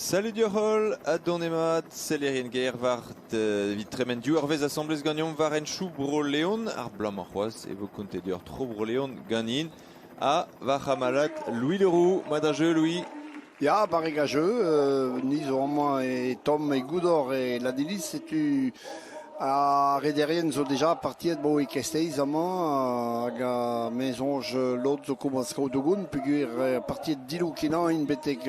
Salut deoc'h-holl ha donemat sellerien gaer war evit tremen div eurvezh asambles ganeomp war henchoù Bro-Leon. Ar bloaz-mañ c'hoazh e vo kontet deoc'h tro Bro-Leon ganin ha va c'hamalad Louis Leroux. Mat ar jeu, Louis? Ya, barrek a jeu, ni zo amañ e tomm e goudor e Ladiliz, setu ar rederien zo deja partiet bo e Kesteiz amañ hag a me soñj lod zo komañs kaout o gont peogwir partiet dilou-kenañ int betek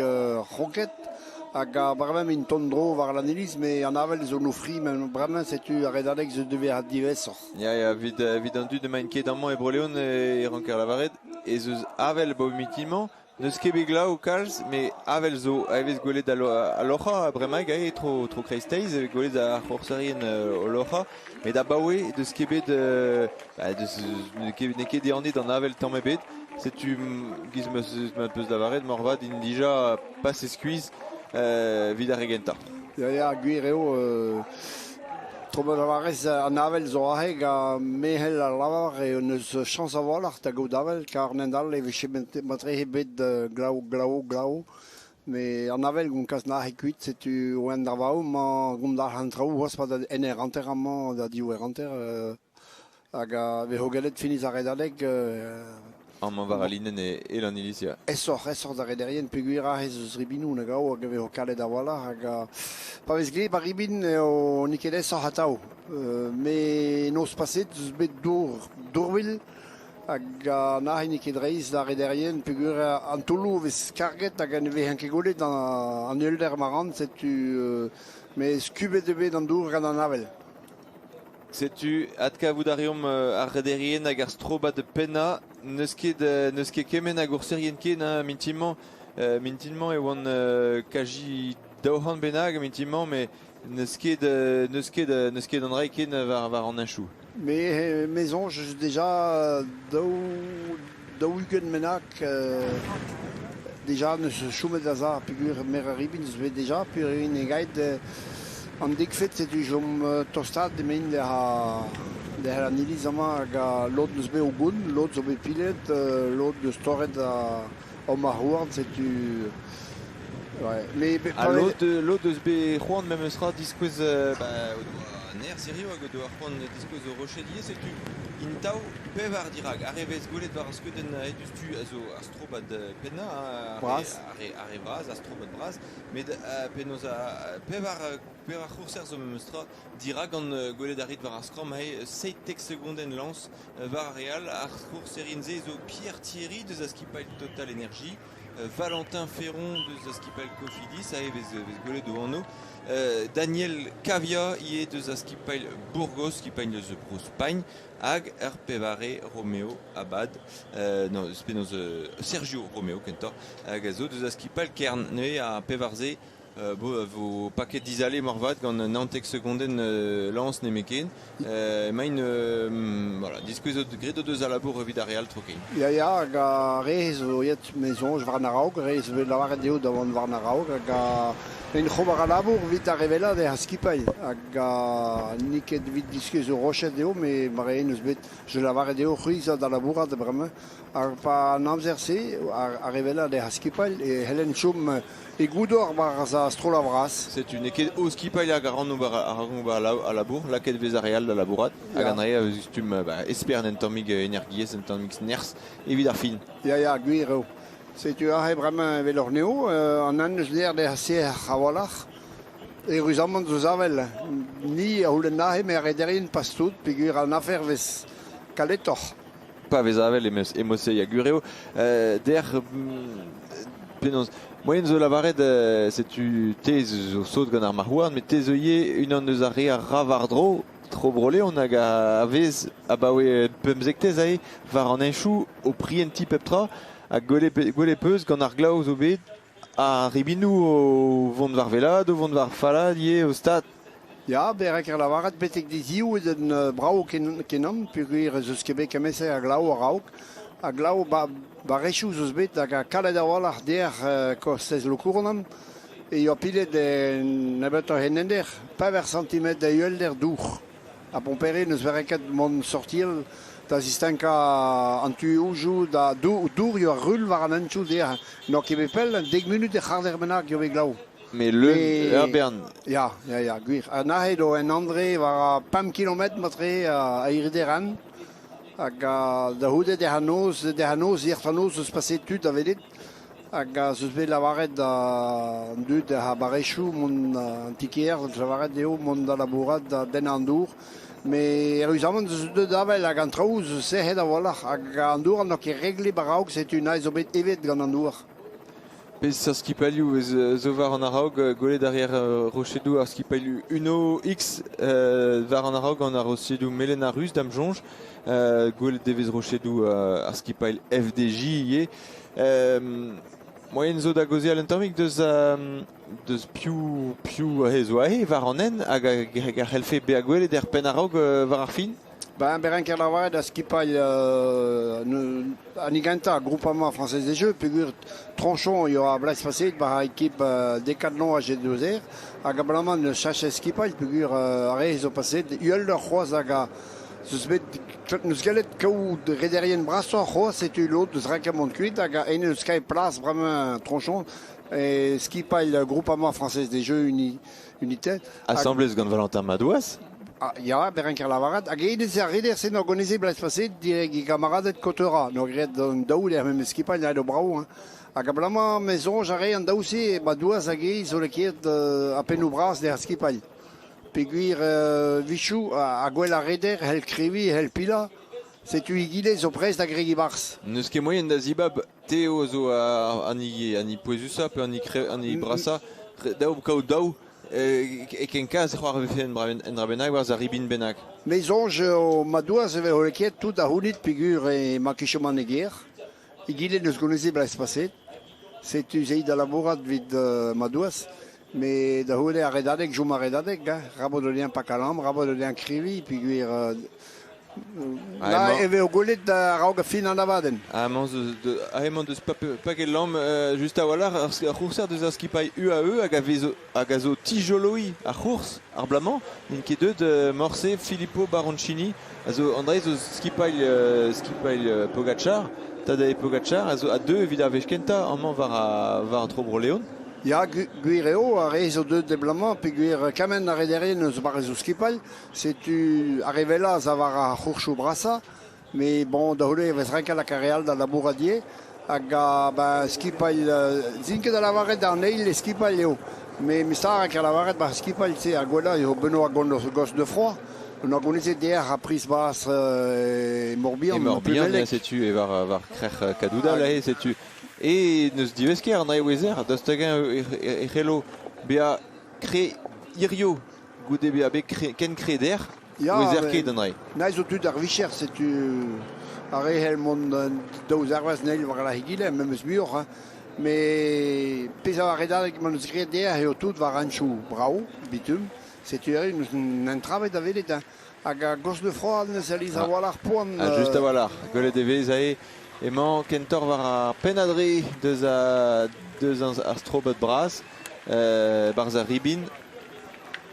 Roquette hag a bremañ int tont-dro war Laniliz met an avel zo 'n o fri bremañ setu ar redadeg zo devezh diwezhoc'h. Ya, ya, evit an dud n'emaint ket amañ e Bro-Leon e ranker lavaret ez eus avel 'ba o mitin-mañ. N'eus ket bet glav kalz, met avel zo. A vez gwelet al loc'hañ bremaik aze tro, tro kreisteiz, e vez gwelet ar c'hourserien o loc'hañ. Met abaoe n'eus ket bet, bah, n'eo ket ehanet an avel tamm ebet. Setu giz ma peus lavaret moarvat int dija pase skuizh evit ar re gentañ. Ya, ya, gwir eo. Tro ma lavarez an avel zo aze gant mehel a lavar eo n'eus chañs a-walc'h da gaout avel kar hent-all e vije matrehe bet glav, glav, glav. Met an avel gont kas nac'he kuit, setu oan d'ar vaou 'mañ gont dalc'h an traoù c'hoazh 'pad en eur hanter amañ da div eur hanter. Hag a vezo gellet finis ar redadeg. Amañ war al linenn e Lanniliz, ya. Aesoc'h, aesoc'h d'ar rederien peogwir aze ez eus ribinoù nag ao hag a vezo kalet a-walc'h hag pa vez gleb ar ribin eo n'eo ket aesoc'h atav. Met noz paset eus bet dour dourvil hag an aze n'eo ket reizh d'ar rederien peogwir an toulloù a vez karget hag ne vezent ket gwelet an uhelder ma ran setu met skubet eo bet an dour gant an avel. Setu adkavout a reomp ar rederien hag ar strobad pennañ. N'eus ket n'eus ket kement a gourserien ken hein, mintin-mañ. Mintin-mañ e oant kazi 200 bennak mintin-mañ, met n'eus ket n'eus ket n'eus ket an dra ken war war an henchoù. Me me soñj deja daou daou-ugent bennak deja n'eus chomet a-za peogwir mer a ribin zo bet deja peogwir int aet an dekvet setu chom tostaat emaint da an iliz amañ hag lod n'eus bet o gont lod zo bet pilet lod n'eus torret o marc'h-houarn setu ouais. Mais Ha lod, lod eus bet c'hoant memes tra diskouez ba, o doa nerzh hiziv hag o doa c'hoant diskouez o roched ivez setu int daou pevar dirak ar re vez gwelet war ar skeudenn diouzhtu a zo ar strobad pennañ ar Bras. re, ar re vras ar strobad bras met penaos pevar pevar c'hourser zo memes tra dirak gant gwelet a rit war ar skramm aze 17 segondenn lañs war ar re all ar c'hourserien-se zo Pierre Thierry deus a skipailh Total Energy Valentin Ferron deus a skipailh Cofidis aze vez vez gwelet o anv Daniel Cavia ivez deus a skipailh Burgos skipailh deus Bro-Spagn hag ar pevare Romeo Abad non penaos Sergio Romeo kentoc'h hag a zo deus a skipailh Kern neuze ar pevar-se Bo a vo paket dizale moarvat gant 19 segondenn lañs nemetken. Emaint voilà, diskouez graet o deus al labour evit ar re all tro-kein. Ya, ya, hag ar re zo aet me soñj war an a-raok, re zo bet lavaret dezho da vont war an a-raok, hag en c'hober al labour evit ar re wellañ d'he skipailh. Hag n'eo ket evit diskouez o roched eo, met ma re n'eus bet, je lavaret dezho c'hwi zo da labourat bremañ. Hag pa an amzer-se, ar re wellañ d'he skipailh, e c'hellent chom E goudor war ar strollad vras. Setu n'eo ket o skipailh hag a ran ober a labour, lakaet e vez ar re all da labourat hag an re a vez stumm ba, espern un tammig energiezh, un tammig nerzh evit ar fin. Ya, ya, gwir eo. Setu aze bremañ evel hor neo, an an eus lec'h d'er sec'h a-walc'h. Eüruzamant zo savel. Ni a c'houlenn aze, met ar rederien pas tout, peogwir an afer vez kaletoc'h. Pa vez avel emañ-se ya gwir eo. Dec'h penaos moaien zo lavaret setu te zo sot gant ar marc'h-houarn met te zo ivez unan eus ar re a ra war-dro tro Bro-Leon hag a vez abaoe pemzektez aze war an henchoù o prientiñ pep tra ha gwelet 'peus gant ar glav zo bet ar ribinoù o vont war wellaat, o vont war fallaat ivez o stad. Ya, berrek er lavaret betek dizioù eo un brav kenan peogwir ez eus ket bet kement-se a glav a-raok. A glav barrezhioù zo bet hag a kalet a-walc'h dec'h kostez Lokournan e yoa pilet nebeutoc'h en ender, pevar santimetr a uhelder dour. Ha Pompere n'eus bereket mont sortial da zistankañ an tuoù da dour yoa rull war an hentoù dec'h. N'oa ket bet pell, dek munut e c'harder bennak eo bet glav. Me leun ur bern. Ya, ya, ya, gwir. Ha neuze do en Andre war 5 kilometr matre a Irideran. Hag da c'houde dec'h an noz, dec'h an noz, dec'h an noz eus paseet tud da welet. Hag eus bet lavaret da an dud ar barrezhioù mont an ti-kêr, lavaret dezho mont da labourat da dennañ an dour. Met eüruzamant eus deuet avel hag an traoù zo sec'het a-walc'h hag an dour n'eo ket reglet a-raok, setu neuze zo bet evet gant an dour. Peseurt skipailhoù vez zo war an a-raok gwelet a reer rochedoù ar skipailhoù Uno X war an a-raok gant ar rochedoù melen ha ruz da'm soñj. Gwelet e vez rochedoù ar skipailh FDJ ivez. Moaien zo da gaozeal un tammig deus deus piv piv aze zo aze war an hent hag a c'hellfe bezañ gwelet er penn a-raok war ar fin? Ben, berenker lavaret da skipailh an gentañ Groupama Française des Jeux peogwir Tronchon eo ar blez paseet war ekip Decathlon AG2R hag abalamour n'eus cheñchet skipailh peogwir ar re zo paseet uheloc'h c'hoazh hag a zeus bet n'eus gallet kaout rederien brasoc'h c'hoazh setu lod deus ranket mont kuit hag en eus kae plas bremañ Tronchon e skipailh Groupama Française des Jeux uni unité. Asambles gant Valentin Madouas. Ah, ya, berenker lavaret. Hag enez ar reder-se n'o goneze blez paseet direk e gamaraded Kotora. N'o graet an daou er memes skipailh aet o brav. Hein. Hag abalamour me soñj a re an daou-se, Madouas hag e zo lakaet a pennoù bras d'er skipailh. Peogwir vichoù ha gwell ar reder hell kreviñ, hell pilañ, setu egile zo prest da gregiñ 'barzh. N'eus ket moaien da zibab Teo zo an hini pouezusañ pe an hini brasañ. Dav kaout daou E ken kaz e c'hoarvefe un dra bennak war ar ribin bennak. Me soñj eo Madouas e vezo lakaet tout da c'hounit peogwir emañ ket chom an e gêr. Egile n'eus gonezet blez paseet. Setu se da labourat evit Madouas. Met da c'houde ar redadeg, chom ar redadeg, hein. Rabot o dezhañ pakañ rabot o dezhañ kreviñ peogwir Na e vezo gwelet a-raok fin an abadenn. Amañ amañ deus paket lamm just a-walc'h ar c'hourser deus ar skipailh UAE hag a vezo hag a zo tijoloiñ ar c'hours ar bloaz-mañ. N'int ket deuet morse Filippo Baroncini a zo André zo skipailh skipailh Pogacar Tadej Pogacar a zo a deu evit ar wech kentañ amañ war war tro Bro-Leon. Ya, gwir eo, ar re zo deuet e bloaz-mañ peogwir kement a rederien eus barrezioù skipailh. Setu ar re wellañ a war ar c'hourchoù brasañ, met bon, da c'houde e vez renket lakaat re all da labourat ivez. Hag ben, skipailh, zin ket da lavaret an eil e skipailh eo. Met mestr a lavaret ba skipailh-se ar gwellañ eo Benoît Gosnefroy. On a gonezet dec'h ar priz bras e Morbihan. E Morbihan, setu, e war, war krec'h Kadoudal, aze, setu. E n'eus divesker an Wezer, daoust hag-eñ e c'hello bezañ kre hirio goude bezañ bet ken kreder, ouezer ket an dra. Na zo tud ar vicher, setu ar re c'hell mont daou zervez neil war la egile, memes muioc'h. Hein. Mais pezh a redadeg ma neus graet dec'h eo tout war anchoù brav, bitum. Setu eo, neus un entravet da welet. Hein. Hag a gos de froid neus alies a-walc'h poan. Ah, just a-walc'h. Gwelet e vez aze emañ kentoc'h war ar pennadre deus, a, deus ar strobad bras, barzh ar ribin.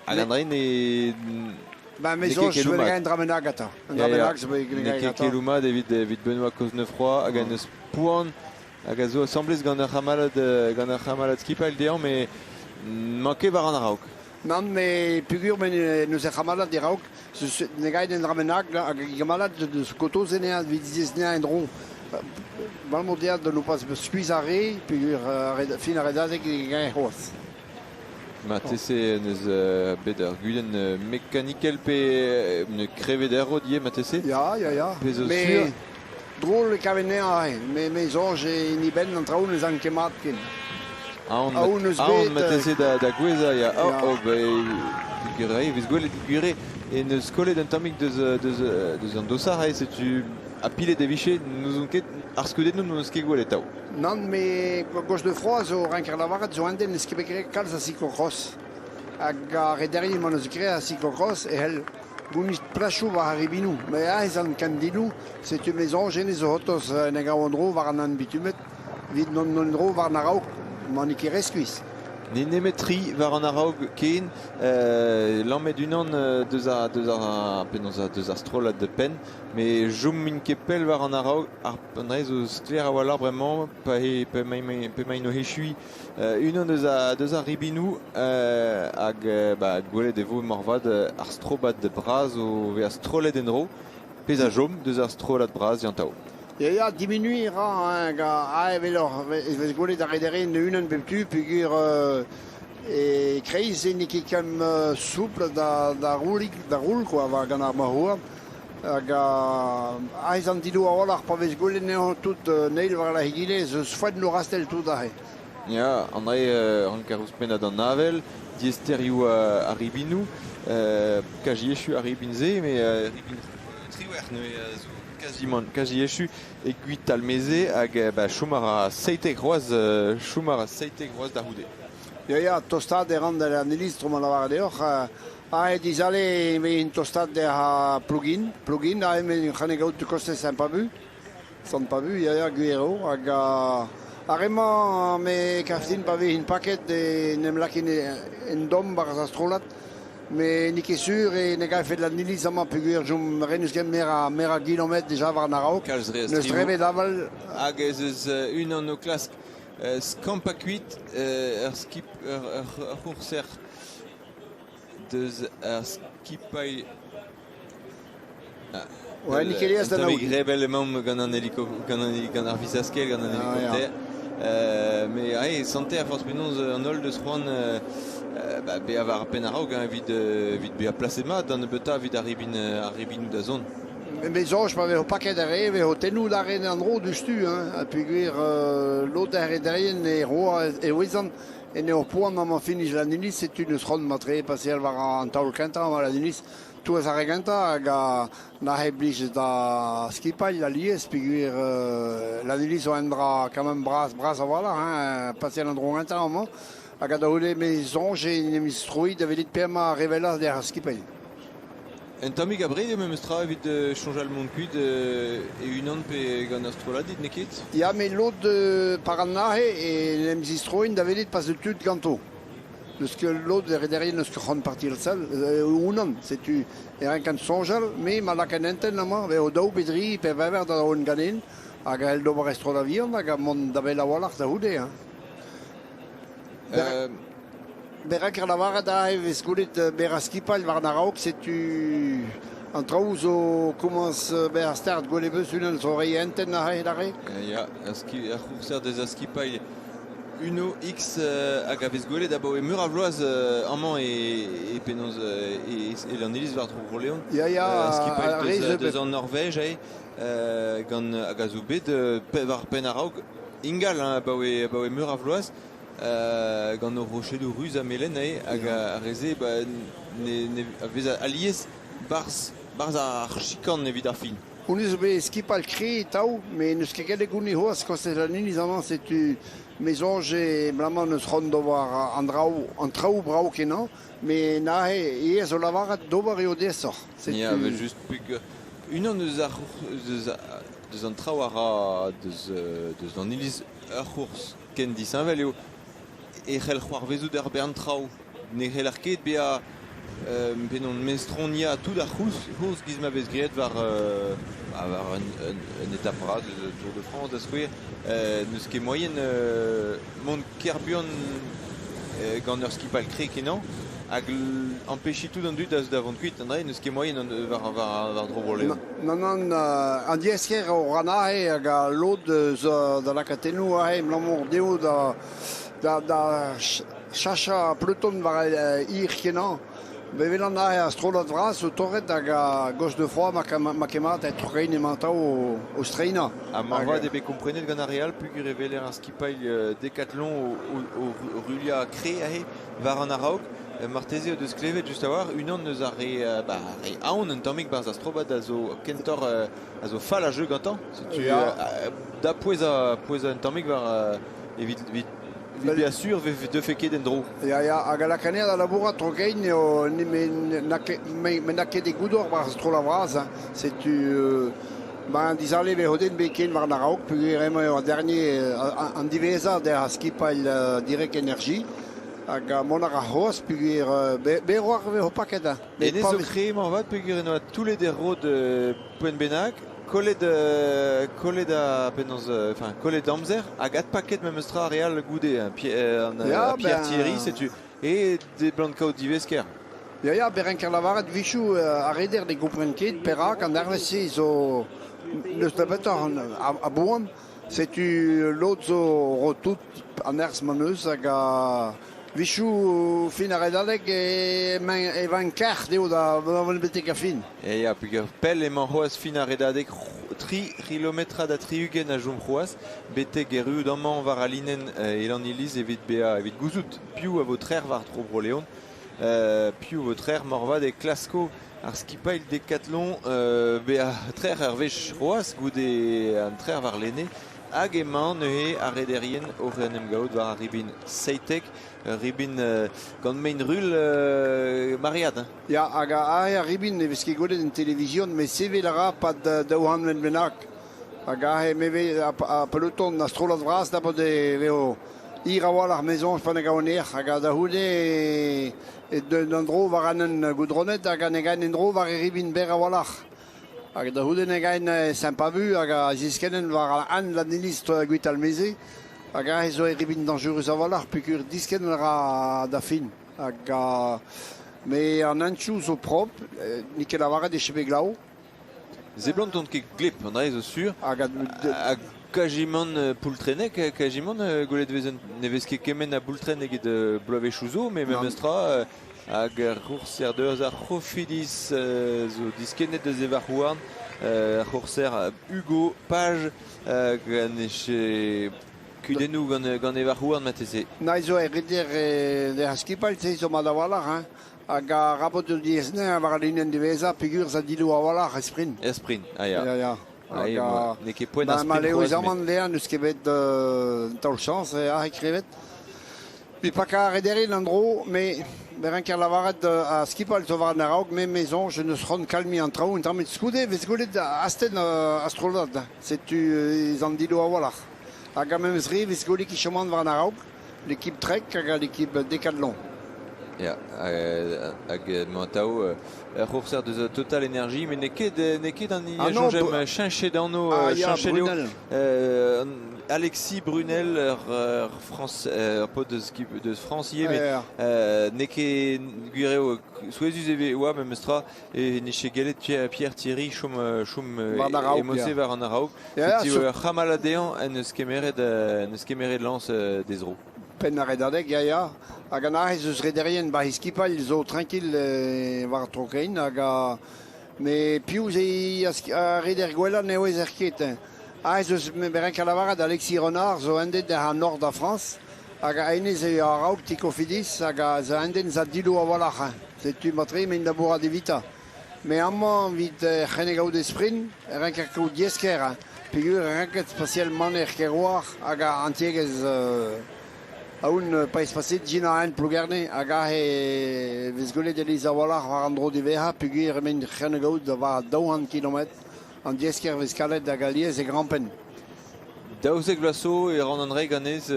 Hag an dra ne Ba, me soñj vel un dra bennak atav. Un dra bennak zo bet N'eo ket keloù mat evit, evit Benoît Cosnefroy hag en deus poan hag a zo asambles gant ur c'hamalad gant ur c'hamalad skipailh dezhañ met n'emañ ket war an a-raok. Nann, met peogwir n'eus ur c'hamalad diraok, ne gaet un dra bennak hag e gamalad deus kotoz anezhañ evit dizeznañ en-dro. Abalamour dezhañ da nopas skuizhañ re peogwir fin ar redadeg e gae c'hoazh. Marteze n'eus bet ur gudenn mekanikel pe krevet er rod ivez marteze? Ya, ya, ya. Pezh zo sur. Drol e kaven anezhañ aze. Me soñj e hini benn an traoù ne zan ket mat ken. Aon, aon marteze da, da gouezhañ, ya. Oh, oh, ba, e vez gwelet gwir e n'eus kollet un tammig deus, deus, deus an dosar, eh, setu ha pilet e vije, n'ouzon ket, ar skeudennoù n'on eus ket gwelet atav. Nann, met Gos de Froid zo renker lavaret zo un den n'eus ket bet graet kalz a cyclocross. Hag ar rederien ma n'eus graet a cyclocross e c'hell gounit plasoù war ar ribinoù. Met aes an kandiloù, setu me soñj hennezh zo c'hortoz en gav an dro war an an bitumet evit mont en-dro war an a-raok, ma n'eo ket re skuizh. Ne nemet tri war an a-raok ken, lammet unan deus ar, deus ar, penaos deus ar strollad de penn, met chom int ket pell war an a-raok, ar an dra zo sklaer a-walc'h bremañ pa e p'emaint o echuiñ unan deus ar ribinoù hag ba, gwelet e vo moarvat ar strobad bras o vezañ strollet en-dro, pezh a chom deus ar strollad bras yantav. Ya, ya, diminuiñ a ra, hein, ha evel oc'h e vez gwelet ar rederien unan bep tu peogwir e kreiz n'eo ket ken soupl da roulig, da roul quoi, war gant ar marc'h-houarn. Hag aes an didoù a-walc'h pa vez gwelet anezhañ tout an eil war lerc'h egile ez eus foenn o rastell tout aze. Ya, an dra ranker ouzhpennañ d'an avel, diaesterioù ar ribinoù, kazi echu ar ribin-se, met ribin triwec'h neuze zo kazimant kazi echu e Gwitalmeze hag ba, chom a ra 17 c'hoazh, chom a ra 17 c'hoazh da c'houde. Ya, ya, tostaat e ran da an iliz, tro ma lavaret deoc'h. Aet dizale emañ tostaat da Plougin, Plougin, aet emañ c'hane gaout kostez Saint-Pabu. Sant-Pabu, ya, ya, gwir eo. Hag ar re-mañ, me gav din pa vezint paket en em lakin en domm barzh ar strollad. Met n'eo ket sur e ne gavfet an iliz amañ peogwir chom renus ket meur a gilometr deja war an a-raok. Kalz re a N'eus strivoù. drebet aval. Hag ez eus unan o klask skampañ kuit ur skip ur c'hourser deus ar skipailh. Ah, Ouais, n'eo ket aes da un tammig anaout. rebell emaomp gant an heliko gant ar vizaskell, gant an hélicoptère. Mais ouais, santer a forzh penaos an holl deus c'hoant ba, bezañ war ar penn a-raok hein, evit bezañ plaset mat d'an nebeutañ evit ar ribin ar ribinoù da zont. Me soñj pa vezo paket ar re, vezo tennoù da ren an dro diouzhtu, hein, ha peogwir lod ar rederien e roa e ouezan en eo poan amañ finish an iliz, setu n'eus c'hoant matre paseal war an taol kentañ war an iliz. Touez ar re gentañ hag a nac'he blij da skipailh alies peogwir Laniliz zo un dra quand même bras, bras a-walc'h, hein, paseal an dro gentañ amañ. Hag a-daoulez me soñj en em istroiñ da welet p'emañ ar re wellañ d'ar skipailh. Un tammig abred eo memes tra evit soñjal mont kuit e-unan pe gant ur strollad dit, n'eo ket? Ya, met lod par an aze en em zistroint da welet pa zeu tud ganto. N'eus ket lod rederien n'eus ket c'hoant partial seul, unan, setu e rankan soñjal, me ma lakaen hentenn amañ, vezo daou pe dri pe bevar da oen ganin, hag a c'hell d'ober e strollad vihan hag a mont da wel a-walc'h da c'houde. Hein. Perak er lavaret aze e vez gwelet berr skipailh war an a-raok, setu an traoù zo komañs bezañ start gwelet 'peus unan zo reiñ hentenn aze adarre? Ya, ar c'hourser deus ar skipailh Uno X hag a vez gwelet abaoe meur a vloaz amañ e penaos e Lanniliz war-dro Bro-Leon. Ya, ya, Ar skipailh ar re deus, zo deus bet an Norvège eo, gant hag a zo bet pevar penn a-raok ingal hein, abaoe meur a vloaz. Gant o rochedoù ruz ha melen eo, hag ar re-se ba, ne, a vez alies barzh ar chikan evit ar fin. Honnezh zo bet skipailh kre atav, met n'eus ket gellet gounit c'hoazh kostez an iliz amañ, setu me soñj bremañ n'eus c'hoant d'ober an draoù an traoù brav-kenañ, met neuze ivez zo lavaret d'ober eo diaesoc'h. Setu Ya, evel-just peogwir unan eus ar deus an traoù a ra deus an iliz ur c'hourz ken disheñvel eo e c'hell c'hoarvezout ur bern traoù. Ne c'heller ket bezañ penaos mestroniañ tout ar c'hourz giz ma vez graet war war un étape bras eus Tour de France da skouer. N'eus ket moaien mont ker buan gant ur skipailh kre-kenañ hag ampechiñ tout an dud da vont kuit. An dra n'eus ket moaien war-dro Bro-Leon. Nann, nann, an diaesker o ran aze hag al lod eus da lakatennoù aze abalamour dezho da chachañ peloton war hir-kenañ. Bevelan aze ar strollad vras zo torret hag a gost de froid ma ket mat e trokein emañ atav o streinañ. Ha moarvat eo bet komprenet gant ar re all peogwir e weler ar skipailh Decathlon o ruilhañ kre aze war an a-raok. Marteze o deus klevet just a-walc'h unan eus ar re, ba, re aon un tammig barzh ar strobad a zo kentoc'h a zo fall a jeu gantañ. Setu da pouezañ un tammig war evit evit evit bezañ sur e deufe ket en-dro. Ya, ya, hag a lakaner da labourat tro-kein eo me n'a ket e goudor war strollad vras. Hein. Setu ben dizale vezo den bet ken war an a-raok peogwir emañ eo an dernier an diwezhañ der skipailh Direct Energie. Hag mont a ra c'hoazh peogwir berroc'h e vez ho paket. Hennezh zo kreñv moarvat peogwir en doa toullet e rod poent bennak, kollet kollet a penaos enfin kollet amzer hag adpaket memes tra ar re all goude Pierre, Ya, Pierre ben- Thierry, setu e deblant kaout divesker. Ya, ya, berenker lavaret 'wechoù ar reder ne gompren ket perak an arvest-se zo n'eus nebeutoc'h a-boan. Setu lod zo ro tout an nerzh ma 'neus hag a-wechoù fin ar redadeg e van kar dezho da vont betek ar fin. E ya, peogwir pell emañ c'hoazh fin ar redadeg, tri c'hilometrad ha 60 a chom c'hoazh, betek erruout amañ war al linenn e Lanniliz evit bezañ evit gouzout piv a vo trec'h war tro Bro-Leon. Piv vo trec'h moarvat e klasko ar skipailh Decathlon bezañ trec'h ur wech c'hoazh goude an trec'h warlene hag emañ neuze ar rederien oc'h en em gaout war ar ribin 17, ur ribin gant mein rul maread. Hein. Ya, hag aze ar ribin ne vez ket gwelet en televizion, met sevel a ra 'pad 200 metr bennak. Hag aze me vez ar peloton a strollad vras da bod e vezo hir a-walc'h me soñj pa ne gav an erc'h hag da c'houde e deun an dro war an hent goudronet hag ne gaen en-dro war e ribin berr a-walc'h. Hag da c'houde ne gaen Saint-Pabu hag a ziskennen war an Lanniliz Gwitalmeze hag aze zo e ribin dañjerus a-walc'h peogwir diskenn a ra da fin. Hag me an hentoù zo propr, n'eo ket lavaret e chebe glav. Seblant on ket gleb, an dra zo sur. Hag Hag kajimant poultrennek, kajimant gwelet vez ne vez ket kement a boultren eget bloavezhioù zo, met memestra hag ar c'hourser deus ar C'hofidis zo diskennet deus e varc'h-houarn, ar c'hourser Hugo Page gant e kudennoù gant e varc'h-houarn marteze. Na zo e reder e skipailh, se zo mat a-walc'h, hein. Hag ar rabot eus diaes-neuñv war al linenn diwezhañ peogwir za dillo a-walc'h e sprint. Er sprint, ah ya. Ya, ya. Ah, n'eo ket poent ar Ma sprint c'hoazh, malheuruzamant dezhañ n'eus ket bet un taol chañs aze krevet. Evit pakañ ar rederien an dro, me me ranker lavaret ar skipailh zo war an a-raok, me me soñj n'eus c'hoant kalmiñ an traoù un tamm skoude vez gwelet astenn ar strollad. Setu ez an dillo a-walc'h. Hag ar memes re vez gwelet e choman war an a-raok, l'équipe Trek hag l'équipe Decathlon. Ya, hag emañ atav ur c'hourser deus Total Energy, met n'eo ket an hini Ah a non, soñjemp cheñchet anv, ah ya, cheñchet eo. Brunel. Alexis Brunel, ur Frañs, ur paotr deus Frañs ivez, met n'eo ket gwir eo, souezhus e oa memestra e nije gellet Pierre Thierry chom chom emose war an a-raok. Setu ur c'hamalad dezhañ en deus kemeret lañs d'he zro. Penn ar redadeg, ya, ya. Hag an ahez eus rederien ba he skipailh zo trankil war tro-kein. Hag a... Me piv eo ar reder gwellañ ne ouezer ket. Ahez eus me renk lavaret Alexis Renard zo un den an nord da Frañs. Hag hennezh eo a-raok Tikofidis hag a zo un den za dillo a-walc'h. Setu matre men labourat evitañ. Me amañ evit c'hennek gaout e sprint, e renker kaout diesker. Peogwir e renket spasial maner Kerouar hag an tiegezh aon paez paset Gina Anne Plougerne hag aze vez gwelet Elise a-walc'h war an dro diwezhañ peogwir emaint c'hennek gaout war 200 kilometr. An diesker vez kalet hag alies e grampenn. 12 vloaz zo e ran an dra ganez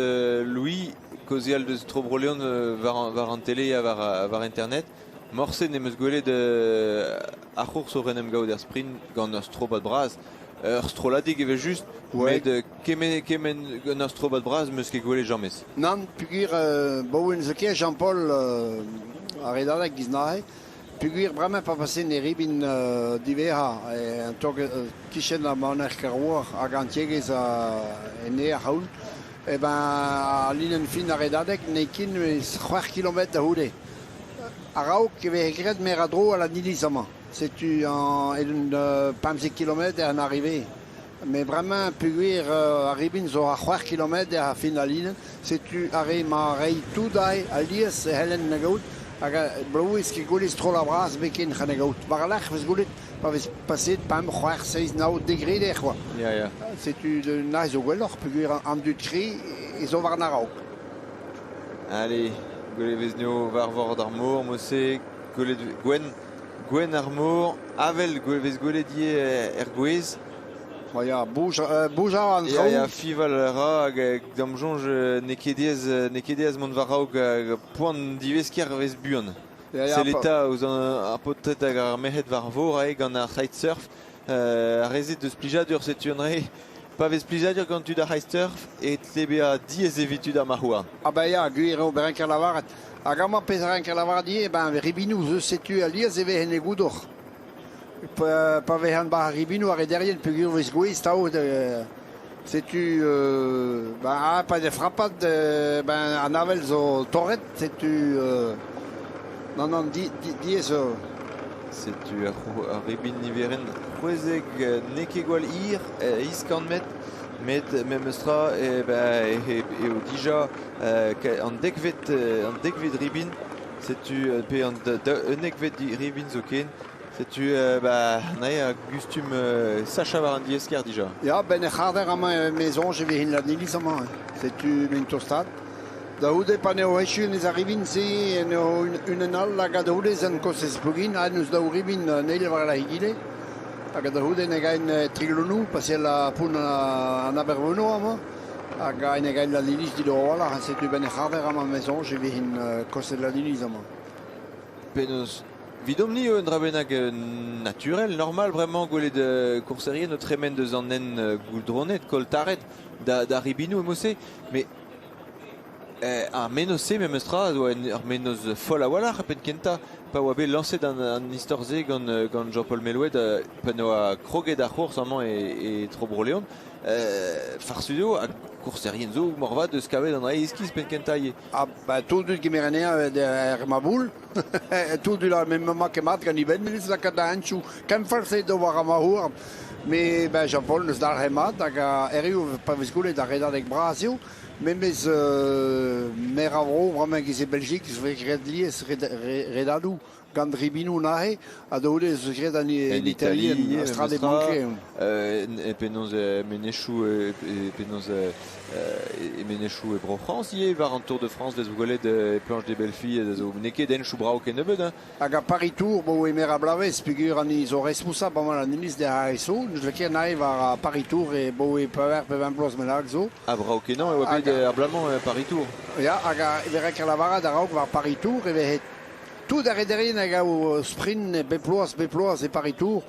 Louis, kaozeal deus Tro Bro-Leon war an tele ha war internet. Morse n'em eus gwelet ar c'hours o ren em gaout er sprint gant ur strobad bras. Ur strolladig evel-just, met kement, kement gant ur strobad bras 'm eus ket gwelet james. Nann, peogwir Bowen zo ket Jean-Paul ar redadeg giz neuze. Peogwir bremañ pa pasen e ribin diwezhañ, en tog kichen ar maner Kerouar hag an tiegezh en aer aoun, eh ben al linenn fin ar redadeg n'eo ket 6 kilometr da c'houde. A-raok e veze graet meur a dro a la iliz amañ. Setu en 15 kilometr en arrivée. Mais bremañ peogwir ar ribin zo a 6 kilometr ar fin al linenn, setu ar re ma reiñ tout aze alies e c'hellen na gaout hag bloavezh ket gwelet strollad bras beken c'han gaout. War lerc'h vez gwelet pa vez paseet pemp, c'hwec'h, seizh, nav degre dec'h quoi. Ya, ya. Setu na zo gwelloc'h peogwir an dud kri e zo war an a-raok. Allez, gwelet vez neo war vord ar mor, mod-se, gwelet gwenn, gwenn ar mor, avel vez gwelet ivez er gwez. Ba ya, bouj a an Ya, traoù. ya, fival ra hag d'am soñj n'eo ket diaes, n'eo ket diaes mont war-raok poan divesker vez buan. Ya, ya, Sell eta ouzh ar paotred hag ar merc'hed war vor ae gant ar c'hitesurf. Ar re-se deus plijadur, setu an re. Pa vez plijadur gant tud ar c'hitesurf e tle bezañ diaes evit tud ar marc'h-houarn. Ah ben ya, gwir eo, ben renker lavaret. Hag amañ pezh a renker lavaret ivez, ben ribinoù zo setu alies e vez en e goudor. Pa vez an bar ribinoù ar rederien peogwir vez gouez tav setu ben ah, pa de frapad ben an avel zo torret, setu non non di, di, diaes zo. Setu ar ribin niverenn 16 n'eo ket gwall hir, eizh kant metr, met memestra ben, eo dija an dekvet ribin, setu pe an unnekvet ribin zoken. Setu ba nae a gustum sachañ war an diesker dija. Ya, ben e c'harder amañ me soñj e vez an iliz amañ. Setu m'int tostad. Da c'houde pa n'eo echu en arrivin-se en eo unan all hag da c'houde en kostez Plougin ha neus daou ribin an eil war la egile. Hag da c'houde ne gaen triglonou pa se la pont an Aberveno amañ. Hag a ne gaen la iliz dit a-walc'h. Setu ben e c'harder amañ me soñj e vez kostez la iliz amañ. Penaos Vidomp-ni un dra bennak naturel, normal bremañ gwelet kourserien o tremen deus an hent goudronet, koltaret da ribinoù emo-se. Mais ar mennozh-se memestra a oa ur mennozh foll a-walc'h penn kentañ pa oa bet lañset an istor-se gant Jean-Paul Mellouet pa oa kroget ar c'hours amañ e Tro Bro-Leon. Farsus eo ha kourserien zo moarvat eus kavet an dra iskis penn kentañ ivez. Ah, ba tout dud kemer anezhañ er ma boul. Tout dud ar même ma ket mat gant i benn lakaat da henchoù kenfalset edo war ar marc'h-houarn. Me ben Jean-Paul neus dalc'het mat hag erru pa vez goulet ar redadeg bras eo. Memes maer a vro bremañ giz e Belgique zo vez graet lies redadoù gant ribinoù neuze ha da c'houde ez eus graet en En Italie Italie, en Strade memestra, Bianche. E penaos menezioù e penaos e menezioù e Bro-Frañs ivez war an Tour de France vez gwelet e Planche des Belles Filles zo n'eo ket henchoù brav kennebeut hein. Hag a Paris Tour bo emer a blavez peogwir an zo responsabl amañ an iliz de ASO n'eus ket nae war Paris Tour e bo e pevar pe vent bloaz bennak zo. Ha brav-kenañ e oa bet ar bloaz-mañ Paris Tour. Ya, hag e vez ket lavaret a-raok war Paris Tour e vez tout ar rederien hag a sprint bep bloaz e Paris Tour.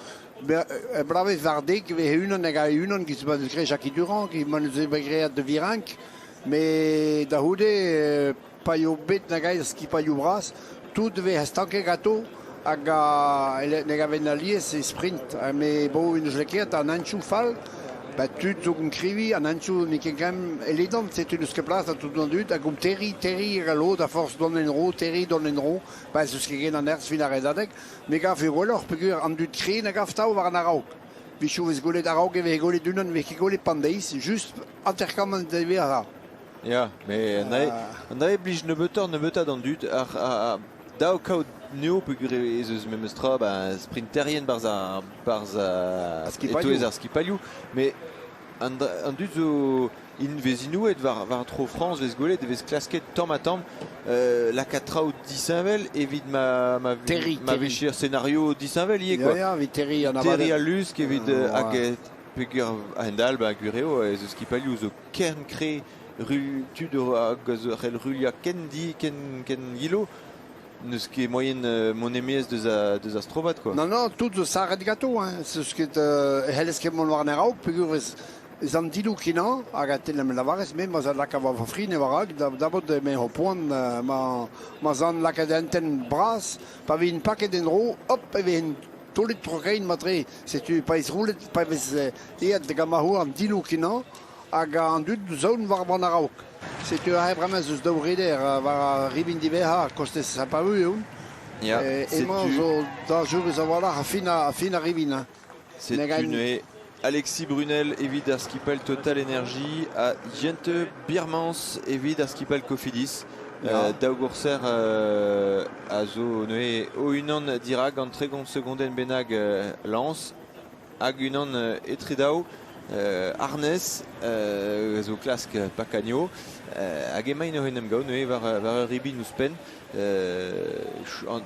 Blavez war dek e vez unan hag a unan giz ma deus graet Jackie Durand, giz ma deus bet graet de Virenque. Mais da c'houde, pa eo bet nag a skipailhoù bras, tout e vez stanket ganto hag ne gaven alies e sprint. Mais bon, neus lakaet an henchoù fall, ba tud zo gant krivi, an henchoù n'eo ket ken eledant, setu n'eus ket plas da tout an dud, hag omp terri, terri hag a lod a forz dont en-dro, terri dont en-dro, ba ez eus ket ken an nerzh fin ar redadeg. Me gav eo gwelloc'h peogwir an dud kren a gav tav war an a-raok. Wechoù vez gwelet a-raok e vez gwelet unan, vez ket gwelet pan deiz, just hanter-kant devezh a ra. Ya, mais an ae blij nebeutoc'h nebeutañ d'an dud ar dav kaout neo peogwir ez eus memestra ba sprinterien barzh ar barzh e-touez ar skipailhoù mais an dud zo int vez inouet war Tro Frañs vez gwelet e vez klasket tamm-ha-tamm lakaat traoù disheñvel evit ma ma Terri, ma vije ur scenario disheñvel ivez quoi. Ya, ya, evit terriñ an Terriñ al lusk evit hag peogwir a-hend-all ba gwir eo ez eus skipailhoù zo kern-kre tud hag a c'hell ruilhañ ken di ken ken gilo n'eus ket moaien mont e-maez deus a deus ar strobad quoi. Non, non, tout zo sarret ganto hein. Eus ket c'hellez ket mont war an a-raok peogwir ez an diloù kenañ hag a tel lavarez me ma laka va fri ne war dabot me ho poan ma ma zan lakaat enten bras pa vin paket en-dro hop e vin taolet tro-kein matre setu pa ez roulet pa vez aet gant ma houarn diloù kenañ hag an dud zaon war an a-raok. Setu aze bremañ ez eus daou reder war ar ribin diwezhañ kostez Saint-Pavu eo. Ya, Emañ zo dañjerus a-walc'h a fin ar ribin. Hein. Setu neuze Alexis Brunel evit ar skipailh Total Energy ha Jente Biermans evit ar skipailh Cofidis. Daou gourser a zo neuze o-unan dirak an 30 segondenn bennak lañs hag unan etre daou. Arnez a zo klask Pacagno hag emaint oc'h en em gaout neuze war ur ribin ouzhpenn.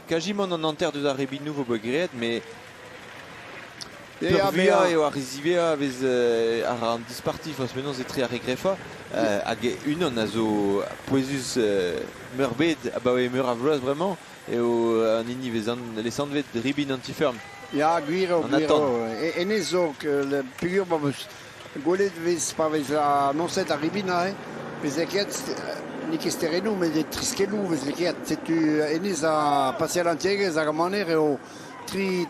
Kazimant an hanter deus ar ribinoù vo bet graet, met Peurvuiañ eo ar re ziwezhañ a vez ar an disparti forzh penaos etre ar re grefañ hag unan a zo pouezus meurbet abaoe meur a vloaz bremañ eo an hini vez lesanvet ribin an ti-feurm. Ya, gwir eo, An gwir atant. eo. Hennezh zo peogwir ma 'meus gwelet 'vez pa vez anoñset ar ribin aze, 'vez lakaet n'eo ket sterennoù met e triskelloù 'vez lakaet. Setu hennezh a paseal an tiegezh hag ar maner eo tri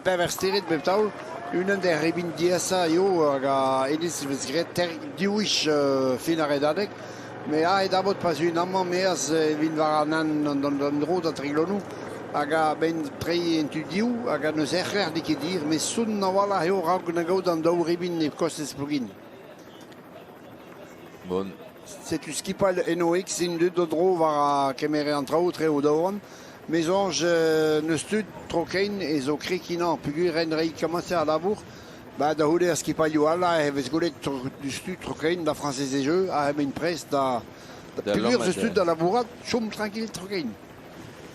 pevar stered bep taol. Unan d'er ribin diaesañ eo hag hennezh 'vez graet div wech fin ar redadeg. Me aet abot pa zeuin amañ maez evit war an an dro da Treglonou hag a-benn treiñ en tu div hag a neus ec'her n'eo ket dir met sonn a-walc'h eo raok na gaout an daou ribin e kostez Plougin. Bon. Setu skipailh NOX int deuet d'o dro war kemeret an traoù tre o daouarn. Me soñj n'eus tud tro-kein e zo krekinañ peogwir ren reiñ komañse ar labour. Ba da c'houde ar skipailhoù all e vez gwelet diouzhtu tro-kein da Frañsez e jeu ha emaint prest da Da peogwir lammat, eus tud da labourat, chom tranquil tro-kein.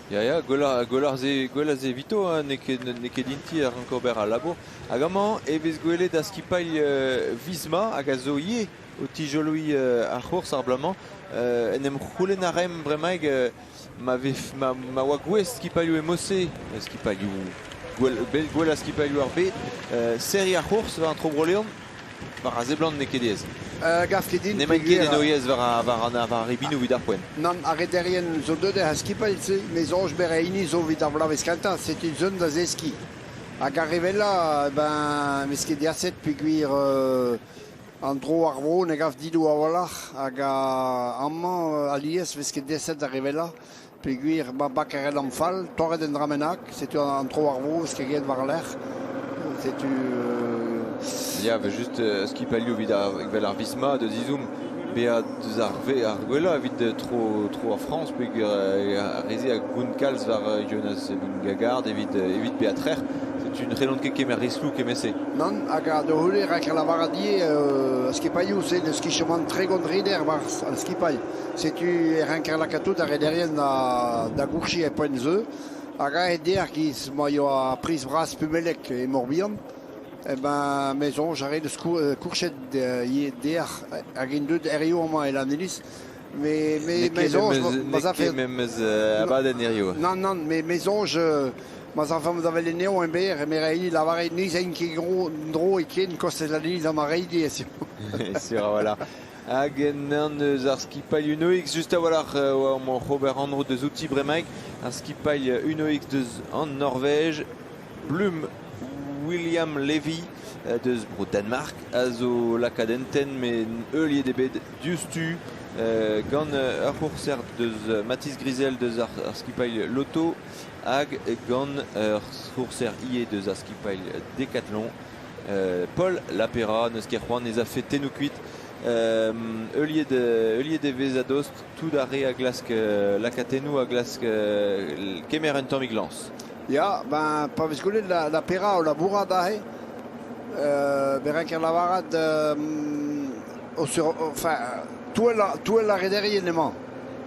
Ya, ya, gwelloc'h se evito, hein, n'eo ket inti a rank ober al labour. Hag amañ e vez gwelet ar skipailh Visma hag a zo ivez o tijoloiñ ar c'hours ar bloaz-mañ. En em c'houlenn a raemp bremaik ma, vef, ma, ma oa gouest skipailhoù Emose, skipailhoù gwellañ skipailhoù ar bed, serriñ ar c'hours war an Tro Bro-Leon, war a seblant n'eo ket aes. Gav ket din. N'emaint ket en o aes war ar ribinoù evit ar poent. Nann, ar rederien zo deuet er skipailh-se, me soñj berr hini zo evit ar bloavezh kentañ, setu zon da zeskiñ. Hag ar re wellañ, ben, vez ket diaset peogwir an dro ar vro ne gav didoù a-walc'h hag amañ alies 'vez ket deset ar re wellañ peogwir ma baker en amfall, torret un dra bennak, setu an tro ar vro 'vez ket graet war-lerc'h. Setu Ya, 'vel just skipailhoù evit ar evel ar Visma da zizoum bezañ deus ar ar gwellañ evit tro ar Frañs peogwir ar re-se a gount kalz war Jonas Vingegaard evit bezañ trec'h. Setu ne c'hellont ket kemer riskloù kement-se. Nann, hag a da c'houde rak lavarat ivez ar skipailhoù-se n'eus ket chomant 30 reder 'barzh ar skipailh. Setu e ranker lakaat tout ar rederien da gourchiñ e poent zeu. Hag aet dec'h giz ma yoa priz bras Pumelek e Morbihan, eh ben me soñj a ret kourchet ivez dec'h hag int deuet hiziv amañ e Lanniliz. Me, me, me soñj... N'eo ket memes abadenn hiziv. Nann, nann, me soñj ma z'afamp da welet anezho emberr, eme Reilly, lavaret ne 'z aint ket dro e ken kostez Lanniliz ha ma Reilly. Sur a-walc'h. Hag en eus ar skipailh Uno-X just a-walc'h oa oc'h ober anv deus outi bremaik. Ar skipailh Uno-X deus an Norvège, Blum William Levy deus bro Danmark a zo lakaat entenn met heuliet eo bet diouzhtu gant ur c'hourser deus Mathis Grisel deus ar skipailh Lotto hag gant ur c'hourser ivez deus ar skipailh Decathlon. Paul Lapera n'eus ket c'hoant ez afe tennoù kuit. Heuliet e vez a-dost tout ar re a glask lakatennoù a glask kemer un tammig lañs. Ya, ben pa vez gwelet la Pera o labourat aze, berak lavarat o sur, enfin, touell ar rederien emañ.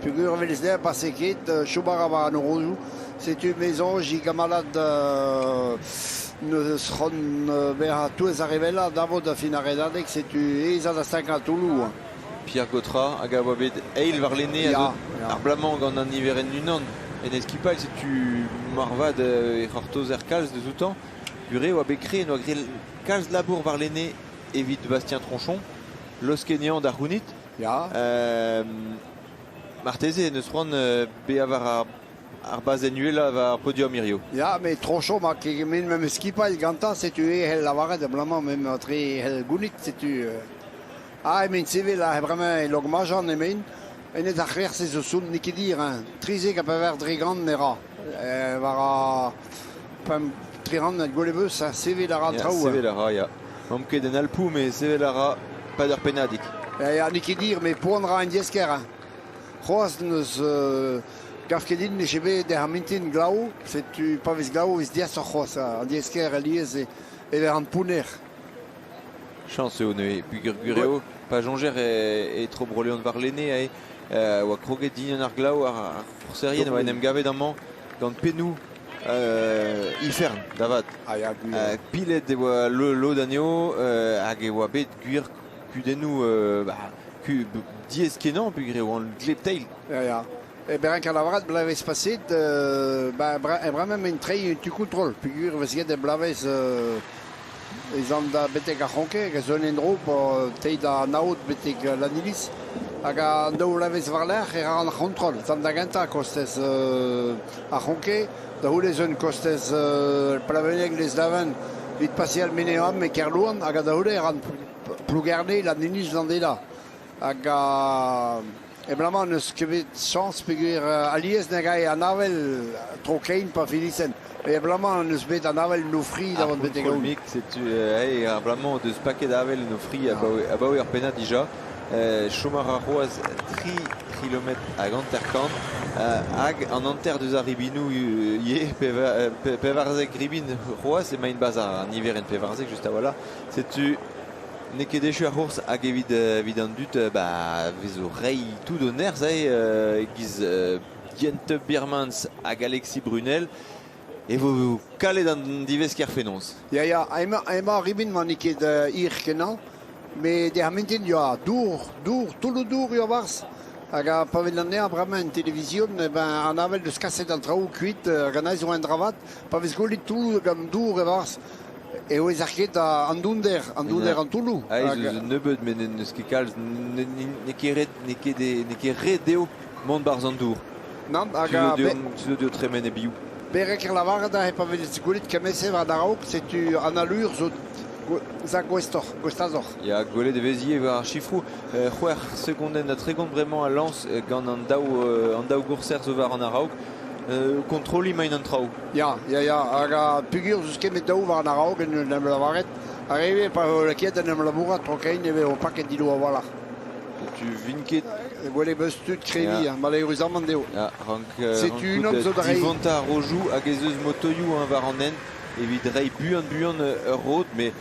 Peogwir 'vez dezhañ pase ket, chom a ra war an orozoù. Setu me soñj e gamalad neus c'hoant bezañ touez ar re wellañ davo da fin ar redadeg, setu aes da stagañ toulloù. Pierre Gautrat hag a oa bet eil warlene ar bloaz-mañ gant an niverenn unan en eskipailh, setu moarvat e c'hortozer kalz deus outañ. Gure oa bet kre, noa graet kalz labour warlene evit Bastien Tronchon, laosket anezhañ da c'hounit. Ya. Marteze n'eus c'hoant bezañ war ar bazenn uhelañ war ar podium hiziv. Ya, met Tronchon ma kement memes skipailh gantañ, setu eo hel lavaret abalamour m'emañ tre hel gounit, setu... Ah, emaint sevel ha bremañ e Logmajan emaint. Enez ar c'hrec'h-se zo sounn, n'eo ket dir, hein. 13 ha 4 ne ra. War ar pemp 300 gwelebeus ha sevel a ra traoù. Sevel a ra, ya. N'omp ket en Alpoù, met sevel a ra pad ur pennadig. Ya, n'eo ket dir, met poan ra en diesker. Hein. C'hoazh n'eus gav ket din n'eus bet dec'h ar mintin glav. Setu pa vez glav e vez diaesoc'h c'hoazh. An diesker alies e vez an pounner. Chañs eo neuze peogwir gwir eo pa soñjer e tro Bro-Leon warlene aze oa kroget din ar glav ar fourserien a oa en em gavet amañ gant pennoù Ifern da vat. Ah ya, gwir. Pilet e oa lod anezho hag e oa bet gwir kudennoù bah, diaes-kenañ peogwir e oant gleb-teil. Ya, ya. E berenk a lavaret bloavezh paset, ba, bremañ emaint treiñ un tu kontrol peogwir e vez get e bloavezh ez an da betek ar c'honke hag a zeu en-dro teiñ da anaout betek Lannilis. Hag an daou bloavezh war-lerc'h e ra an c'hontrol. Ez an da gentañ kostez ar c'honke, da c'houde ez un kostez Plaveneg Lesdaven evit paseal Meneam e Kerlouan hag da c'houde e ran Plougerne, Lannilis, Landeda. Hag Eblamant n'eus ket bet chañs peogwir alies ne gae an avel tro-kein pa finisen. Eblamant n'eus bet an avel en o fri da vont betek aon. Setu hey, abalamour deus paket avel en o fri abaoe ur pennad dija. Chom a ra c'hoazh 3 km hag 50 hag an hanter deus ar ribinoù ivez, 14 ribin c'hoazh emaint 'barzh ar niverenn 14 just a-walc'h. Setu N'eo ket echu ar c'hours hag evit an dud ba vezo reiñ tout o nerzh e-giz Jente Biermans hag Alexis Brunel e vo kalet an divesker fenoz. Ya, ya, emañ ribin ma n'eo ket hir-kenañ, met er mintin ya, dour, dour, toulloù dour ya 'barzh. Hag pa vez anezhañ bremañ en televizion, eh ben, an avel deus kaset an traoù kuit hag an aez zo un dra vat. Pa vez gwelet toulloù gant dour e-barzh, Eo ez ar ket an dounder, an dounder an toulloù. Ah, ez eus nebeut, met n'eus ket kalz. N'eo ket ret, n'eo ket, n'eo ket ret dezho mont 'barzh an dour. Nann, hag Tu zo dezho tremen e-biou. Berrek er lavaret aze pa vez gwelet kement-se war a-raok, setu an allure zo za gouestoc'h, gouestazoc'h. Ya, gwelet e vez ivez war ar sifroù. C'hwec'h segondenn ha 30 bremañ a lañs gant an daou gourser zo war an a-raok. Kontrolliñ emaint an traoù. Ya, ya, ya, hag ar peogwir 'z eus ket met daou war an a-raok en em lavaret, ar re pa vo lakaet en em labourat tro-kein e vezo paket dillo a-walc'h. Tu vin ket. Gwelet 'meus tud kreviñ, Ya. maleüruzamant eo. Ya, rank, Setu unan rankout zo da reiñ. divontañ ar rojoù hag ez eus motoioù hein, war an hent evit reiñ buan-buan ur rod, met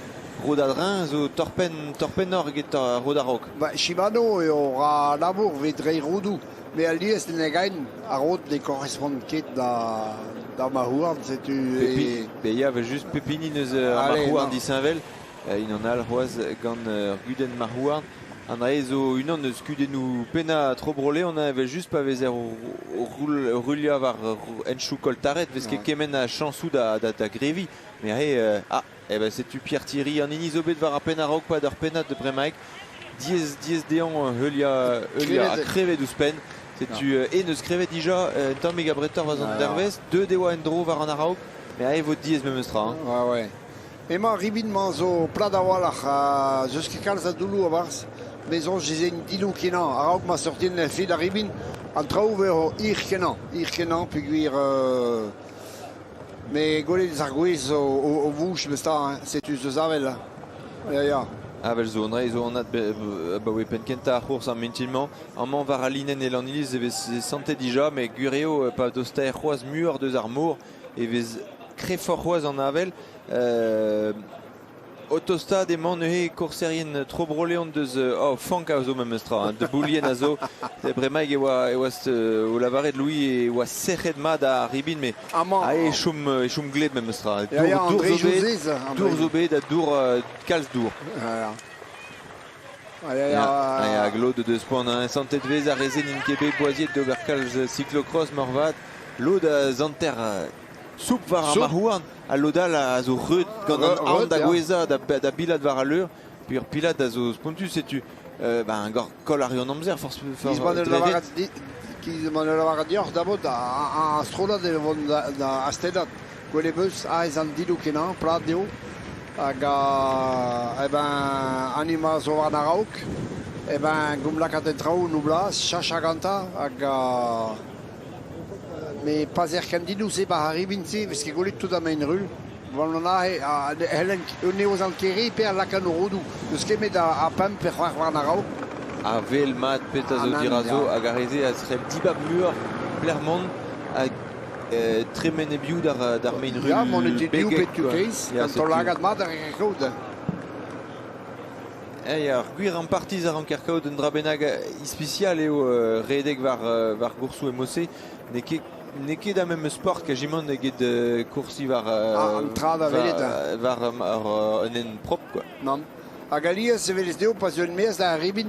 rod a-dreñv zo torr-penn, torr-pennoc'h eget ar rod a-raok. Ba, Shimano eo ra labour evit reiñ rodoù. Me alies ne gaen ar rod ne correspond ket da, da ma houarn, setu... Pepi, be ya, just pep hini neus ar marc'houarn disheñvel. Unan all c'hoazh gant ur gudenn marc'houarn. An ae zo unan eus kudennoù pennañ tro Bro-Leon evel-just pa vezer o ruilhañ war henchoù koltaret, vez ket kement a chañsoù da, da, da greviñ. Mais aze, ah, eh ben setu Pierre Thierry an hini zo bet war ar penn a-raok pad ur pennad bremaik. Diaes, diaes dezhañ heuliañ, heuliañ ha krevet ouzhpenn. Setu e neus krevet dija un tammig abretoc'h war an dervezh. Deuet e oa en-dro war an a-raok, mais aze e vo diaes memes tra. Hein. Ouais, ouais. Emañ ar ribin-mañ zo plat a-walc'h ha 'z eus ket kalz a doulloù a-barzh. Me soñj ez int dilloù kenañ. A-raok ma sortint er fil ar ribin, an traoù 'vezo hir-kenañ, hir-kenañ peogwir Me gwelet ar gwez o vouch meus 'ta, hein, setu 'z eus avel. Ya, ya. Avel zo, an dra zo anat abaoe penn-kentañ ar c'hours ar mintin-mañ. Amañ war al linenn e Lanniliz e vez santet dija, met gwir eo pa dostaer c'hoazh muioc'h deus ar mor e vez krefoc'h c'hoazh an avel. O tostaat emañ neuze kourserien Tro Bro-Leon deus oh fank a zo memes tra hein, de Boulien a zo bremaik e oa e oas o lavaret Louis e oa sec'het mat ar ribin met Amañ ah, e chom e chom gleb memes tra. Ya, ya, Dour, dour André zo bet, Josez, dour André. zo bet ha dour kalz dour. Ya, ya. Ya, Ya, ya. hag lod deus poan hein, santet vez ar re-se n'int ket bet boaziet d'ober kalz cyclocross moarvat. Lod a zanter Soup war ar marc'h-houarn, al lod all a zo reut gant an aon da gouezhañ, da bilat war al leur. Puis ur pilat a zo spontus, setu ben, koll a reont amzer, forzh Kiz man lavaret deoc'h dabot ar strollad e vont da astennañ gwelet 'meus aes an diloù kenañ, plat eo. Hag eh ben an hini zo war an a-raok, eh ben gomp lakaat en traoù 'n o blas, chachañ gantañ hag Mais pas er kandidoù-se ba ar ribin-se, vez ket gwelet tout an ein ru. Bon, an aze, hellen eo an kere pe a laka no rodoù. N'eus ket met a pemp pe c'hwec'h war an a-raok. Ar vel mat petra zo dirazo hag ar re-se a c'hell dibab muioc'h Clermont hag tremen e-biou d'ar main ru Ya, mont e div begek, bet tu quoi. keiz, Ya, gant setu. lagad mat ar re kaout. Ar gwir an partiz ar an kerkaout un dra bennak ispisial eo redek war goursoù emose. N'eo ket da mem sport kajimant eget koursi war... An tra da welet. War un en prop, quoi. Non. Hag alies e velez dezho pa zeu maez da ribin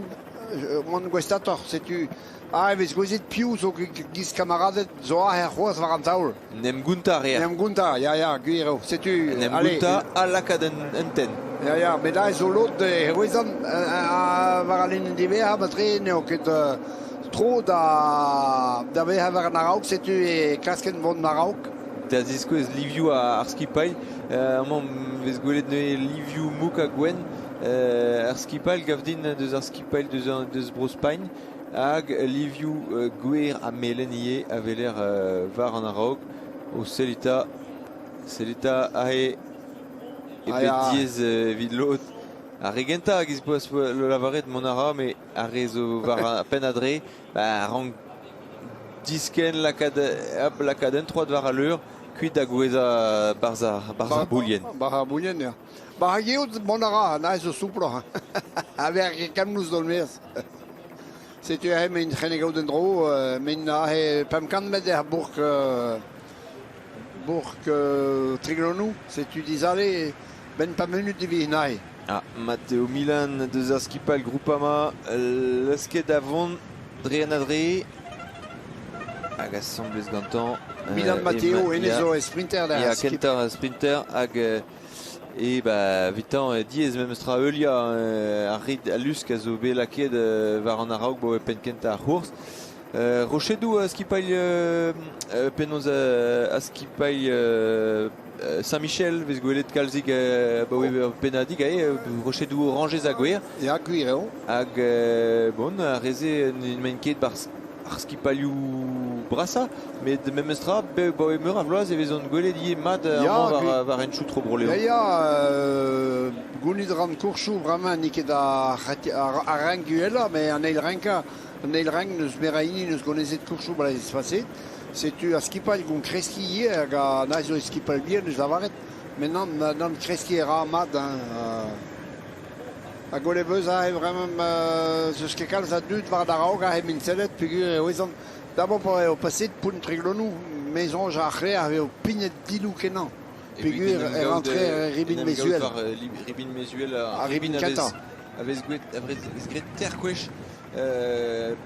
mont gouestatoc'h, setu... Ah, e vez gouezet piv zo giz kamaradet zo aze c'hoazh war an taol. N'em gounta rea. N'em gounta, ya, ya, gwir eo. Setu... N'em gounta a lakaat un tenn. Ya, ya, met aze zo lod e c'hwezan war al linenn diwezhañ, matre n'eo ket tro da vezañ war an araok, setu e klasken vont araok. Da ziskouez livioù ar skipailh. Amañ vez gwelet neuze livioù mouk ha gwenn. Ar skipailh gav din deus ar skipailh deus Bro-Spagn. Hag livioù gwer ha melen ivez a weler war an araok. O sellita aze e bet diaes evit lod. Ar re gentañ hag ez poas lavaret mont a ra, met ar re zo war ar penn adre, ba rank diskenn lakaat un troad war al leur, kuit da gouezhañ barzh ar boulien. Barzh ar boulien, ya. Ba hag eo mont a ra, na zo souploc'h. A-vec'h kemlouz d'ol maez. Setu aze mein c'henne gaout en dro, mein aze 500 metr er bourk Treglonou, setu dizale ben pa minut evit nae. Ah, Matteo Milan deus ar skipailh Groupama, leusket a vont dre an adre, hag asambles gantañ. Milan Matteo, hennezh zo sprinter da Ya, kentañ sprinter hag... E ba vitañ diaes memes tra heuliañ ar rid a lusk a zo bet lakaet war an araok bo penn kentañ ar c'hourz. Rochedoù a skipailh penaos a skipailh Saint-Michel vez gwelet kalzik baoe ur pennadig ae rochedoù orañjez ha gwer. Ya, gwir eo. Hag bon, ar re-se n'emaint ket barzh ar skipailhoù brasañ, met memes tra, baoe meur a vloaz e vezont gwelet ivez mat amañ war henchoù tro Bro-Leon. Ya, ya, gounit ran koursoù bremañ n'eo ket ar renk uhelañ, met an eil renkañ, an eil renk n'eus meur a hini n'eus gonezet koursoù blaz paset. Setu ar skipailh gant kreskiñ ivez hag an aze zo skipailh bihan eus lavaret, met nann kreskiñ a ra mat. Hag gwelet beus aze bremañ zeus ket kalz a dud war araok aze min sellet peogwir eo ezhomm. D'abord pa eo paset Pont Treglonou, me soñj ar c'hrec'h eo pignet diloù kenañ. Peogwir e rentre Ribin Mezuel. Ribin Mezuel, ar ribin kentañ. A vez graet ter kwech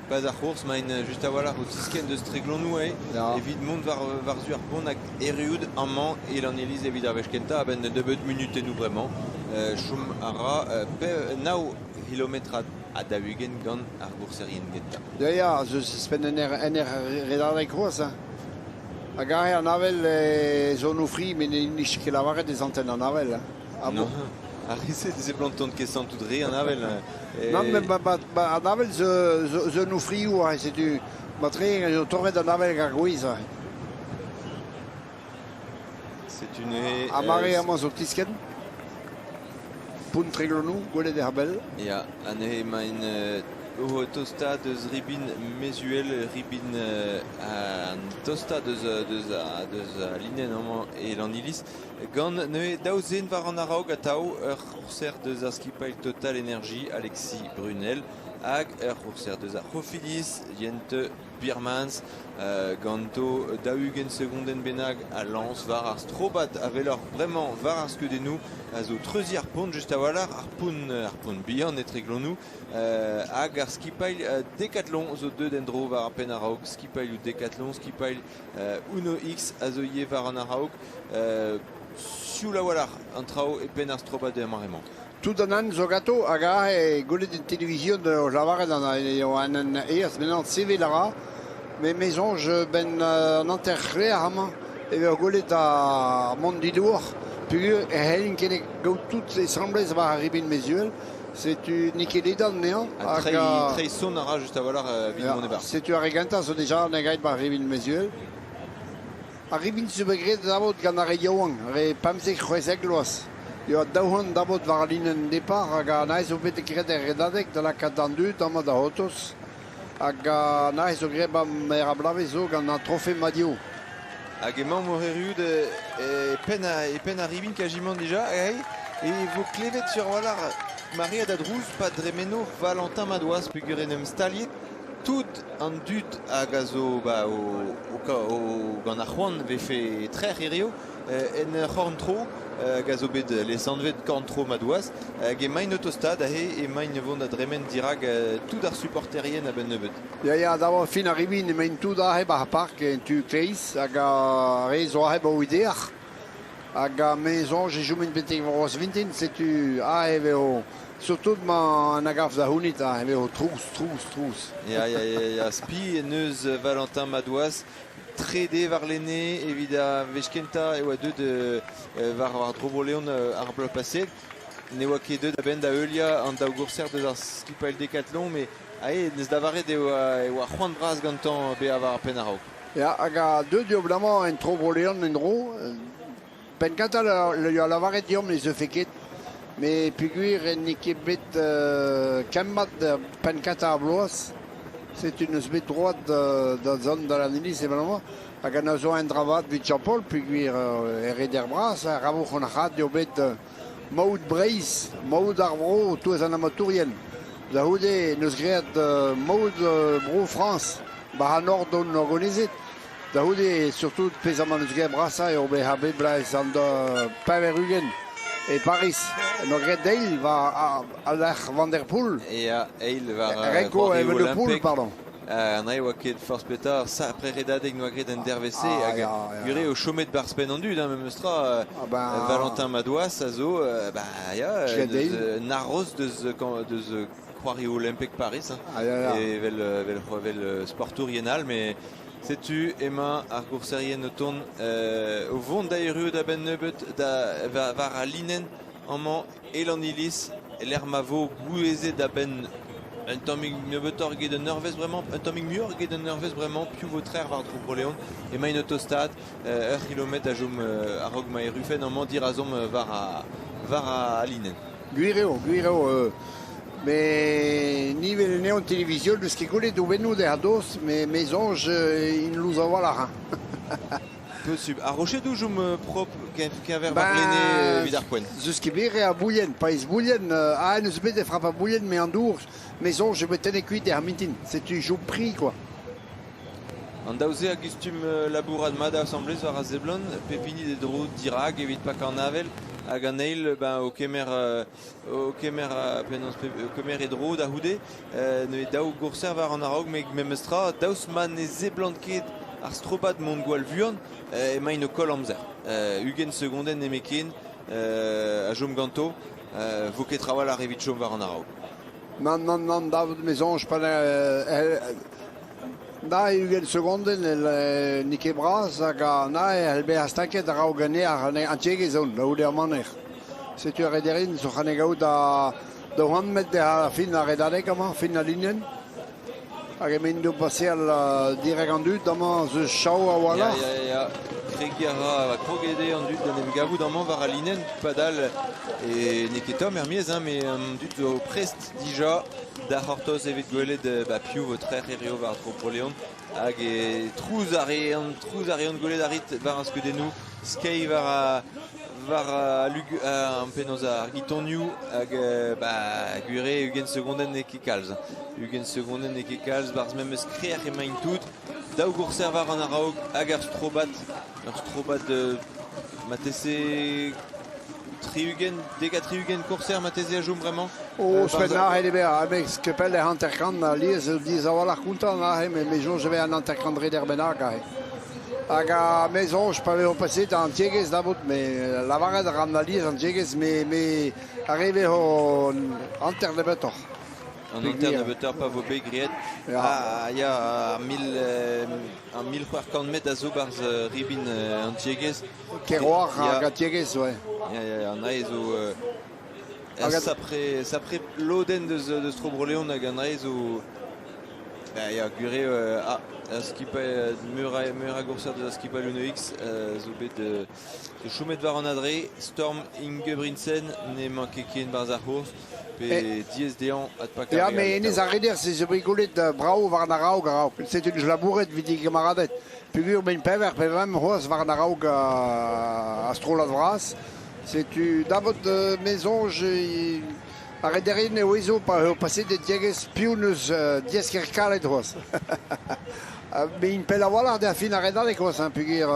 pas ar c'hourz, maint just a-walc'h o tiskenn deus Treglonou eo, evit mont war-zu ar pont hag erruout amañ e Lanniliz evit ar wech kentañ a-benn nebeut munutennoù bremañ. Chom a ra nav kilometrad ha 40 gant ar gourserien gentañ. Ya, ya, zeus ouzhpenn en er redadeg c'hoazh. Hag aze an avel zo en o fri, met n'eo ket lavaret ez antenn an avel. Non, ar re-se ne seblantont ket santout re an avel. Non, met an avel zo en o frioù, setu matre zo torret an avel gant ar gwez. Setu neuze... Ha mare amañ zo tiskenn. Pont Treglonou, gwelet er bell. Ya, ha neuze emaint o tostañ deus ribin Mezuel, ribin an tostañ deus a linenn amañ e Lanniliz. Gant neuze daou zen war an araok atav, ur c'hourser deus ar skipailh Total Energy, Alexis Brunel, hag ur c'hourser deus ar C'hofidis, Jente Birmans, ganto 40 segondenn bennak a lañs war ar strobad a weloc'h bremañ war ar skeudennoù a zo treuziñ ar pont just a-walc'h, ar pont bihan e Treglonou, hag ar skipailh Decathlon zo deuet en-dro war ar penn a-raok, skipailhoù Decathlon, skipailh Uno X a zo ivez war an araok, sioul a-walc'h an traoù e penn ar strobad er mare-mañ. Tout an an zo ganto hag aze gwelet en televizion o lavaret an aes maintenant sevel a ra, met me soñj ben an hanter c'hwec'h amañ e vez gwelet ar mont didour peogwir e c'hellin ket gaout tout asambles war ar ribin Mezuel. Setu n'eo ket ledan anezhañ. Treiñ son a ra just a-walc'h evit mont e-barzh. Setu ar re gentañ zo deja en gaet war ribin Mezuel. Ar ribin zo bet graet dabot gant ar re yaouank, re 15-16 vloaz. Eo daou c'hant dabot war al linenn depart hag an aez zo bet graet er redadeg da lakaat an dud amañ da otos. Hag an aez zo graet bam er a blavez zo gant an trofe Madio. Hag emañ mor erruout e penn ar ribin kajimant dija, e vo klevet sur walc'h maread a drouz pa dremeno Valentin Madouas peogwir en em staliet tout an dud hag a zo ba, o, o, o, gant ar c'hoant vefe trec'h hirio en ur c'horn-tro hag a zo bet lesanvet korn-tro Madouas hag emaint o tostaat aze emaint vont da dremen dirak tout ar supporterien a-benn nebeut. Ya, ya, da fin ar ribin emaint tout aze 'ba ar park en tu kleiz hag ar re zo aze 'ba o ideac'h. Hag a me soñj e chomin betek warc'hoazh vintin, setu aze e vezo surtout ma na gav da c'hounit aze e vezo trouz, trouz, trouz. Ya, ya, ya, ya, spi en deus Valentin Madouas trede warlene evit ar wech kentañ e oa deuet war war dro Bro-Leon ar bloaz paseet. Ne oa ket deuet a-benn da heuliañ an daou gourser deus ar skipailh Decathlon, met ae neus lavaret e oa, e oa c'hoant bras gantañ bezañ war ar penn a-raok. Ya, hag a deuet eo bremañ en tro Bro-Leon en-dro. Penn-kentañ a lavaret deomp ne zeufe ket, met peogwir n'eo ket bet kemmat penn-kentañ ar bloaz, setu n'eus bet droad da zont da Lanniliz evel-mañ, hag a zo un dra vat evit Jean-Paul peogwir er reder bras, ar ravoù an c'had eo bet Maout Breizh, maout ar vro e-touez an amatourien. Da c'houde n'eus graet maout Bro-Frañs, war an nord on organizet. Da c'houde, surtout pezh amañ n'eus graet brasañ eo bezañ bet bloaz an 80 e Pariz. N'o graet eil war al lec'h Van der Poel. Ya, eil war Remco Evenepoel, pardon. An ae oa ket forzh petra, sapre redadeg noa graet en dervezh-se hag gwir eo chomet barzh penn an dud, hein, memes tra. Valentin Madouas a zo, bah ya, deus un arroz deus, deus c'hoarioù olimpek Paris, hein, evel, evel, evel sportourien all, mais setu emañ ar gourserien o tont o vont da erruout a-benn nebeut da, war al linenn amañ e Lanniliz, e-lec'h ma vo gouezet a-benn un tammig nebeutoc'h eget un eurvezh bremañ, un tammig muioc'h eget un eurvezh bremañ, piv vo trec'h war-dro Bro-Leon. Emaint o tostaat, ur c'hilometr a chom a-raok ma errufen amañ dirazomp war a, war a linenn. Gwir eo, gwir eo. Mais nivel anezho en televizion n'eus ket gwelet doubennoù dezhañ dost, mais me soñj int lous a-walc'h. Posubl. Ar rochedoù chom prop keñver warlene evit ar poent. Zeus ket bet re a bouilhenn, paez bouilhenn, ah, n'eus bet e frap a bouilhenn, mais an dour, me soñj e voe tennet kuit er mintin. Setu job pri, quoi. An daou-se a gustum labourat mat asambles war a seblant, pep hini d'e dro dirak evit pakañ an avel, hag an eil ben, o kemer, o kemer, penaos, o kemer e dro da c'houde. Neuze daou gourser war an a-raok, met memestra, daoust ma ne seblant ket ar strobad mont gwall vuan, emaint o koll amzer. 20 segondenn nemetken a chom ganto, vo ket trawalc'h evit chom war an a-raok. Nann, nann, nann, David, me soñj pa na 20 segondenn n'eo ket bras hag na e c'hell bezañ stanket a-raok an an tiegezh on, da c'houde ar maner. Setu ar rederien zo c'hane gaout da daou c'hant metr da fin ar redadeg amañ, fin al linenn. Hag emaint o paseal direk an dud amañ eus chao a-walc'h. Ya, ya, ya. Kregiñ a ra, kroget eo an dud d'en em gavout amañ war al linenn. Padal e n'eo ket tomm er-maez, hein, met an dud zo prest dija da c'hortoz evit gwelet ba, piv vo trec'h hirio war tro Bro-Leon. Hag e trouz a reont, trouz a reont gwelet a rit war ar skeudennoù, skeiñ war a, war ar penaos ar gitonioù hag ba gwir eo 20 segondenn n'eo ket kalz. 20 segondenn n'eo ket kalz, barzh memes krec'h emaint tout. Daou gourser war an a-raok hag ur strobad, ur strobad marteze 60, 70 kourser marteze a chom bremañ. Oh, ouzhpenn aze eo bezañ, met skepell e 50 alies diaes a-walc'h kontañ aze, met me soñj e vez an 50 reder bennak aze. Hag a me soñj pa vezo paseet an tiegezh da vout, me lavaret a ran alies an tiegezh, me, me ar re vezo hanter nebeutoc'h. An hanter nebeutoc'h pa vo bet graet. Ya. Ah, ya, ar mil, ar 1600 metr a zo barzh ribin an tiegezh. Keroar hag an tiegezh, ouais. Ya, ya, an ae zo sapre, sapre lodenn deus, deus Tro Bro-Leon hag an ae zo Ba ya, gwir eo ah, ar skipailh meur a, meur a gourser deus ar skipailh Uno X zo bet zo chomet war an adre. Storm Ingebrigtsen n'emañ ket ken barzh ar c'hours pe diaes dezhañ adpakañ. Ya, met hennezh ar reder se zo bet gwelet brav war an araok a-raok. Setu neus labouret evit e gamaraded. Peogwir ben pevar pe vemp c'hoazh war an araok a strollad vras. Setu dabot me soñj Ar rederien e ouezo pa eo paset e tiegezh piv n'eus diesker kalet c'hoazh. Met int pell a-walc'h da fin ar redadeg c'hoazh, hein, peogwir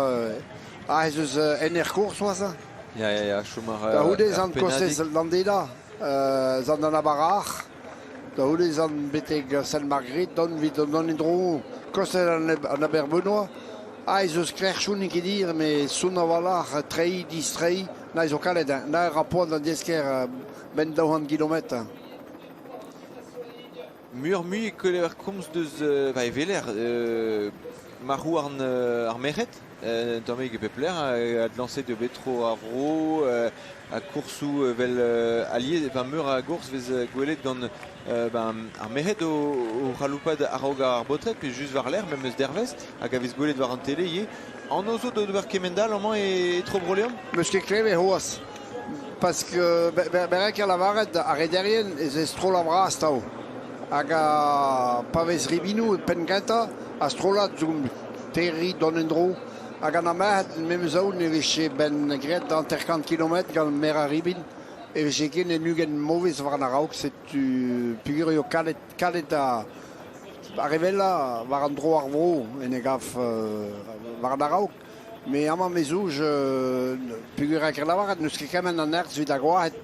ah, ez eus en er course c'hoazh. Hein. Ya, ya, ya, chom ar Da c'houde ez an kostez Landeda, ez an d'an Abarac'h, da c'houde ez an betek Sainte-Marguerite, dont evit dont en-dro kostez an Aber-Benoît. Ah, ez eus krec'hioù n'int ket hir, met sonn a-walc'h, treiñ, distreiñ, na ez zo kalet, hein. Na ra poan d'an desker 'benn 200 kilometr. Muioc'h-mui e klever komz deus ba e weler marc'houarn ar merc'hed, un tammig e pep lec'h, adlañset eo bet tro ar vro, ha koursoù evel alies, enfin meur a gours vez gwelet gant ben, ar merc'hed o c'haloupat a-raok ar baotred, pe just war-lerc'h memes dervezh, hag a vez gwelet war an tele ivez. Anv zo d'ober kement-all amañ e tro Bro-Leon? Meus ket klevet c'hoazh. Parce que berrek a lavaret ar rederien ez eus strollad bras tav. Hag pa vez ribinoù e penn kentañ, ar strollad zo terriñ dont en-dro. Hag an amerc'hed memes aon e vije ben graet 50 kilometr gant meur a ribin e vije ken en 20 mauvez war an a-raok. Setu peogwir eo kalet, kalet ar revellañ war an dro ar vro en e gav war an a-raok. Me amañ me zouj peogwir eo lavaret n'eus ket kement a nerzh evit ar gwazed,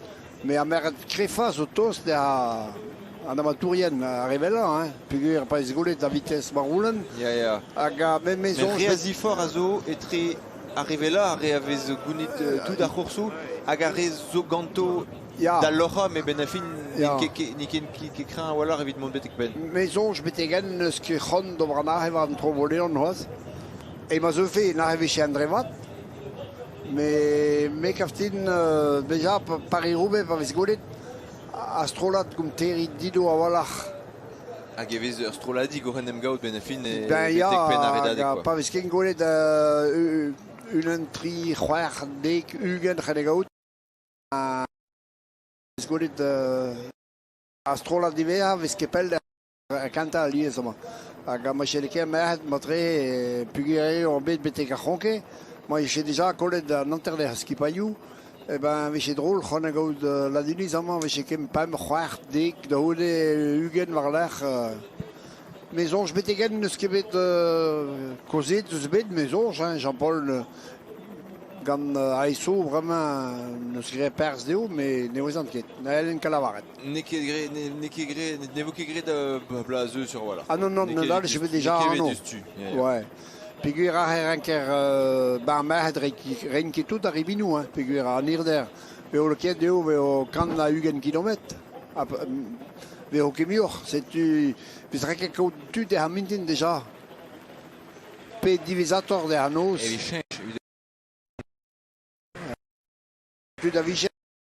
met ar merc'hed krefañ zo tost da an amatourien ar re wellañ, hein, peogwir pa ez gwelet da vitesse Maroulen. Ya, ya. Hag me, me soñj... Met re a ziforc'h a zo etre ar re wellañ, ar re a vez gounit tout ar c'hoursoù, hag ar re zo ganto ya. da loc'hañ, met benn ar fin n'int ket, ket kreñv a-walc'h evit mont betek penn. Me soñj betek-henn n'eus ket c'hoant d'ober an arc'h war an tro-Voleon c'hoazh. E ma zeufe nac'h e vije an drevad, me gav din bezañ Paris-Roubaix pa vez gwelet ar strollad gant terriñ dido a-walc'h. Hag e vez ur strolladig oc'h en em gaout benn ar fin Ben betek ya, penn ar redadeg hag quoi. pa vez ken gwelet unan, tri, c'hwec'h, dek, 20 c'hell e gaout. Vez gwelet ar strollad diwezhañ vez ket pell kentañ alies amañ. Hag ma chelle ket merc'hed matre peogwir eo bet betek ar c'hronke, ma vije dija kollet an hanter ar skipailhoù, eh ben vije drol c'hoant da gaout Ladiniz amañ, vije ket pemp, c'hwec'h, dek, da c'houde 20 war-lerc'h. Me soñj betek-henn n'eus ket bet kaozeet eus bet, me soñj, hein, Jean-Paul gant ASO bremañ n'eus graet perzh dezho, met ne ouezan ket, n'hellen ket lavaret. N'eo ket graet, n'eo ket graet, ne vo ket graet bloaz a zeu sur voilà. Ah non, non, N'eo ket non, je veux déjà n'eo ket anv. diouzhtu. Ya, ya. Ouais. Peogwir ar renker ba merc'hed rein ket tout ar ribinoù, hein, peogwir an hirder. Veo lakaet eo veo 120 kilometr. Ha veo ket muioc'h. Setu, vez ket kaout tud er mintin déjà. Pe diwezhatoc'h d'ar noz. Evit cheñch, evit Tud a vicher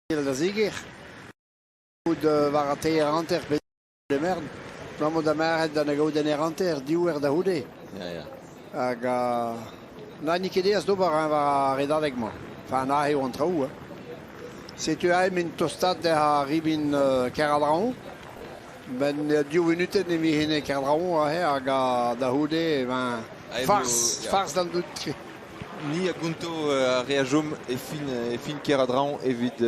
da zeger. Out war ar teir hanter pe de merd. Abalamour da merc'hed da gaout en hanter, div eur da c'houde. Ya, ya. Hag na n'eo ket aes d'ober hein, war ar redadeg-mañ. Enfin, na eo an traoù. Hein. Setu aet min tostaat ar ribin Keradraoñ. Ben div vunutenn e vije Kerdraoñ aze hag da c'houde, ben, farz, farz d'an dud. Ni a gonto ar re a chom e fin Keradraoñ evit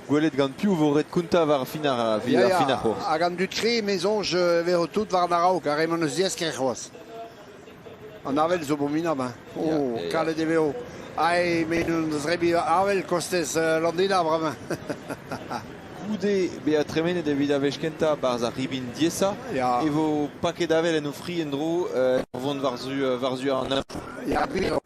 gwelet gant piv vo ret kontañ war fin ar, Ya, ya, fin ar c'hourz. Hag an dud kre, me soñj, vezo tout war an araok, ar re-mañ n'eus diaes c'hoazh. An avel zo abominabl, hein. Oh, Ya, ya, ya. kalet e vezo. Ai, me n'eus rebi avel kostez Landeda bremañ. Goude bezañ tremenet evit ar wech kentañ 'barzh ar ribin diaesañ, Ya. e vo paket avel en o fri en-dro vont war-zu an neñv. Ya, gwir eo.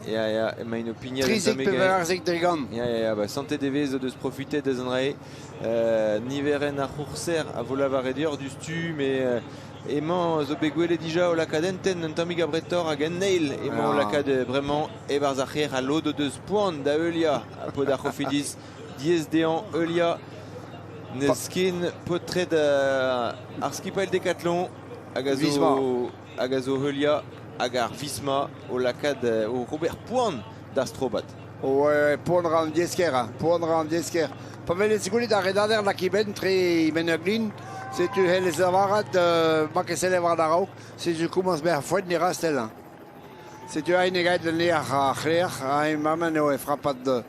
Ya, ya, emaint o pignat un 13 tammig pe 94. Ya, ya, ya, ba, santet e vez o deus profitet deus an dra-se. Niverenn ar c'hourser a vo lavaret deoc'h diouzhtu, met emañ zo bet gwelet dija o lakaat hentenn un tammig abretoc'h hag en eil emañ o lakaat bremañ e-barzh ar c'hêr ha lod o deus poan da heuliañ paotr ar C'hofidis diaes dezhañ heuliañ n'eus ken paotred ar skipailh Decathlon hag a zo hag a zo heuliañ hag ar Visma o lakaat o ober poan d'ar strobad. Ouais, poan ra an diaesker, hein, poan ra an diaesker. Pa velez gwelet ar redader lak e benn tre e benn ur glin, setu hellez lavaret ma ket sellet war a-raok, setu komañs bezañ foet ne rastell. Hein. Setu aet gaet lec'h ar c'hlec'h, ha mammenn eo e frapad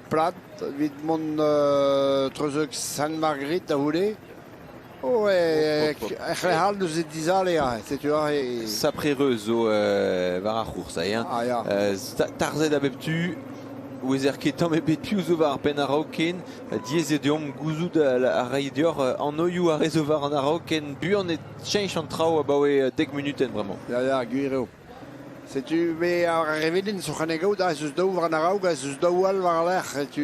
plat evit mont treuzek Sainte-Marguerite da c'houde. Oh, e c'hlec'h all neuze dizale aze, setu aze. Sapre reuz zo war ar c'hours aze. Hein. Ah, ya. Tarzhet a bep tu, ouezer ket tamm ebet piv zo war ar penn a-raok ken. Diaes eo deomp gouzout a reiñ deoc'h anvioù ar re zo war an a-raok ken buan e cheñch an traoù abaoe 10 munutenn bremañ. Ya, ya, gwir eo. Setu me ar revedenn zo c'hoant gaout ez eus daou war an a-raok, ez eus daou all war-lerc'h. Setu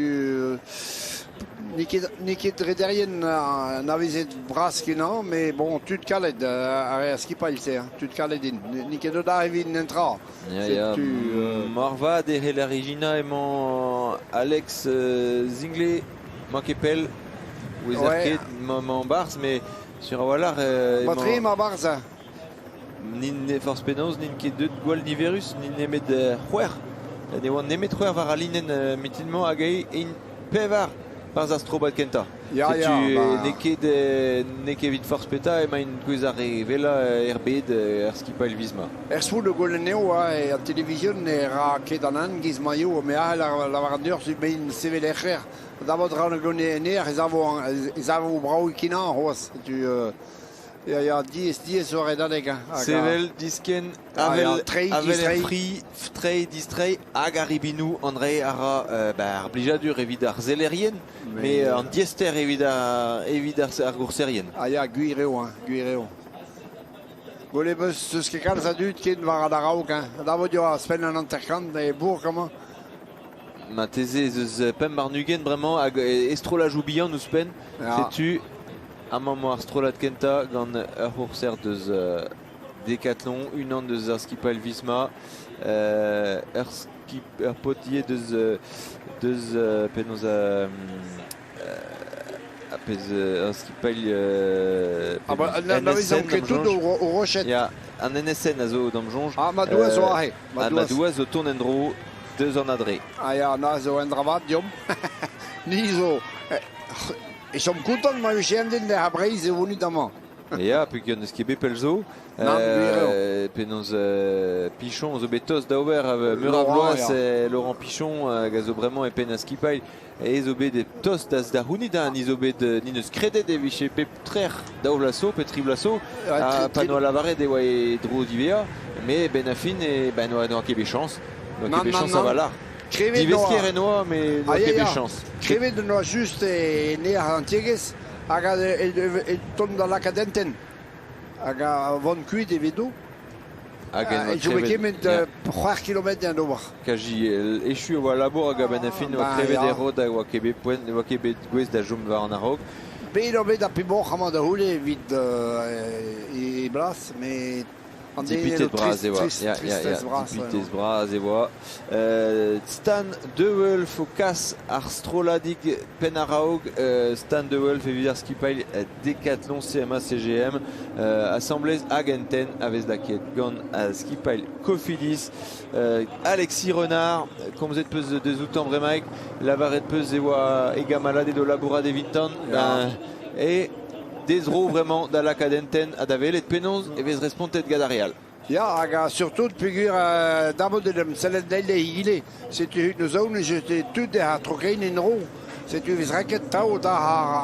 n'eo ket, n'eo ket rederien anavezet bras-kenañ, mais bon, tud kalet ar re a skipailh-se, hein, tud kalet int. N'eo ket deuet evit netra. Ya, ya, Setu moarvat e c'heller ijinañ emañ Alex Zinglé, 'mañ ket pell, 'ouezer ket 'mañ 'barzh, mais sur a-walc'h emañ... Matre emañ 'barzh, hein. N'int forzh penaos n'int ket deuet gwall niverus, n'int nemet c'hwec'h. Ne oant nemet c'hwec'h war al linenn mintin-mañ hag int pevar barzh ar strobad kentañ. Ya, Setu ya, ba... n'eo ket n'eo ket evit forzh petra emaint gouez ar re wellañ er bed er skipailh Visma. Er soul o gwelet eo an televizion ne ra ket an hent giz ma eo, me a c'hell lavaret deoc'h mein sevel er c'hrec'h. Da vot ran gant en aer ez avo brav-kenañ c'hoazh. Setu Ya, ya, diaes, diaes war redadeg. Hein, Sevel, diskenn, avel, avel er fri, treiñ, distreiñ, hag ar ribinoù André a ra ba, ar blijadur evit ar sellerien, mais an diaester evit ar, evit ar, ar gourserien. Ah ya, gwir eo, hein, gwir eo. Gwelet 'meus eus ket kalz a dud ken war an a-raok. Hein. Da vo diouzh ouzhpenn an 50 e bourk amañ. Marteze ez eus 25 bremañ hag e strollajoù bihan ouzhpenn. Setu Amañ emañ ar strollad kentañ gant ur c'hourser deus Decathlon, unan deus ar skipailh Visma, ur skip ur paotr ivez deus deus penaos ar pezh ur skipailh Ah bah, NSN ket tout o roched. Ya, an NSN a zo d'am soñj. Ah, Madouas zo aze. Ah, Madouas zo tont en-dro deus an adre. Ah ya, na zo un dra vat deomp. Ni zo E chom kontant ma vije un den da Breizh e vonit amañ. Ya, peogwir n'eus ket bet pell zo. Nann, gwir eo. Penaos Pichon zo bet tost da ober meur a vloaz, Laurent Pichon hag a zo bremañ e penn ar skipailh, e zo bet tost da da c'hounit, hein, ni zo bet ni neus kredet e vije bep trec'h daou vloaz zo pe tri vloaz zo, ha pa noa lavaret e oa e dro diwezhañ, mais ben a fin e ben n'oa ket bet chañs, n'oa ket bet chañs a-walc'h. Divesker en oa, met n'oa ket bet chañs. Krevet en oa just e nerzh an tiegezh hag e tont da lakaat hentenn hag a vont kuit evito. Hag en oa E chome krevet, kement 6 kilometr d'ober. Kaji echu e oa labour hag a-benn ar fin oa krevet e rod hag oa ket bet poent, oa ket bet gouest da chom war an a-raok. Bet eo bet ar pemoc'h amañ da c'houde evit e blas, met Dipitet bras e oa. Ya, ya, ya, dipitet bras e oa. Stan Dewulf o kas ar strolladig penn a-raok. Stan Dewulf evit ar skipailh Decathlon CMA CGM. Asambles hag en-tenn a vez lakaet gant ar skipailh Cofidis. Alexis Renard, komzet peus deus outañ bremaik, lavaret peus e oa e gamaladed o labourat evitan. Ben, e Dezro bremañ da lakaat hentenn ha da welet penaos e vez respontet gant ar re all. Ya, hag surtout peogwir dabot en em sellet dezhe egile. Setu nos aon j'étais tud ha trokein en-dro. Setu e vez raket tav da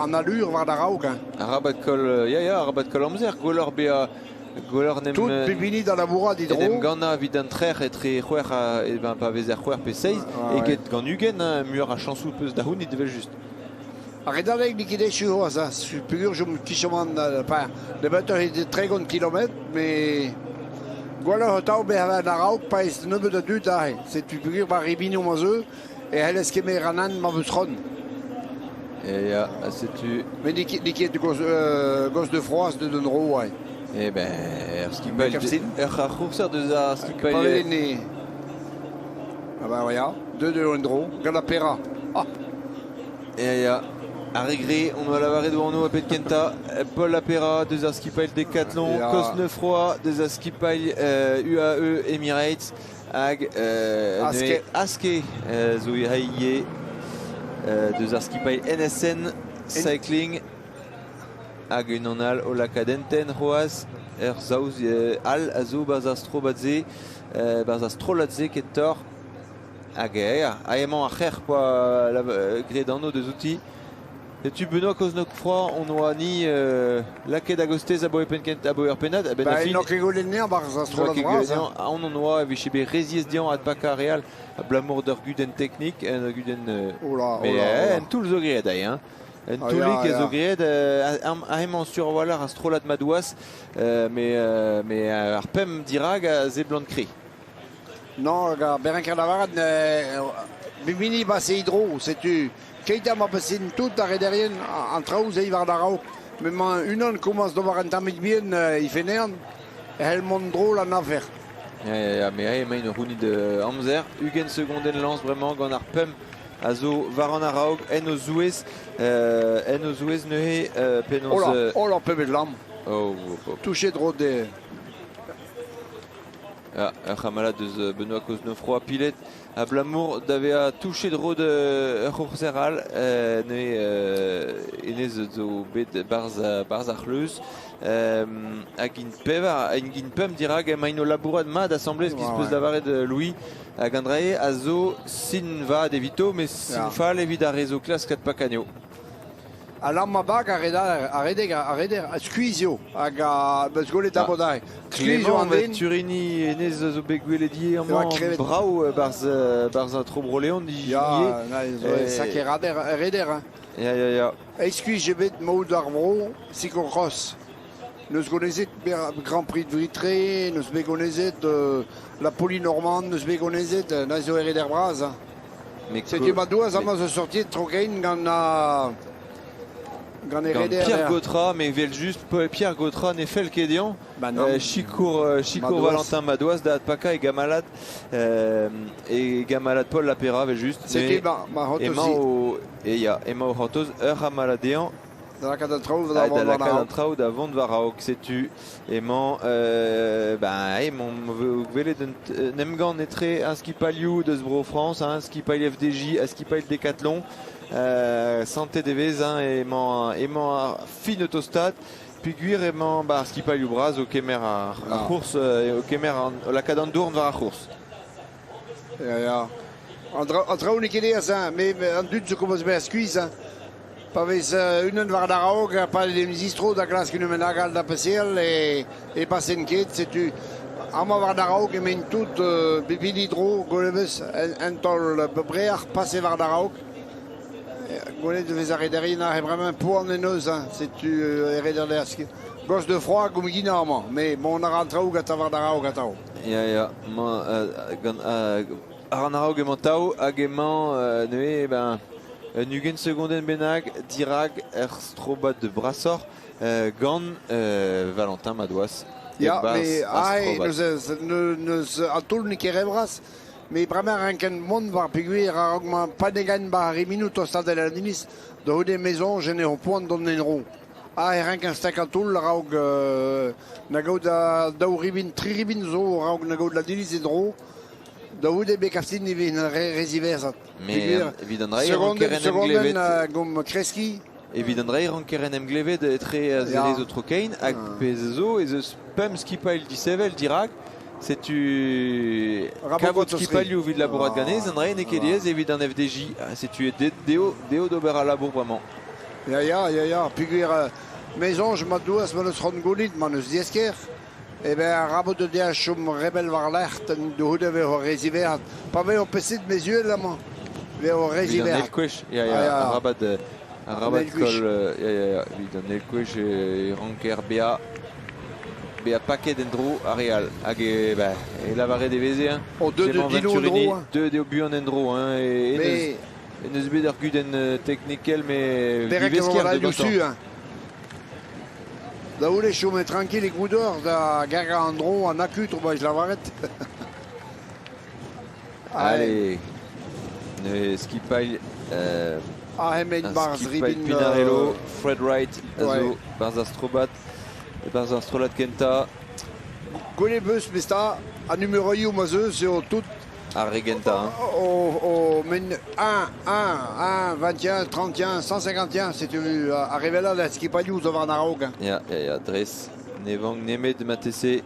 an allure war da raok. Hein. Arabat koll, ya, ya, arabat koll amzer, gwelloc'h bezañ gwelloc'h en em Tout pep hini da labourat e en em dro. gannañ evit an trec'h etre c'hwec'h ha eh ben, pa vezer c'hwec'h pe seizh eget gant 20, hein, muioc'h a chañsoù peus da c'hounit evel-just. Ar redadeg n'eo ket echu c'hoazh, hein. Peogwir chom kichaman, enfin, nebeutoc'h eo 30 kilometr, met Gwelloc'h atav bezañ en a-raok pa ez nebeut a dud aze. Setu peogwir war ribinoù ma zeu e c'hellez kemer an hent ma 'veus c'hoant. E ya, setu... Met n'eo ket, n'eo ket goz, goz de froaz deus un dro, ouais. Eh ben, ur skipailh... Ur ar c'hourser deus ar skipailh... Ne... Ah bah ya, deut eo en-dro, gant ar pera. Ah. Ya, ya. Ar regret, on va lavaret oa anv a-bed kentañ. Paul Lapera deus ar skipailh Decathlon, Ya. Cosnefroy deus ar skipailh UAE Emirates hag Aske. Aske zo ivez deus ar skipailh NSN Cycling hag unan all o lakaat enten c'hoazh ur saoz all a zo 'barzh ar strobad-se, 'barzh ar strollad-se kentoc'h. Hag ya, emañ ar c'herc'h poa graet anv deus outi. Setu Benoît Cosnefroy on oa ni lakaet a-gostez aboe penn-kentañ aboe ur pennad. A-benn Ba, ar fin, n'o ket gwelet anezhañ 'barzh ar strollad bras. Hein. Aon on oa e vije bet re ziaes dezhañ adpakañ re all abalamour d'ur gudenn teknik, ur gudenn... Oula, mais oula, oula. un toull zo graet aze, hein. Un toullig a zo graet, emañ sur a-walc'h ar strollad Madouas, mais ar pemp dirak a seblant kre. Non, hag ar berrenker lavaret mini ba se dro, setu keit ha ma pesin tout ar rederien an traoù se war a-raok. Met mañ unan komañs d'ober un tammig bihan he feneant, e c'hell mont drol an afer. Ya, ya, ya, mais emaint o c'hounit amzer. 20 segondenn lañs bremañ gant ar pemp a zo war an a-raok en o zouez. En o zouez neuze penaos... Oh là, oh là, pebezh lamm. Oh, oh, oh. Touchet dro de... Ah, ur c'hamalad eus Benoît Cosnefroy pilet abalamour da vezañ touchet rod ur c'hourser all neuze hennezh zo bet 'barzh 'barzh ar c'hleuz hag int pevar int pemp dirak emaint o labourat mat asambles giz peus lavaret Louis hag an dra-se a zo sin vat evito met sin fall evit ar re zo klask adpakañ. A lamm bag ar reder, ar redeg, ar reder, a skuizh eo hag a beus gwelet Ah. abodai. Skuizh eo Clément an den. Turini hennezh zo bet gwelet ivez amañ krevet. brav 'barzh 'barzh an Tro-Bro-Leon Ya, na, zo Eh. sacré rader, reder. Hein. Ya, ya, ya. Skuizh eo bet maout ar vro, cyclocross. Neus gonezet Grand Prix de Vitré, neus bet gonezet la Polynormande, neus bet gonezet na zo reder bras. Hein. Mais Setu ma doaz amañ zo sortiet tro-kein gant gant e Gant reder. Pierre Gautrat, mais vel just Pierre Gautrat ne fell ket dezhañ. Bah non. Sikour Madouas. Valentin Madouas da adpakañ e gamalad e gamalad Paul Lapera vel just. Setu ma ma Emañ c'hortoz o e ya, emañ o c'hortoz ur c'hamalad dezhañ da lakaat an traoù da ha da vont war lakaat an a-raok. traoù da vont war-raok. Setu emañ ben emañ gwelet un emgann etre ar skipailhoù deus Bro-Frañs, hein, skipailh FDJ ha skipailh Decathlon. Santet e vez hein, emañ emañ ar fin o tostaat peogwir emañ ba ar skipailhoù bras o kemer ar, ar c'hours, o kemer an, o lakaat an dourn war ar c'hours. Ya, ya. An dra- an traoù n'eo ket aes, hein, mais an dud zo komañs bezañ skuizh. Hein. Pa vez unan war a-raok, pa en em zistro da glask un bennak all da paseal e, e pasen ket, setu amañ war a-raok emaint tout pep hini dro, gwelet vez un taol breac'h pase war a-raok. Gwelet e vez ar rederien aze bremañ poan en eus, hein, setu e reder lesk. Gost de froid gomginañ amañ, mais bon a ra an traoù gant war a-raok atav. Ya, ya, mañ gant ar an a-raok emañ tav hag emañ neuze ben un 20 segondenn bennak dirak er strobad brasoc'h gant Valentin Madouas. Ya, E-barzh mais ar ae, strobad. neus, neus an taol n'eo ket re vras, mais bremañ ranken mont war peogwir a-raok ma panegan ba ar reminoù tostaat an iliz, da c'houde mezoñj en eo poan dont en-dro. Ah, e rank an stak an taol a-raok na gaout a daou ribin, tri ribin zo a-raok na gaout la diliz en-dro. Da c'houde bet kaftin e vin re, re ziwezhat. Mais Peogwir evit an dra e segondenn, ranker en em segondenn glevet. gom kreskiñ. Evit an dra e ranker en em glevet etre Ya. zere zo trokein hag pezh zo ez eus pemp skipailh disheñvel dirak. Setu kavout skipailhoù evit labourat ganez, an dra n'eo ket diaes evit an FDJ. Ah, setu dezho dezho d'ober al labour bremañ. Ya, ya, ya, ya. Peogwir mezoñj ma douas ma neus c'hoant gounit, ma neus diaesker. Eh ben, arabat eo dezhañ chom rebell war-lerc'h da c'houde vezo re ziwezhat. Pa vezo peset mezuel amañ, vezo re Evit an ziwezhat. eil kwech, ya, ya, Ah, ya. arabat arabat eil gwech. koll, ya, ya, ya, evit an eil kwech e ranker bezañ bezañ paket en-dro ar re all. Hag e, ba, e lavaret e veze, hein. O, deuet Clément eo dillo Venturini, en-dro, hein. deuet eo buan en-dro, hein, e, Mais e neus bet ur gudenn teknikel, mais Perek e vo divesker war de diouzhtu, gantañ. hein. Da houde chomet tranquil e goudor da gargañ an dro an akut o baez lavaret. Allez, neuze skipailh Ah, hemen un barzh skipailh ribin Pinarello, Fred Wright a zo ouais. barzh ar strobat, barzh ar strollad kentañ. Gwelet 'peus mesta an numeroioù ma 'z eus eo tout Ar re gentañ. Hein. O men 1, 1, 1, 21, 31, 151, setu ar re wellañ da skipailhoù zo war an a-raok. Hein. Ya, ya, ya, dres ne vank nemet matese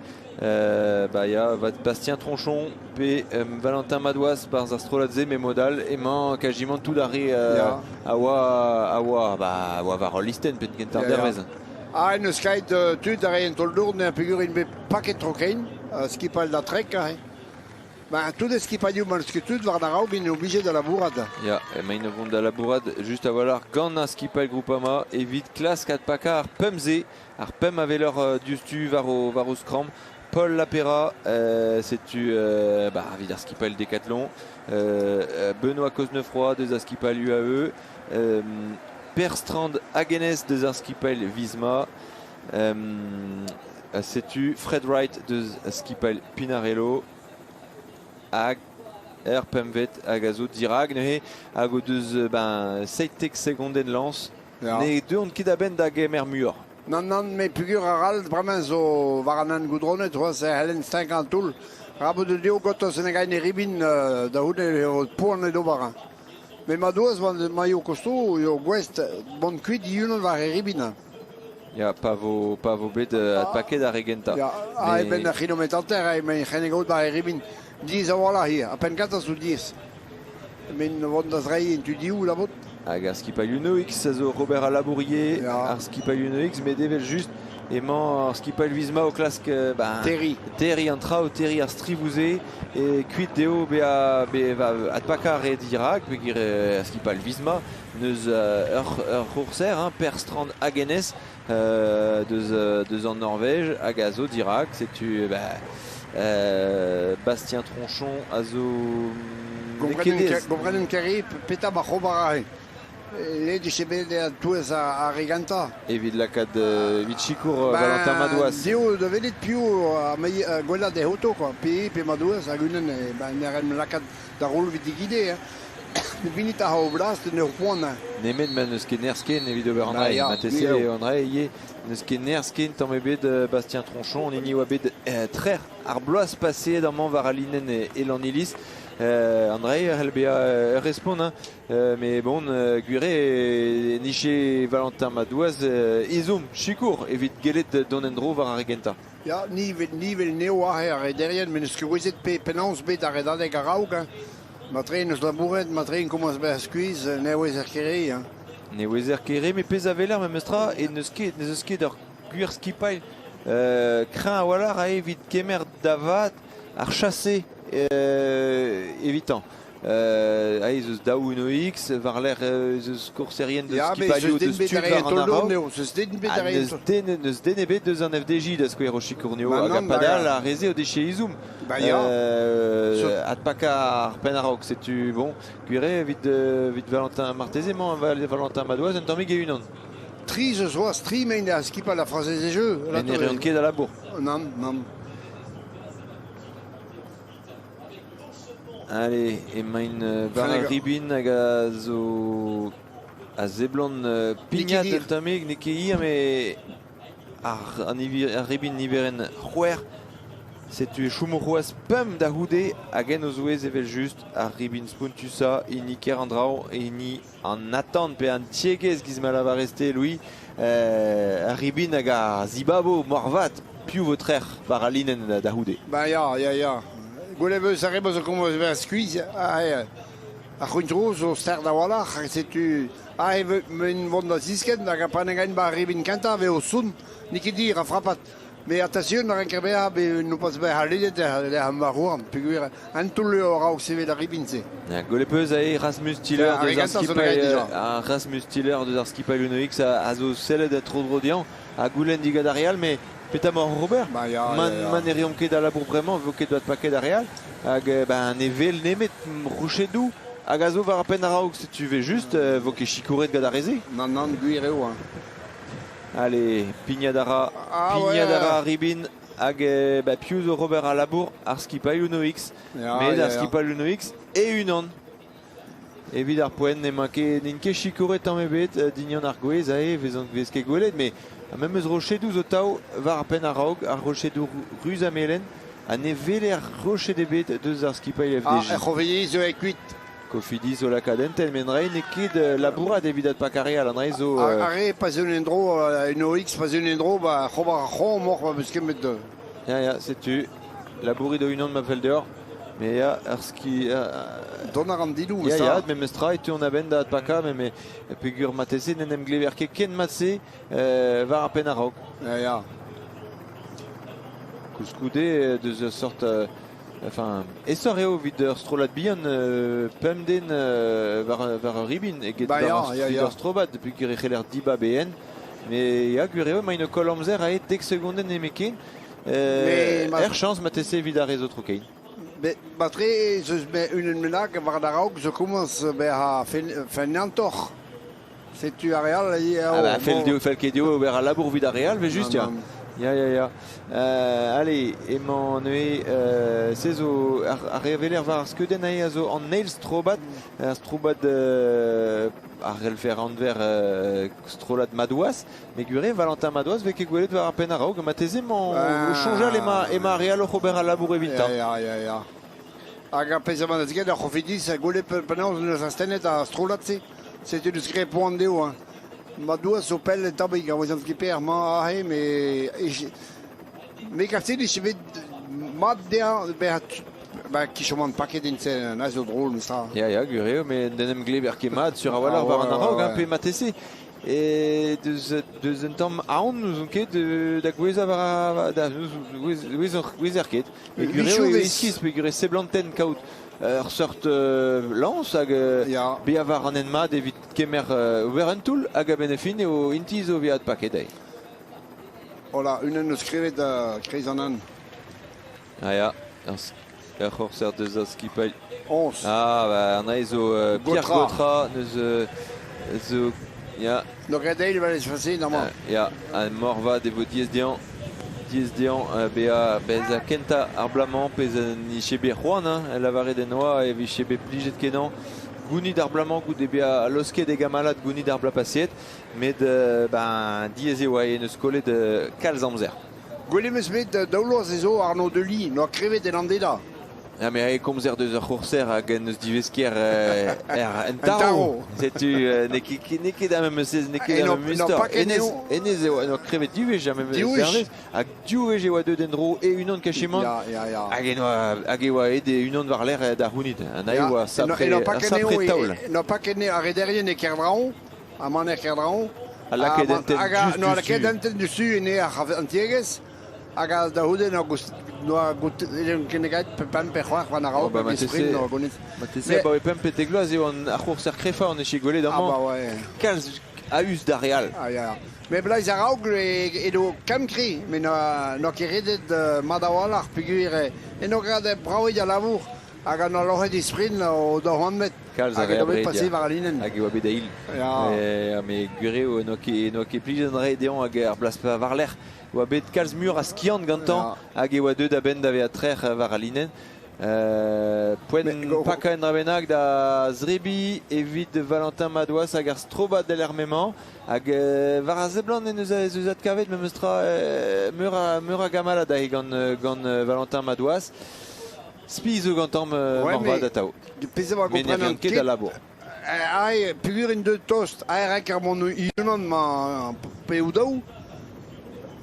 ba ya, Bastien Tronchon pe Valentin Madouas barzh ar strollad-se, met mod all emañ kajimant tout ar re a oa, ba, a oa war ul listenn penn kentañ dervez. Ah, en eus kaet tud a re en taol-dourn peogwir int bet paket tro-kein, skipailh da Trek aze. Ben, tout e skipailhoù ma n'eus ket tud war an a-raok int obligé da labourat. Ya, emaint o vont da labourat just a-walc'h gant ar skipailh Groupama evit klask adpakañ ar pemp-se, ar pemp a weler diouzhtu war o skramm. Paul Lapeira, setu bah, evit ar skipailh Decathlon, Benoît Cosnefroy deus ar skipailh UAE, Per Strand Hagenes deus ar skipailh Visma, setu Fred Wright deus ar skipailh Pinarello, hag er pempvet hag a zo dirak neuze hag o deus ben 17 segondenn lañs. Ne deuont ket a-benn da gemer muioc'h. Nann, nann, met peogwir ar all bremañ zo war an hent goudronet c'hoazh e c'hellent stankañ an toull. Rabat eo gortoz en gain e ribin da c'houde eo poan eo d'ober. Hein. Met ma doaz ma eo kosto eo gouest mont kuit e-unan war e ribin. Ya, pa vo bet adpaket ar re gentañ. Ya, ha e-benn ar c'hilometr hanter emañ c'hennek war e ribin. Diaes a-walc'h ivez, ha penn kentañ zo diaes. Met vont da zreiñ en tu div labot. Hag ar skipailh Uno X a zo Robert a Labourier, ar skipailh Uno X, met evel just emañ ar skipailh Visma o klask ben, Terri. Terri an traoù, terri ar strivoù-se, e kuit dezho bezañ be, adpakañ ar re dirak, peogwir ar skipailh Visma neus ur c'hourser, hein, Per Strand Hagenes, deus an Norvège hag a zo dirak, setu ben, Bastien Tronchon a zo Gomprenem ket petra ma c'hobar aze. Let eo bet touez ar re gentañ. Evit lakaat evit sikour Valentin Madouas. Deo da welet piv a gwellañ d'e auto, quoi. Pe Madouas hag unan ben, ne ren lakaat da roll evit digide. Hein. Vinit a o blast en ur poan. Hein. Nemet ma n'eus ket nerzh ken evit ober an dra. Matese an dra ivez n'eus ket nerzh ken tamm ebet Bastien Tronchon, an hini oa bet trec'h ar bloaz paseet amañ war al linenn e Lannilis. Andrei c'hell bezañ ur respont, hein. Mais bon, gwir eo niche Valentin Madouas ezhomm sikour evit gellet dont en-dro war ar re gentañ. Ya, ni vel neo aze ar rederien, met n'eus ket gouezet pe penaos bet ar redadeg a-raok. Hein. Matre neus labouret, matre komañs bezañ skuizh, ne ouezer ket re. Hein. Ne ouezer ket re, met pezh a weler memestra e n'eus eus ket ur gwir skipailh kreñv a-walc'h a evit kemer da vat ar chase evitañ. Ez eus daou Uno X, war-lerc'h ez eus kourserien deus skipailhoù deus tud war an a-raok. N'eus den ebet deus an FDJ da skouer o sikournio hag a padal ar re-se o deche ezhomm. Adpakañ ar penn a-raok, setu bon, gwir eo evit Valentin marteze emañ Valentin Madouas un tammig e-unan. Tri zo c'hoazh, tri maint da skipañ la Française des Jeux. Ne reont ket a labour. Nann, nann. Allez, emaint war ar ribin hag a zo a seblant pignat un tammig, n'eo ket hir, met ar ribin niverenn 6. Setu choumo c'hoazh pemp da c'houde hag en o zouez evel-just ar ribin spontusañ, hini Kerandrao, hini an atant pe an tiegezh giz ma lavarez-te, Louis, ar ribin hag ar zibabo moarvat piv vo trec'h war al linenn da c'houde. Ba ya, ya, ya. Gwelet eus ar re zo komañs bezañ skuizh, ar c'hountro zo start a-walc'h, setu aze men vont da ziskenn hag a pa ne gain ba ar ribin kentañ vez o soun, n'eo ket dir a frapat. Mais attention, a renker bezañ be no pas bezañ ledet lec'h an war peogwir an toull eo a-raok sevel ar ribin-se. Gwelet peus aze Rasmus Tiller deus ar skipailh Rasmus Tiller deus ar skipailh Uno X a zo sellet a tro-dro dezhañ ha goulenn digant ar re all, met Petra emaoc'h oc'h ober? Ba ya, Ma, ya, ya. ma ne reomp ket a labour bremañ, 'vo ket dat paket ar re all. Hag ben ne wel nemet rochedoù hag a zo war ar penn a-raok. Setu 'vez just, 'vo ket sikouret gant ar re-se. Nann, nann, gwir eo. Hein. Allez, pignat a ra, Ah pignat a ra ouais. ar ribin hag ba, piv zo oc'h ober al labour? Ar skipailh Uno X. Ya, Met ya, ar ya. skipailh Uno X e-unan. Evit ar poent n'emañ ket n'int ket sikouret tamm ebet Dignan ar Gwez aze 'vezont 'vez ket gwelet met memes rochedoù zo tav war ar penn a-raok, ar rochedoù ruz ha melen ha ne weler roched ebet deus ar skipailh Ah, FDJ. er c'hovediz zo e kuit. Kofidi zo lakaat enten met an n'eo ket labourat evit adpakañ re all an dra zo Ar re pa zeun en-dro, en OX pa zeun en-dro, ba c'hober ar c'hon moc'h pa 'meus ket met. Ya, setu labourit ho-unan ma fell deoc'h. Mais ya, ar ski... Dont a ran didoù, Ya, ça. ya, memes tra e teuont a-benn da adpakañ, met peogwir marteze n'en em glever ket ken mat-se war ar penn a-raok. Ya, ya. Koulskoude, deus ur sort... enfin, aesoc'h eo evit ur strollad bihan pemp den war, war ur ribin eget Ba war ya, ur, ya, evit ya. ur strobad peogwir e c'heller dibab e hent. Mais ya, gwir eo, emaint o koll amzer aet dek segondenn nemetken. Er chañs marteze evit ar re zo tro-kein. Matre ez eus bet unan bennak war an a-raok zo komañs bezañ faineantoc'h. Setu ar re all Ah bah, fell dezho, fell ket dezho ober al labour evit ar re all, 'vel just, ya. Ya, ya, ya. Allez, emañ neuze, se zo ar, ar re a weler war ar skeudenn aze a zo an eil strobad, ar strobad a c'hellfer anver strollad Madouas. Met gwir eo, Valentin Madouas 'vez ket gwelet war ar penn a-raok. Marteze emañ o soñjal emañ emañ ar re all oc'h ober al labour evitañ. Ya, ya, ya. Hag ar pezh emañ da ziget ar c'hofidis, gwelet penaos en deus astennet ar strollad-se. Setu deus graet poan dezho. Hein. Madouas zo pell un tammig, ar wezh skiper mañ aze, mais me gav dit bet mat dezhañ bezañ ba kichomant paket int se zo drôle ça. Ya, ya, gwir eo, met n'en em glever ket mat sur a-walc'h war an a-raok, hein, pe matese. E deus, deus un tamm aon n'ouzon ket da gouezhañ war da gouezer ket. Peogwir eo iskis, peogwir e seblanten kaout ur seurt lañs hag bezañ war an hent mat evit kemer ober un toull hag a-benn ar fin eo int-i zo 'vat paket dezhi. Hola, unan eus skrivet kreiz an an. Ah ya, ur c'horser deus ar skipailh. 11. Ah, bah, an zo Pierre Gotra, neus zo ya. Donc eil va les amañ. Ya, ha morvat e vo diaes dezhañ. Diaes dezhañ bezañ bezañ kentañ ar bloaz-mañ pezh nije bet c'hoant, hein, lavaret en oa e vije bet plijet kenañ gounit ar bloaz-mañ goude bezañ laosket e gamalad gounit ar bloaz paseet. Met ben diaes eo en eus kollet kalz amzer. Gwelet 'm eus bet daou vloaz ez zo Arnaud Delis, n'oa krevet en Andeda. Ya, mais e komzer deus ur c'hourser hag en eus divesker er en taro. Setu n'eo ket n'eo ket ar memes n'eo ket ar memes istor. Hennezh hennezh eo en oa krevet div wech ar memes Bernez hag div wech e oa deuet en-dro e-unan kachimant. Hag en oa hag e oa aet e-unan war-lerc'h da c'hounit. An ae oa sapre sapre taol. N'oa pas ket ar rederien e Kerdraoñ, ha maner Kerdraoñ. Ha lakaet enten just N'oa lakaet enten dessus ene ar an tiegezh. Hag da c'houde n'oa ket pemp pe c'hwec'h war a-raok, Oh, bah, sprint n'oa gonit. Marteze abaoe pemp pe dek vloaz eo an ar c'hourser krefañ an eche gwelet amañ. Ah bah ouais. Kalz a-us d'ar re all. Ah ya. Mais blaz a-raok edo kamm-kri, met n'oa ket redet mat a-walc'h peogwir eno graet brav a labour hag an loc'het e sprint o daou c'hantvet. Kalz a Hag re edo bet abred, pase ya. war al linenn. Hag e oa bet eil. Ya. Mais gwir eo n'oa ket n'oa ket plijet an re dezhañ hag ar blas war-lerc'h oa bet kalz muioc'h a skiant gantañ hag e oa deuet a-benn da vezañ trec'h war al linenn. Poent pakañ un dra bennak da zrebiñ evit Valentin Madouas hag ar strobad el m'emañ. Hag war a seblant en deus ez eus adkavet memes tra meur a, meur a gamalad aze gant, gant Valentin Madouas. Spi zo gantañ Ouais, morvat atav. Pezh a oa Mais ne komprenan reont ket ket a labour. Ae, peogwir int deuet tost, ae renk ar mont unan ma pe ou daou,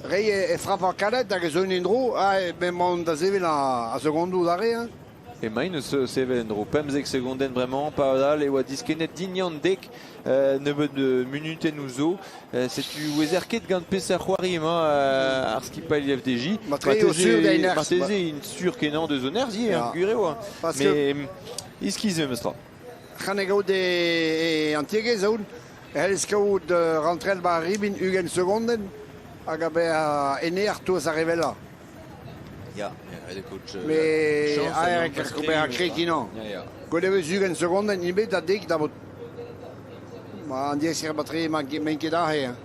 reiñ e frapañ kalet hag ez eun en-dro, ae, m'emaon da sevel a segondoù d'arre. Hein. Emaint o sevel en-dro 15 segondenn bremañ, padal e oa diskennet dignan dek nebeut munutennoù zo. Setu ouezer ket gant peseurt c'hoari emañ ar skipailh FDJ. Matre eo sur da inerz. Marteze int sur kenañ deus o nerzh ivez, Ya. gwir eo. Hein. Parce que Mais iskis eo memes tra. C'han e gaout e an tiegezh aoun, e c'hellez kaout rentrel ba ribin 20 segondenn. Hag a bezañ ene ar toaz ar revella. Ya, ret eo kaout Mais chañs ha aer non pas ober kregiñ kregiñ memestra. Ya, ya. Gwelet e vez 20 segondenn ivez da dek da vot. Ma an diaes matre mañ ket aze. Hein.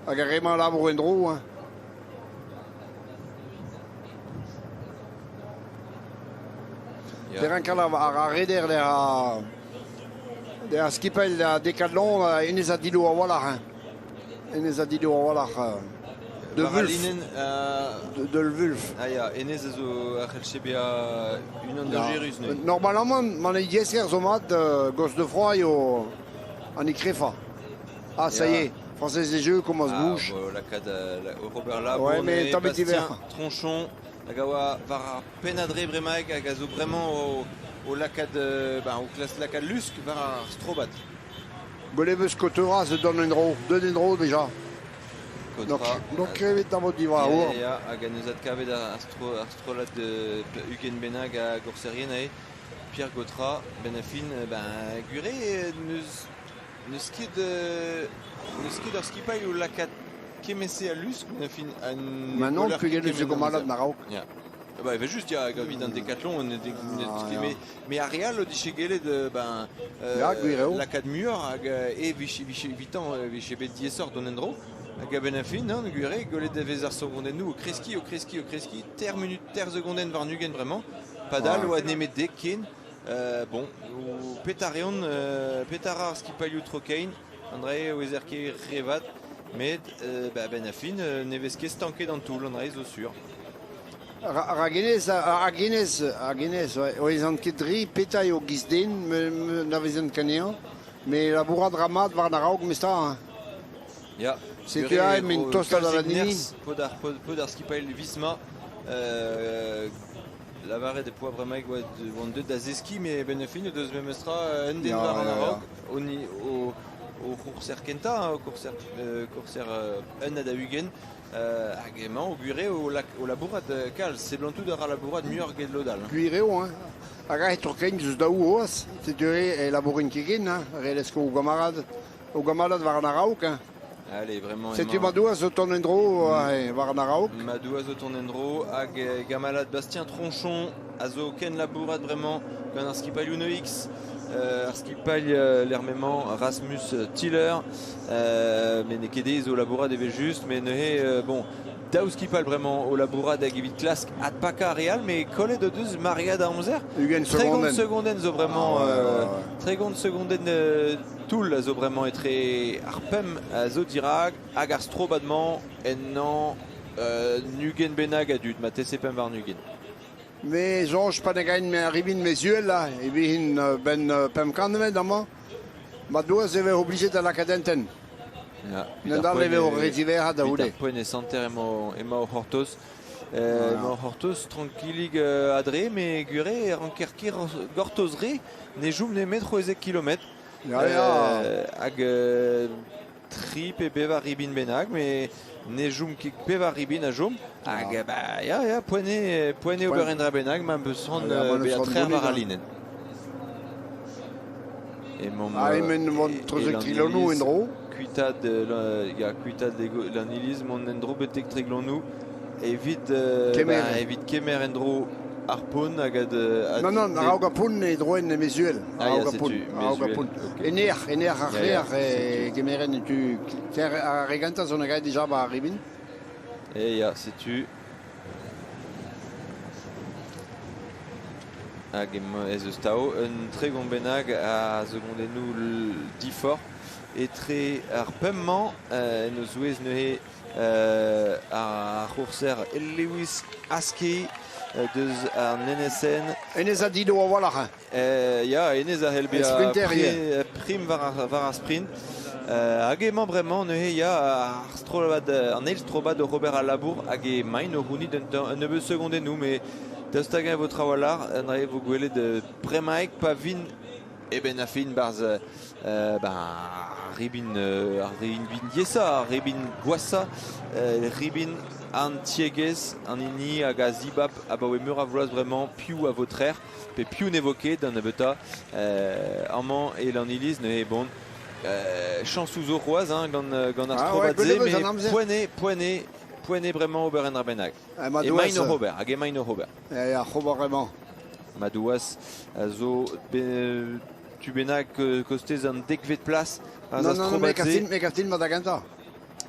Hag ar re-mañ labour en-dro. Hein. Ya. Perak ar reder der skipailh da Decathlon hennezh a dillo a-walc'h. Hein. Hennezh a dillo a-walc'h. De War al Wulf. linenn De Wulf. Ah ya, hennezh a zo a c'hellfe bezañ unan dañjerus neuze. Normalement, man e diesker zo mat Gosdefroy eo an ikrefa. Ah, ça y est, Française des Jeux commence ah, bouge. Bon, lakaat Robert Labour, Ouais, mais tamm Bastien diver. Tronchon, hag a oa war ar pennadre bremaik hag a zo bremañ o lakaat, ben, o klas lakaat lusk war ar strobat. Gwelet eus Kotora zo dont en-dro, deut en-dro déjà. Kotra. Donc krevet da vot diwar. Ya, ya, hag a neus adkavet ar strollad de Hugen Benag a gourserien ae. Pierre Gotra, ben a fin, ben, gure n'eus ket ur skipailh o lakaat kement-se a lusk, ben a fin... Maintenant, pegel eus gomalad na-raok. Ya. Ba, evel just, ya, hag evit an Decathlon, mais, mais ar re all o dije gellet ben, Ya, gwir eo. lakaat muioc'h hag e vije, vije, evitan vije bet diaesoc'h dont en-dro. Hag a-benn ar fin, non, gwir eo, gwelet e vez ar segondennoù o kreskiñ, o kreskiñ, o kreskiñ, ter minut, ter segondenn warn-ugent bremañ. Padal Ouais. oa nemet dek ken. Bon, o petra reont, petra ra ar skipailhoù tro-kein, André ouezer ket revat, met ba, a-benn ar fin, ne vez ket stanket an toull, André zo sur. Ar genez, ouais, oezan ket dri, petra eo giz den, me na vezan kaneañ, mais labourat ra mat war an a-raok mestra. Hein. Ya. Setu aet men tost da la nini. Pod ar skipailh Visma, lavaret e poa bremaik oant deuet da zeskiñ, mais ben ar fin o deus memestra un den war an a-raok, o c'hourser kentañ, hein, o kourser, kourser un ha da-ugent, hag emañ o gwir eo o labourat kalz, seblantout a ra labourat muioc'h get lod all. Gwir eo, hein. Hag aet tro-kein eus daou oaz, setu e labourin ket ken, hein, re lesko o gamalad war an a-raok. Hein. Allez, vraiment. Setu Madou a zo tont en-dro war an a-raok. Madou a zo tont en-dro hag gamalad Bastien Tronchon a zo ken labourat bremañ gant ar skipailh Uno X. Ar skipailh l'ermemañ Rasmus Tiller. Mais n'eo ket zo labourat evel just, mais neuze bon, daou skipailh bremañ o labourat hag evit klask adpakañ ar re all, mais kollet o deus maread a amzer. Ugent Tregont segondenn. segondenn zo bremañ, Ah, ouais, ouais, ouais. tregont segondenn toull a zo bremañ etre ar pemp a zo dirak hag ar strobad-mañ ennañ nugen bennak a dud, ma tese pemp war nugen. Me soñj pa ne gain me arrivin me zuel là, e vin ben pemp kantvet amañ. Ma doaz e vez obligé da lakaat enten. Ya, N'en e vez o re ziverhat da Evit c'houde. ar poent e santer emañ o c'hortoz. Voilà. Emañ o c'hortoz tranquillig adre, mais gure e ranker ket gortoz re ne joum nemet c'hwezek kilometr. Ya, ya. Hag tri pe bevar ribin bennak, mais ne joum ket pevar ribin a jom. Hag Ah. ba, ya, ya, poent eo Poent. ober en dra bennak, ma beus c'hoant, Ah, ya, ma bezañ neus c'hoant trec'h war gounit, al hein. linenn. Emañ Ah, emen mont e treuzek l'an trilonoù iliz, en-dro. Kuitad, ya, kuitad l'an iliz, mont en-dro betek Treglonoù, evit Kemer. ba, evit kemer en-dro ar pont hag ad, ad Non, non, a-raok ar pont e droen e mezuel. Ah, ya, A-raok ar setu, pont, a-raok ar mezuel, pont. ok. Ener ar Ya, ya, rear e setu. gemeren e tu... Ter ar reganta zo gaet dija ba ar ribin. E ya, setu. Hag ez eus tao, un tregont bennak a segondennoù difor etre ar pemp-mañ, en o zouez neuze ar c'hourser Lewis Askey deus ar NSN. Enez a dido a-walc'h. Hein. Ya, enez a c'hell bezañ Sprinter, ivez. prim war ar sprint. Hag emañ bremañ neuze ya ar strollad, an eil strollad o Robert al labour hag e main o c'hounit un nebeud segondennoù, mais daoust hag eñ vo trawalc'h, an dra vo gwelet bremaik pa vin eben a fin barz ben, ribin, ar ribin diesa, ar ribin gwasa, ribin an tiegez, an hini hag a zibab abaoe meur a vloaz bremañ piv a vo trec'h, pe piv ne vo ket d'an nebeuta, amañ e l'an iliz neuze bon. Chañsoù zo c'hoazh hein, gant ar Ah ouais, strobad-se, gwelet 'meus an met amzer. poent eo, poent eo, poent eo bremañ ober un dra bennak. Madouas, Emaint oc'h ober, hag emaint oc'h ober. Ya, ya, c'hober emañ. Madouas a zo tu bennak kostez an dekvet plas Non, non, non, me gav din, me gav din mat da gentañ.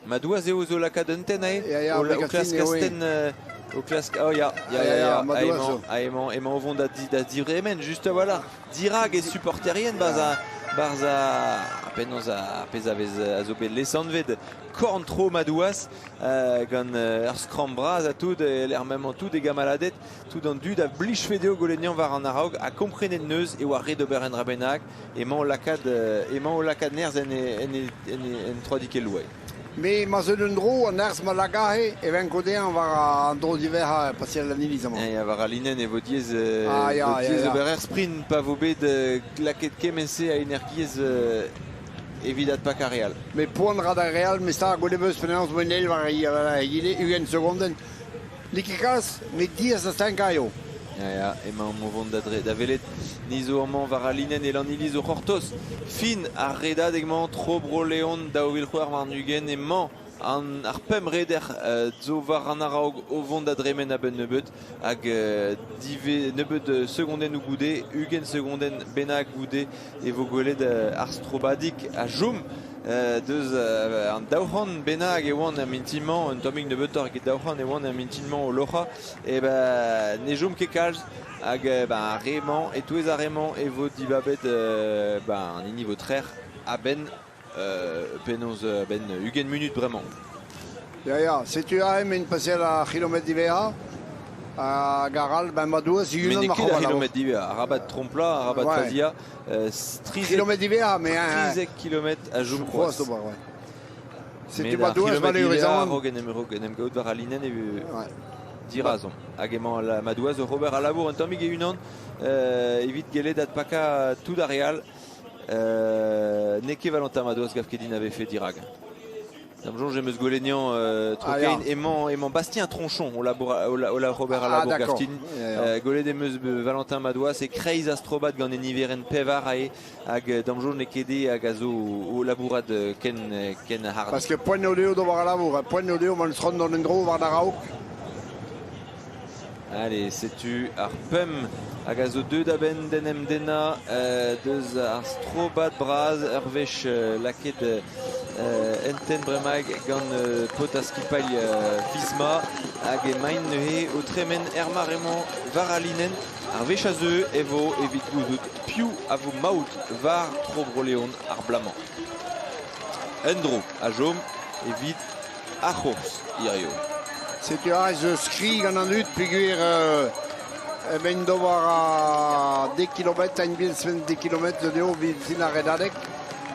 Madouas eo zo lakaat un tenn aze, Ya, ya, o, me o gav klask din eo, astenn, o klask, oh ya, ya, Ya, ya, ya, ya, Madouas emañ, zo. emañ o vont da divremen, just a-walc'h, dirak e supporterien 'barzh a, 'barzh a, penaos ar pezh a vez a zo bet lesanvet korn-tro Madouas, gant ur skramm bras ha tout, e-lec'h m'emañ tout e gamaladed, tout an dud a blijfe dezho golenniañ war an a-raok ha komprenet neus e oa ret ober un dra bennak, emañ o lakaat, emañ o lakaat nerzh en e, en e, en e, en troadikelloù. Me ma zeu un dro, an nerzh ma lakahe, e venko dezhañ war an dro diwezhañ paseal an iliz amañ. Ya, war al linenn e vo diaes, Ah, ya, vo ya, diaes ya. ober ur sprint pa vo bet lakaet kement-se a energiezh evit adpakañ re all. Met poan ra d'ar re all, met stag goude 'meus penaos 'voe an eil war egile, 20 segondenn. N'eo ket kalz, met diaes da stankañ eo. Ya, ya, emaomp o vont da, da welet. Ni zo amañ war al linenn e Lanniliz o c'hortoz. Fin ar redadeg-mañ, tro Bro-Leon 2026 emañ an, ar pemp reder zo war an a-raok o vont da dremen a-benn nebeut hag dive nebeut segondennoù goude, 20 segondenn bennak goude e vo gwelet ar strobadig a chom deus an 200 bennak e oant er mintin-mañ, un tammig nebeutoc'h eget 200 e oant er mintin-mañ o loc'hañ. E ben ne chom ket kalz hag ben ar re-mañ, e-touez ar re-mañ e vo dibabet ben an hini vo trec'h a-benn penaos a-benn 20 munut bremañ. Ya, ya, setu aze m'int paseet ar c'hilometr diwezhañ. Hag ar all, ben Madouas, Mais unan n'eo ma ket ar c'hoant c'hilometr diwezhañ, arabat tromplañ, arabat Ouais. faziañ. Kilometr diwezhañ, mais 13 kilometr a chom c'hoazh c'hoazh. d'ober, ouais. Setu Met ar Madouas c'hilometr diwezhañ malheureusement. a-raok en em, raok en em gaout war al linenn e Ouais. dirazomp. Hag emañ la Madouas oc'h ober al labour un tammig e-unan evit gellet adpakañ tout ar re all. N'eo ket Valentin Madouas gav ket din a vefe dirak. Da'm soñj em eus gwelet niañ Ah, Trokein. Emañ, emañ Bastien Tronchon o labour, o la, o la Robert a Ah, labour d'accord. gaftin. Ya, ya. Gwelet em eus Valentin Madouas e kreiz ar strobad gant e niverenn pevar ae hag da'm soñj n'eo ket eo hag a zo o labourat ken, ken hard. Parce que poent eo dezho d'ober al labour, poent eo dezho mont tron d'an endro war da raok. Allez, setu ar pemp hag a zo deuet a-benn d'en em dennañ deus ar strobad bras ur wech lakaet en tenn bremaik gant paotr ar skipailh Fisma hag emaint neuze o tremen er mare-mañ war al linenn. Ar wech a zeu e vo evit gouzout piv a vo maout war tro Bro-Leon ar bloaz-mañ. Un dro a chom evit ar c'hours hiziv. Setu aze eus skri gant an dud peogwir emaint d'ober a dek kilometr, ein bil dek kilometr dezho evit fin ar redadeg.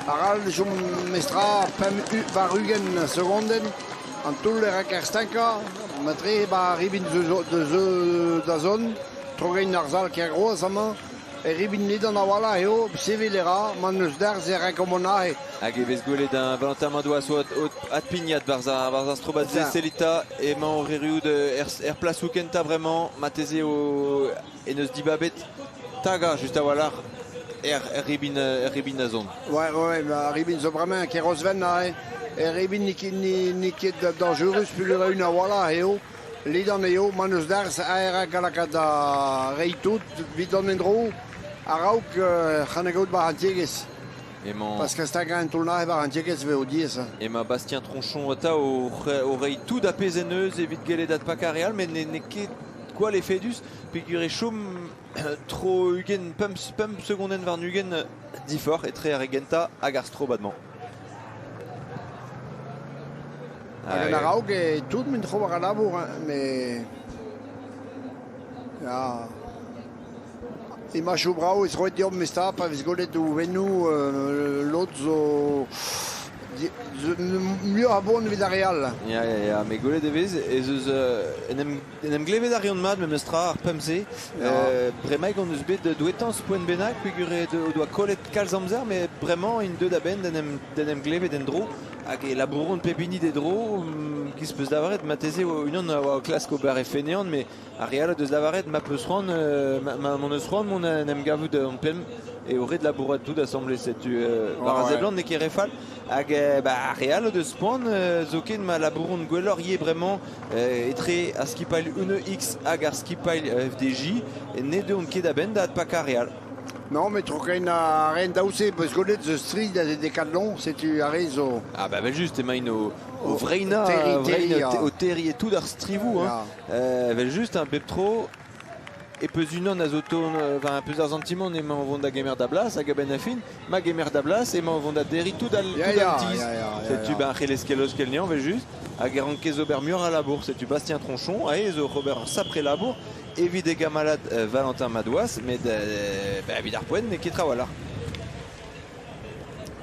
Ar all chom mestra pemp war 20 segondenn. An toull e rank ar stankañ, matre ba ribin deus da zont, trogein ar sal Kergroaz amañ. E ribin ledan a-walc'h eo, sevel e ra, ma n'eus derzh e rankomp mont aze. Hag e vez gwelet un Valentin Madouas o adpignat barzh ar strobad-se. Selita emañ o erruout er, er plasoù kentañ bremañ. Marteze o en eus dibabet tagañ just a-walc'h er, er ribin, er ribin da zont. Ouais, ouais, bah, ribin zo bremañ Kerosven aze. Er ribin n'eo ket dañjerus peogwir un a-walc'h eo. Ledan eo, ma n'eus derzh aer hag a laka da reiñ tout evit an endro a-raok c'han gaout war an tiegezh. Emañ Parce que stagañ un toull-nac'h war an tiegezh 'vo diaes. Emañ Bastien Tronchon atav o reiñ tout a pezh en deus evit gellet adpakañ re all, met n'eo ket gwall efedus peogwir e chom tro 20 pemp segondenn warn-ugent diforc'h etre ar re gentañ hag ar strobad-mañ. Hag an a-raok e tout mint tro war al labour, hein, mais ya Imajoù brav ez roet deomp memestra pa vez gwelet ouennoù lod zo muioc'h a boan evit ar re all. Ya, ya, ya, met gwelet e vez ez eus en em, en em glevet a reont mat memestra ar pemp-se. Bremaik hon eus bet douetañs poent bennak peogwir o doa kollet kalz amzer, met bremañ int deuet a-benn d'en em, d'en em glevet en-dro. Hag e labouront pep hini d'e dro, giz peus lavaret, marteze unan a oa o klask ober e feneant, met ar re all o deus lavaret ma peus c'hoant, ma m'hon eus c'hoant mont en em gavout hon pemp eo ret labourat tout asambles, setu war a seblant n'eo ket re fall. Hag bah, ar re all o deus poan zoken ma labouront gwelloc'h ivez bremañ etre ar skipailh 1X hag ar skipailh FDJ, ne deuont ket a-benn da adpakañ ar re all. Non, met trokein a ren daou-se peus gwelet eus tri da Decathlon, setu ar re zo... Ah bah evel-just emaint o vreinañ, o terriñ e tout ar strivoù. Hein. Evel-just, hein, bep tro, e peus unan a zo ton, enfin, peus ar sentiment emañ o vont da gemer da blas hag a-benn ar fin, ma gemer da blas, emañ o vont da derriñ tout al, tout al tizh. Setu ben c'hellez ket leuskel anezhañ evel-just hag e rankez ober muioc'h a labour. Setu Bastien Tronchon aze zo oc'h ober ur sapre labour evit e gamalad Valentin Madouas, met bah, evit ar poent n'eo ket trawalc'h.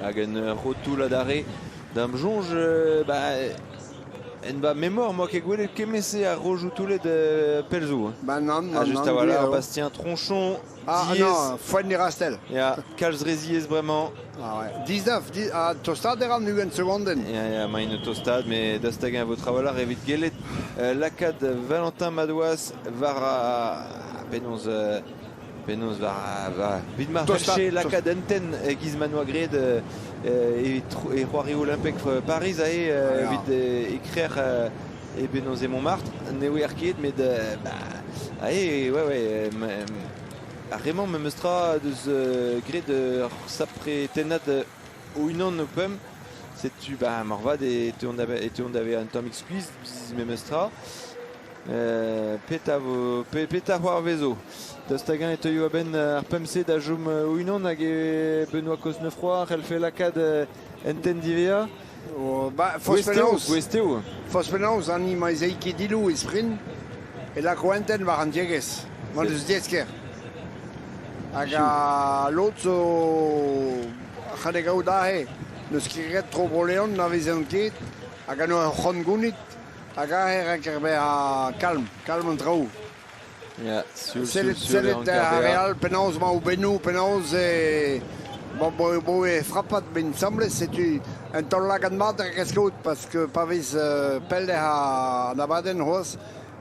Hag un rotoul adarre d'am soñj, bah, en va memor, moi ket gwelet kement-se ar rojoù toullet pell zo. Bah nann, Ah, juste a-walc'h, Bastien Tronchon, Ah diaes. non, foenn e rastell. Ya, kalz re ziaes bremañ. Ah ouais. 19, 10, ah, tostaat e ran 20 segondenn. Ya, ya, maint o tostaat, met daoust-hag-eñ e vo trawalc'h evit gellet lakaat Valentin Madouas war ar penaos penaos war war evit ma c'hellje lakaat un tenn e-giz ma 'noa graet evit e c'hoari olimpek Pariz aze evit e-krec'h e penaos e Montmartre ne ouier ket met bah aze ouais ouais ar re-mañ memes tra deus graet ur sapre tennad o-unan o pemp. Setu bah moarvat e teuont da vezañ un tammig skuizh memes tra. Petra vo, petra c'hoarvezo? Daoust hag-eñ e teuio a-benn ar pemp-se da chom o-unan hag e Benoît Cosnefroy c'hellfe lakaat en tenn diwezhañ? Oh, ba, forzh penaos. Gouest eo. Forzh penaos, an hini ma ez ket dilou e sprint, e lako un tenn war an tiegezh, ma deus diaesker. Hag a lod zo c'halle gaout aze, n'eus ket graet tro Bro-Leon, na vezent ket, hag an ur c'hoant gounit. Hag aze e ranker bezañ kalm, kalm an traoù. Ya, sioul, Sellet, sioul, sioul e sellet ranker ar re bezañ. all penaos emañ o bennoù, penaos e bon, bo, bo e frapat ben ensemble, setu un taol-lagad mat a kaout parce que pa vez pell ec'h an abadenn c'hoazh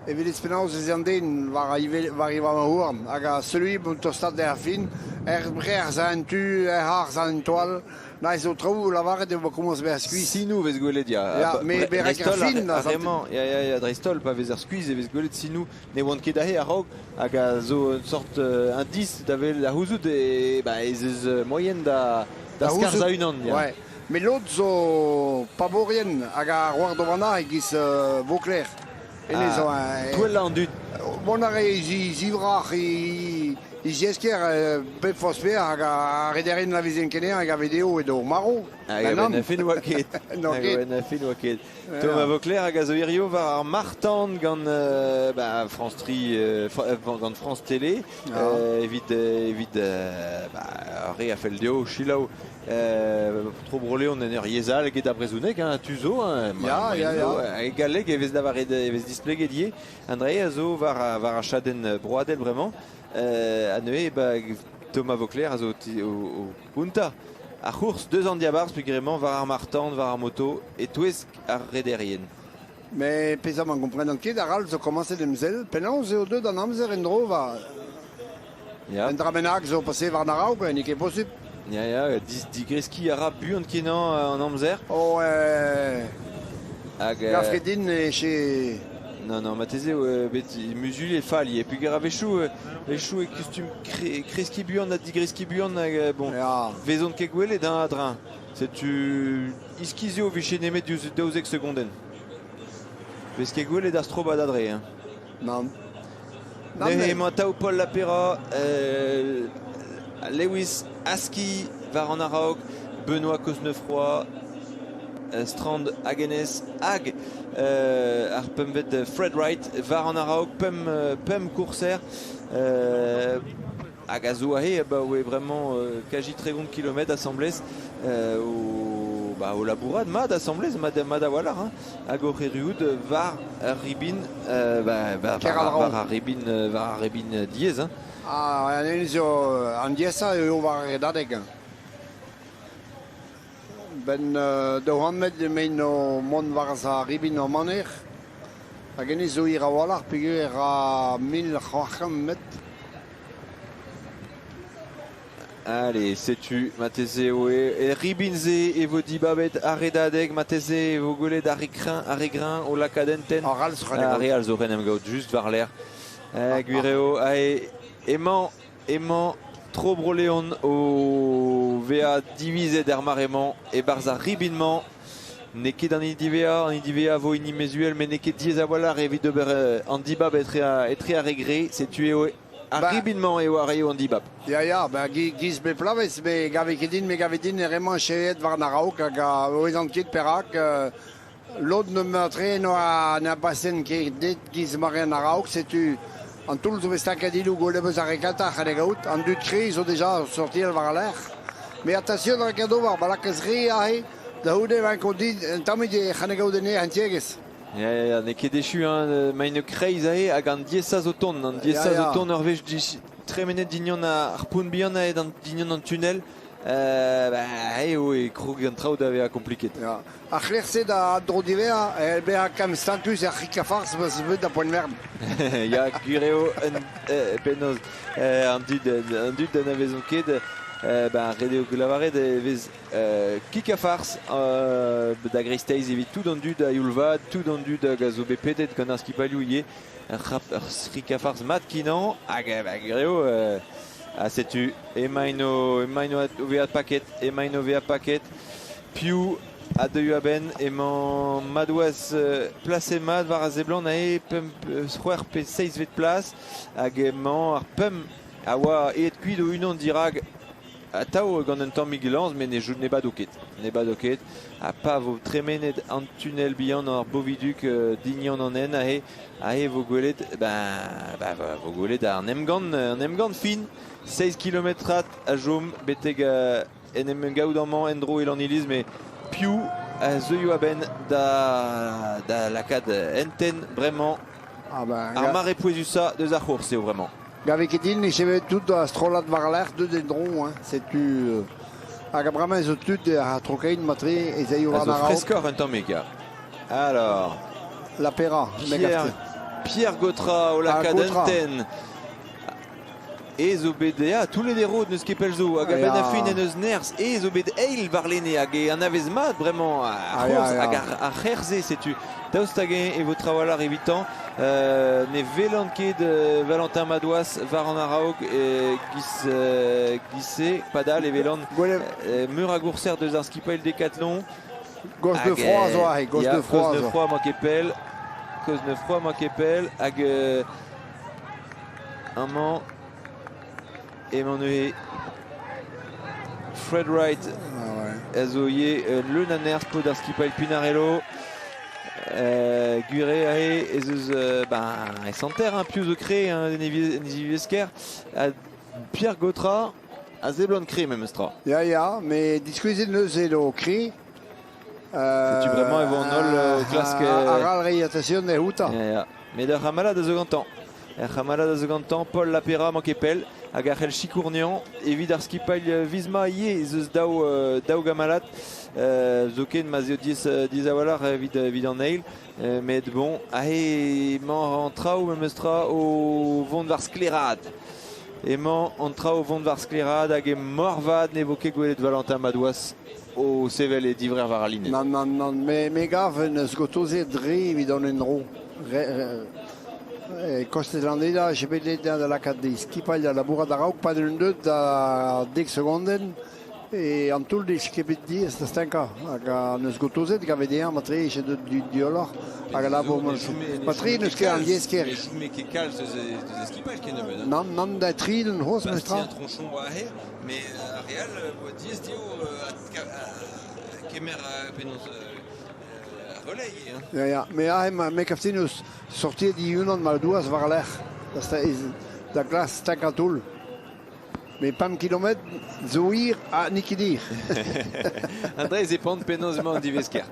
e welez penaos ez an den war war e houarn hag a celui bon tostat er fin er brec'h an tu er harz an toal Na ez eo traoù lavaret eo komañs bezañ skuizh. Sinoù vez gwelet ya. Ya, me berak ar fin. Ar re-mañ, ya, ya, ya, dreist-holl pa vezer skuizh e vez gwelet sinoù ne oant ket aze a-raok hag a zo un sort indice da wel da c'houzout e, bah, ez eus moyen da, da skarzhañ unan. Ya. Ouais. Met lod zo pabourien hag a roar d'ober e-giz Vauclair. Hennezh zo un... Touellañ an dud. Mont a rae e zivrac'h, e zesker bep forzh peoc'h hag ar rederien a veze kener hag a video edo marv. Hag a-benn ar fin 'oa ket. Hag a-benn ar fin 'oa ket. Thomas Vauclair hag a zo hirio war ar marc'h-tan gant bah, France Tri, gant France Télé evit evit bah, ar re a fell dezho selaou tro Bro-Leon en ur yezh all eget ar brezhoneg, hein, tu zo. Hein, Ya, ya, ya. E galleg e vez lavaret, e vez displeget ivez. An dra a zo war, war ar chadenn broadel bremañ. Ha neuze, ba, Thomas Vauclair a zo o kontañ ar c'hours deus an diabarzh peogwir emañ war ar marc'h-tan, war ar moto, e-touesk ar rederien. Mais pezh amañ komprenan ket, ar all zo komañset em sell, penaos eo deuet an amzer en-dro war Ya. un dra bennak zo pase war an araok, n'eo ket posupl. Ya, ya, digreskiñ a ra buan-kenañ an amzer. Oh, Hag, gav ket din e che... Non, non, marteze eo bet muzuliet fall ivez. Peogwir a-wechoù a-wechoù e kustum kreskiñ buan ha digreskiñ buan hag bon, Ya. vezont ket gwelet hein, a-dreñv. Setu iskis eo 'vije nemet diouzh 12 segondenn. Vez ket gwelet ar strobad adre. Hein. Nann. Neuze emañ atav Paul Lapera, Lewis Aski war an a-raok, Benoît Cosnefroy, Strand Hagenes hag ar pempvet Fred Wright war an a-raok, pemp kourser hag a zo aze abaoe bremañ kaji 30 kilometr asambles o, bah, o labourat mat asambles, mat, mat a-walc'h, hein, hag oc'h erruout war ar ribin, bah, bah, war ar ribin, war ar ribin diaes. Hein. Ah, an zo an diaesañ eo war ar redadeg. Ben 200 metr emaint o mont war ar ribin ar maner. Hag hennezh zo hir a-walc'h peogwir e ra 1600 metr. Allez, setu marteze eo e ribin-se e vo dibabet ar redadeg, marteze e vo gwelet ar re kreñv, ar re greñv o lakaat enten. Ar all zo Ar re all zo ren em gaout just war-lerc'h. Gwir eo, emañ emañ Tro Bro-Leon o vezañ divizet er mare-mañ e-barzh ar ribin-mañ. N'eo ket an hini diwezhañ, an hini diwezhañ vo hini Mezuel, met n'eo ket diaes a-walc'h evit ober an dibab etre, etre ar re gre. Setu eo ar ribin-mañ eo a raio an dibab. Ya, ya, ba, giz bep bloavezh, me gave ket din, me gave din e remañ cheet war an a-raok hag a ouezan ket perak. Lod tre n'oa na basen ket dit giz ma ren a-raok, setu an toull zo bet staket iloù gwelet eus ar re gentañ c'hall gaout. An dud kriz zo deja sortial war al lec'h. Mais attention da lakaat ober, ba lakaez re aze, da c'houde 'vaint dit un tammig e c'hall gaout enne an tiegezh. Ya, ya, ya, n'eo ket echu, hein, maint kreiz aze hag an diaesañ zo tont, an diaesañ zo tont ur wech tremenet dignon ar pont bihan aet dignon an tunnel. Bah, eo e krog an traoù da vezañ kompliket. Ya. Ar c'hlec'h-se da dro diwezhañ e bezañ kam stankus er c'hikafarz ma bet da poent vern. Ya, gwir eo un penaos an dud an dud n'anavezont ket ben ret eo lavaret e vez kik-ha-farz da greisteiz evit tout an dud a youl vat, tout an dud hag a zo bet pedet gant ar skipailhoù ivez. Ur c'hik-ha-farz mat-kenañ hag gwir eo ha setu emaint o emaint o vezañ paket emaint o vezañ paket. Piv a deuio a-benn emañ Madouas plaset mat war a seblant aze pemp c'hwec'h pe seizhvet plas hag emañ ar pemp a oa aet kuit o-unan dirak atav gant un tammig lañs met ne ne bado ket ne bado ket ha pa vo tremenet an tunnel bihan ar Boviduk dignon an hent aze aze vo gwelet ben ba vo gwelet an emgann an emgann fin 6 kilometrad a chom betek en em gaout amañ en-dro e Lanniliz met piv a zeuio a-benn da, da lakaat enten bremañ Ah ben, ar mare pouezusañ deus ar c'hours eo bremañ. Gave ket din e chevet tout ar strollad war-lerc'h deut en-dro, hein. Setu hag bremañ zo tud a trokein matre ez aio A war zo an a-raok. freskoc'h un tammig. Alors, La Pera, Pierre, Pierre Gautrat o lakaat Gautrat. enten. E zo bet ya, toullet e rod n'eus ket pell zo hag a-benn ar fin en deus nerzh e zo bet eil warlene hag e anavez mat bremañ ar c'hourz hag ar c'herze setu daoust hag-eñ e vo trawalc'h evitañ ne welan ket Valentin Madouas war an a-raok giz giz-se padal e welan meur a gourser deus ar skipailh Decathlon Gosnefroid zo aze, Gosnefroid Gosnefroid mañ ket pell Gosnefroid mañ ket pell hag Amañ emañ neuze Fred Wright a zo ivez leun a nerzh paotr ar skipailh Pinarello. Gwir eo aze ez eus ben, e santer hein, piv zo kre hein, en e zivesker. Ha Pierre Gautrat a seblant kre memes tra. Ya, ya, met diskouezet neuze eo kre. Setu bremañ e vo an holl o klask... Ar all reiñ attention e outañ. Ya, ya. Met ur c'hamalad a zo gantañ. Ur c'hamalad a zo gantañ, Paul Lapera mank ket pell, hag a c'hell sikourniañ evit ar skipailh Visma ivez ez eus daou, daou gamalad, zoken ma 'z eo diaes, diaes a-walc'h evit, evit an eil. Met bon, aze emañ an traoù memes tra o vont war sklaeraat. Emañ an traoù o vont war sklaeraat hag e moarvat ne vo ket gwelet Valentin Madouas o sevel e divrec'h war al linenn. Nann, nann, nann, me, me gav n'eus gotoze dre evit an endro. E kostez Landeda, j'ai bet da lakaat des skipailh da labourat a-raok pad un deut da dek segondenn e an toull d'e skepet diaes da stankañ. Hag an eus gotozet gave dezhañ matre e deut du dioloc'h hag a labour matre n'eus ket an diaes-ker. Ne chome ket kalz eus e skipailh kennebeut. Nann, nann, da tri d'un c'hoazh mestra. Bastien Tronchon oa aze, mais ar re all oa diaes dezho kemer penaos relais hein. Ya, ya, mais aze me kaftin eus sortiet e-unan ma douas war-lerc'h da, da glas stankañ toull. Me 5 kilometr zo hir ha n'eo ket hir. An dra e zepant penaos emañ an divesker.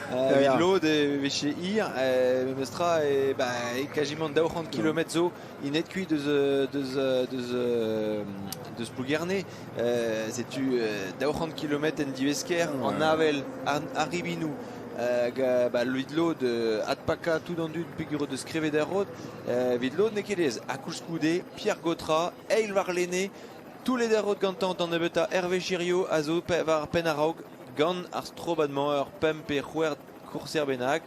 Evit lod e vefe hir, memestra e, ba, e kazimant 200 kilometr zo int aet kuit deus, deus, deus, deus Plougerne. Setu 200 kilometr en divesker, an avel, ar ribinoù, hag ba, evit lod adpakañ tout an dud peogwir o deus krevet er rod, evit lod n'eo ket aes. Ha koulskoude, Pierre Gautra, eil warlene, toullet er rod gantañ d'an nebeutañ Hervé Giriot a zo war penn a-raok gant ar strobad-mañ ur pemp pe c'hwec'h kourser bennak.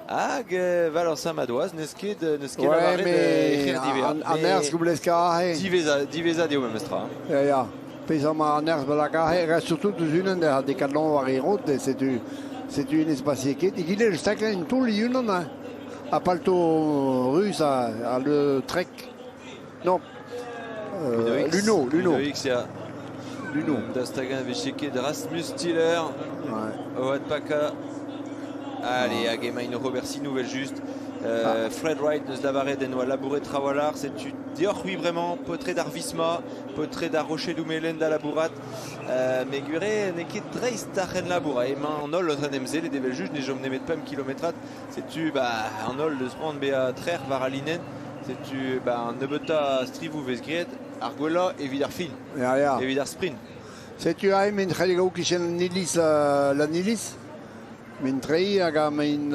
Hag Valentin Madouas n'eus ket n'eus ket Ouais, lavaret mais e c'her diwezhañ. an nerzh goubleska aze. Diwezhañ diwezhat eo memestra. Ya, ya. Pezh amañ an nerzh belak aze, rest surtout deus unan da Decathlon war e rod, setu setu enez passe ket. Egile just un toull e-unan hein. Ha palto ruz ha le trek. Non. Luno, Luno. Luno X, ya. Luno. Da stagañ e vije ket Rasmus Tiller. Ouais. O adpakañ. Allez, hag emaint oc'h ober sinoù evel-just. Fred Wright neus lavaret en oa labouret trawalc'h. Setu deoc'h-c'hwi bremañ, paotred ar Visma, paotred ar Rochedoù Melen da labourat. Met gwir eo n'eo ket dreist ar c'henlabour. Emañ an holl oc'h en em sellet evel-just, ne chom nemet 5 kilometrad. Setu ba, an holl deus c'hoant bezañ trec'h war al linenn. Setu ba, an nebeutañ strivoù vez graet, ar gwellañ evit ar fin, Ya, ya. evit ar sprint. Setu aze men c'hell gaout kichen iliz Lanniliz. Men treiñ hag a men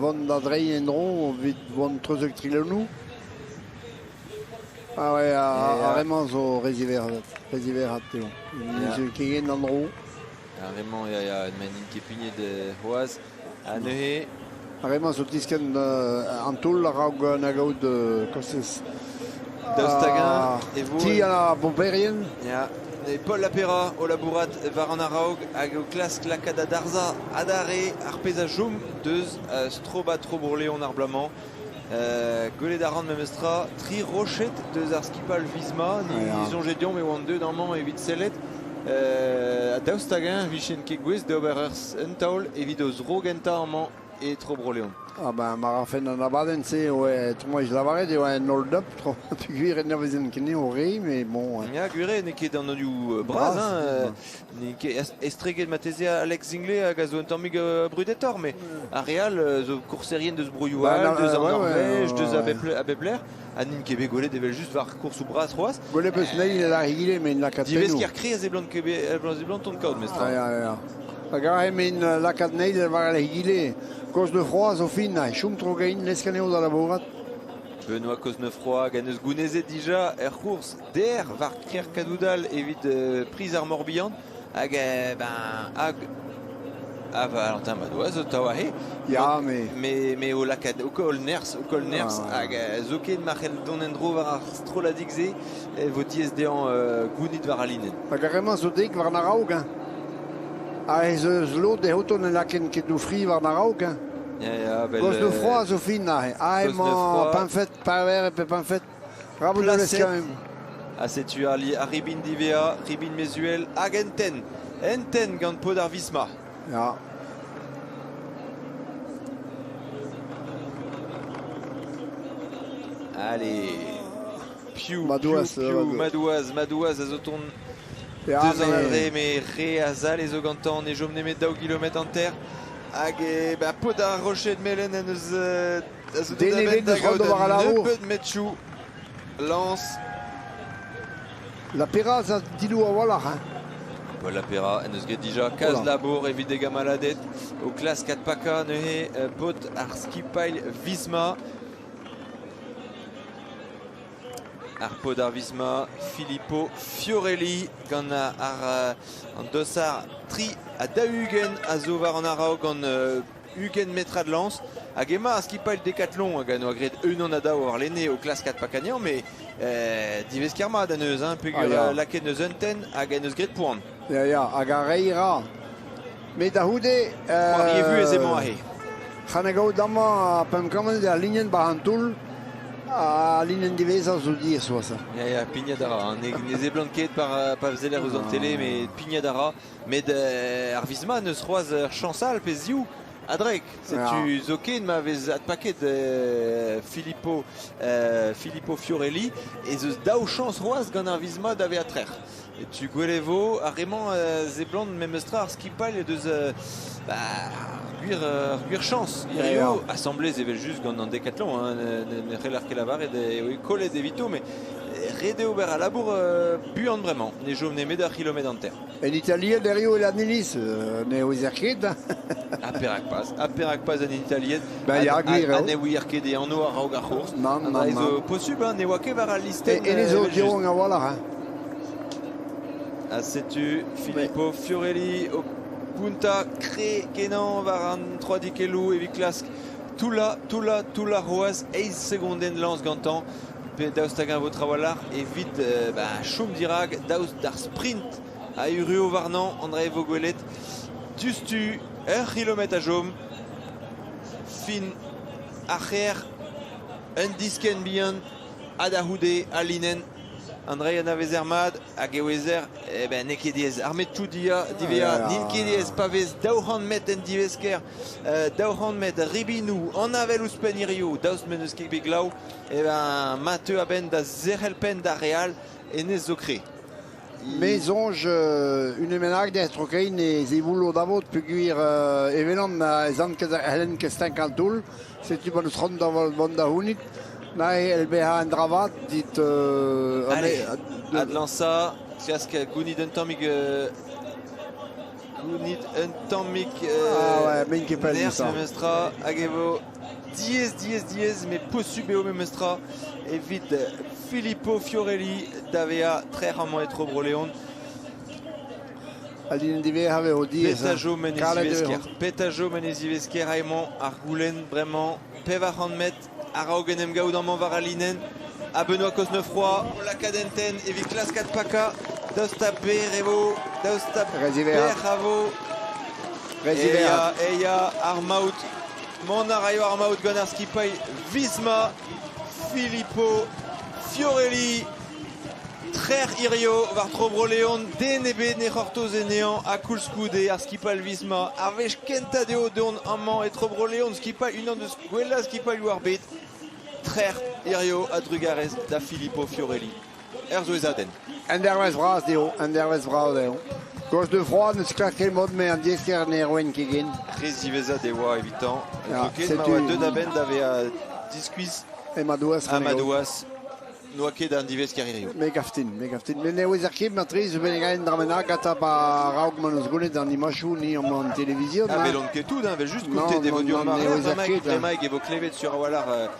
vont da dreiñ en-dro evit vont treuzek Trilonoù. Ah ouais, ar re-mañ zo re ziwezhat, re ziwezhat eo. Ne zeu ket an dro. Ar re-mañ, ya, ya, ma n'int ket pignet c'hoazh. Ha neuze... Ar re-mañ zo tiskenn an toull a-raok na gaout kostez. Daoust hag-eñ e vo... Ti ar bomperien. Ya, e Paul Lapera o labourat war an a-raok hag o klask lakaat adarzañ adarre ar pezh a chom deus strobad Tro-Bro-Leon ar bloaz-mañ. Gwelet a ran memestra tri roched deus ar skipal Visma. Ni soñje deomp e oant deuet amañ evit sellet. Ha daoust hag-eñ 'vijent ket gouest d'ober un taol evit o zro gentañ amañ e Tro-Bro-Leon? Ah ben, ma rafen an abadenn-se, ouais, moi je lavaret eo un hold-up, peogwir en vezent ket o re, mais bon. Ya, gwir eo, n'eo ket an anvioù bras, hein, n'eo ket estreget marteze Alex Zinglé hag a zo un tammig brudetoc'h, mais ar re all zo kourserien deus broioù all, deus an Norvège, deus a bep lec'h, ha n'int ket bet gwelet evel-just war koursoù bras c'hoazh. Gwelet peus neil ar egile, met lakaat pennoù. Divesker kre a seblant ket seblant kaout, mestra. Ya, ya, ya. Hag aze men lakaat neil war egile. Cosnefroy zo fin, chom tro gein, lesken eo da labourat. Benoît Cosnefroy hag en deus gounezet dija er c'hourz der war Kerkadoudal evit priz ar Morbihan hag ben hag ha Valentin Madouas zo tav aze. Ya, mais Me o lakaat o koll nerzh, o koll nerzh hag zoken ma c'hell dont en-dro war ar strolladig-se e vo diaes dezhañ gounit war al linenn. Hag ar re-mañ zo dek war an a-raok, hein. Ha ez eus lod dezho ne lakaent ket o fri war an a-raok, hein. Ya, ya, vel, Cosnefroy zo fin aze. Ah, emañ pemfet, paver pe pemfet. Bravo de Plaset. Ha setu ar ribin diwezhañ, ribin Mezuel hag enten. Enten gant paotr ar Visma. Ya. Allez. Piou, Madouas, piou, piou, Madouas, Madouas a zo tont Ya, deus an mais- adre, mais re a zal e zo gantañ, ne chom nemet daou kilometr hanter. Hag e ba, paotr ar Roched Melen en deus a zo Den deuet ebet a-benn da deus c'hoant gaout d'ober un al labour. nebeud metroù. Lañs. La Pera a dilou a-walc'h, hein. Paul Lapera en deus graet dija kalz Oula. labour evit e gamaladed o klask adpakañ neuze paotr ar skipailh Visma. Ar paotr ar Visma, Filippo Fiorelli gant ar an dosar tri ha daou-ugent a zo war an a-raok gant 20 metrad lañs. Hag emañ ar skipailh Decathlon hag a noa graet unan ha daou warlene o klask adpakañ mais divesker mat en eus, hein, peogwir Ah, ya. lakaet neus un tenn hag en eus graet poan. Ya, ya, hag ar reiñ ra. Met da c'houde... C'hoari e vuhez emañ aze. C'han a gaout amañ pemp kammed ar linenn bar an toull, ha linenn diwezhañ zo diaes oa ça. Ya, ya, pignat a ra. Hein. Ne seblant ket par, pa zeller eus an télé, mais pignat a ra. Met ar Visma neus c'hoazh ur chañs all pe ziv. A-drek, setu zoken ma vez adpaket Filippo, Filippo Fiorelli ez eus daou chañs c'hoazh gant ar Visma da vezañ trec'h. Tu gwelet vo ar re-mañ seblant memes tra ar skipailh deus bah, gwir, gwir chañs hirio, asambles evel-just gant an Decathlon, hein, ne c'heller ket lavaret eo kollet evito, met ret eo ober al labour buan bremañ, ne chom nemet ur c'hilometr hanter. En italien hirio e Lannilis, ne ouezer ket. Ha perak pas? Ha perak pas en italien? Ben ya, gwir eo. Ha ne ouier ket e anv a-raok ar c'hours. Nann, nann, zo posubl, hein, ne oa ket war al listenn. Enez zo diwong a-walc'h. Hein. Ha setu Filippo Fiorelli o bountañ kre kenañ war an troadikelloù evit klask toullañ, toullañ, toullañ c'hoazh eizh segondenn lañs gantañ. Pe daoust hag-eñ vo trawalc'h evit bah, chom dirak daoust d'ar sprint a erruo warnañ Andrei vo gwelet diouzhtu ur c'hilometr a chom. Fin ar c'hêr, un diskenn bihan ha da c'houde al linenn. Andrei anavezer mat hag e ouezer eh ben, n'eo ket diaes. Ar metoù divea n'int ket diaes pa vez 200 metr en divesker, 200 metr ribinoù, an avel ouzhpenn hiziv, daoust ma n'eus ket bet glav, eh ben, ma teu a-benn da zerc'hel penn d'ar re all, hennezh zo kre. Me soñj unan bennak d'he trokein e zevoulo davot peogwir evelon ez an ket hellen ket stankañ an toull. Setu ma n'eus c'hoant da vont da c'hounit. Na e bezañ un dra vat dit Allez, adlañsañ, klask gounit un tammig gounit un tammig Ah ouais, men ket pell nerzh memestra hag e vo diaes, diaes, diaes, met posubl eo memestra evit Filippo Fiorelli da vezañ trec'h amañ e Tro Bro-Leon. Al linenn diwezhañ eo diaes. Petajo Menez-Ivesker. Petajo Menez-Ivesker emañ ar goulenn bremañ 400 metr a-raok en em gaout amañ war al linenn. Ha Benoît Cosnefroy o lakaat en tenn evit klask adpakañ. Daoust ha berr e vo, daoust ha berr a vo. Eya, eya, ar maout. Mont a raio ar maout gant ar skipailh Visma. Filippo Fiorelli trec'h hirio war tro Bro-Leon. Den ebet ne c'hortoz anezhañ ha koulskoude ar skipailh Visma ar wech kentañ dezho dont amañ e tro Bro-Leon skipailh unan deus gwellañ skipailhoù ar bed. Trec'h hirio a-drugarez da Filippo Fiorelli. Er souezhadenn. Un dervezh bras dezho, un dervezh bras dezho. Koz de froid n'eus ket mod me an diaester ne roen ket gen. Re ziwezhat e oa evitañ. Zoken ma oa deuet a-benn da vezañ diskuizh Amadouas. Amadouas n'oa ket an divesker hiziv. Me gav din, me gav din. Met ne ouezer ket matrez zo bet un dra bennak ganta pa raok ma n'eus gwelet an imajoù ni amañ an televizion. Ah, velont ket tout, hein, vel just kontet e vo dur marre. Bremaik e vo klevet sur a-walc'h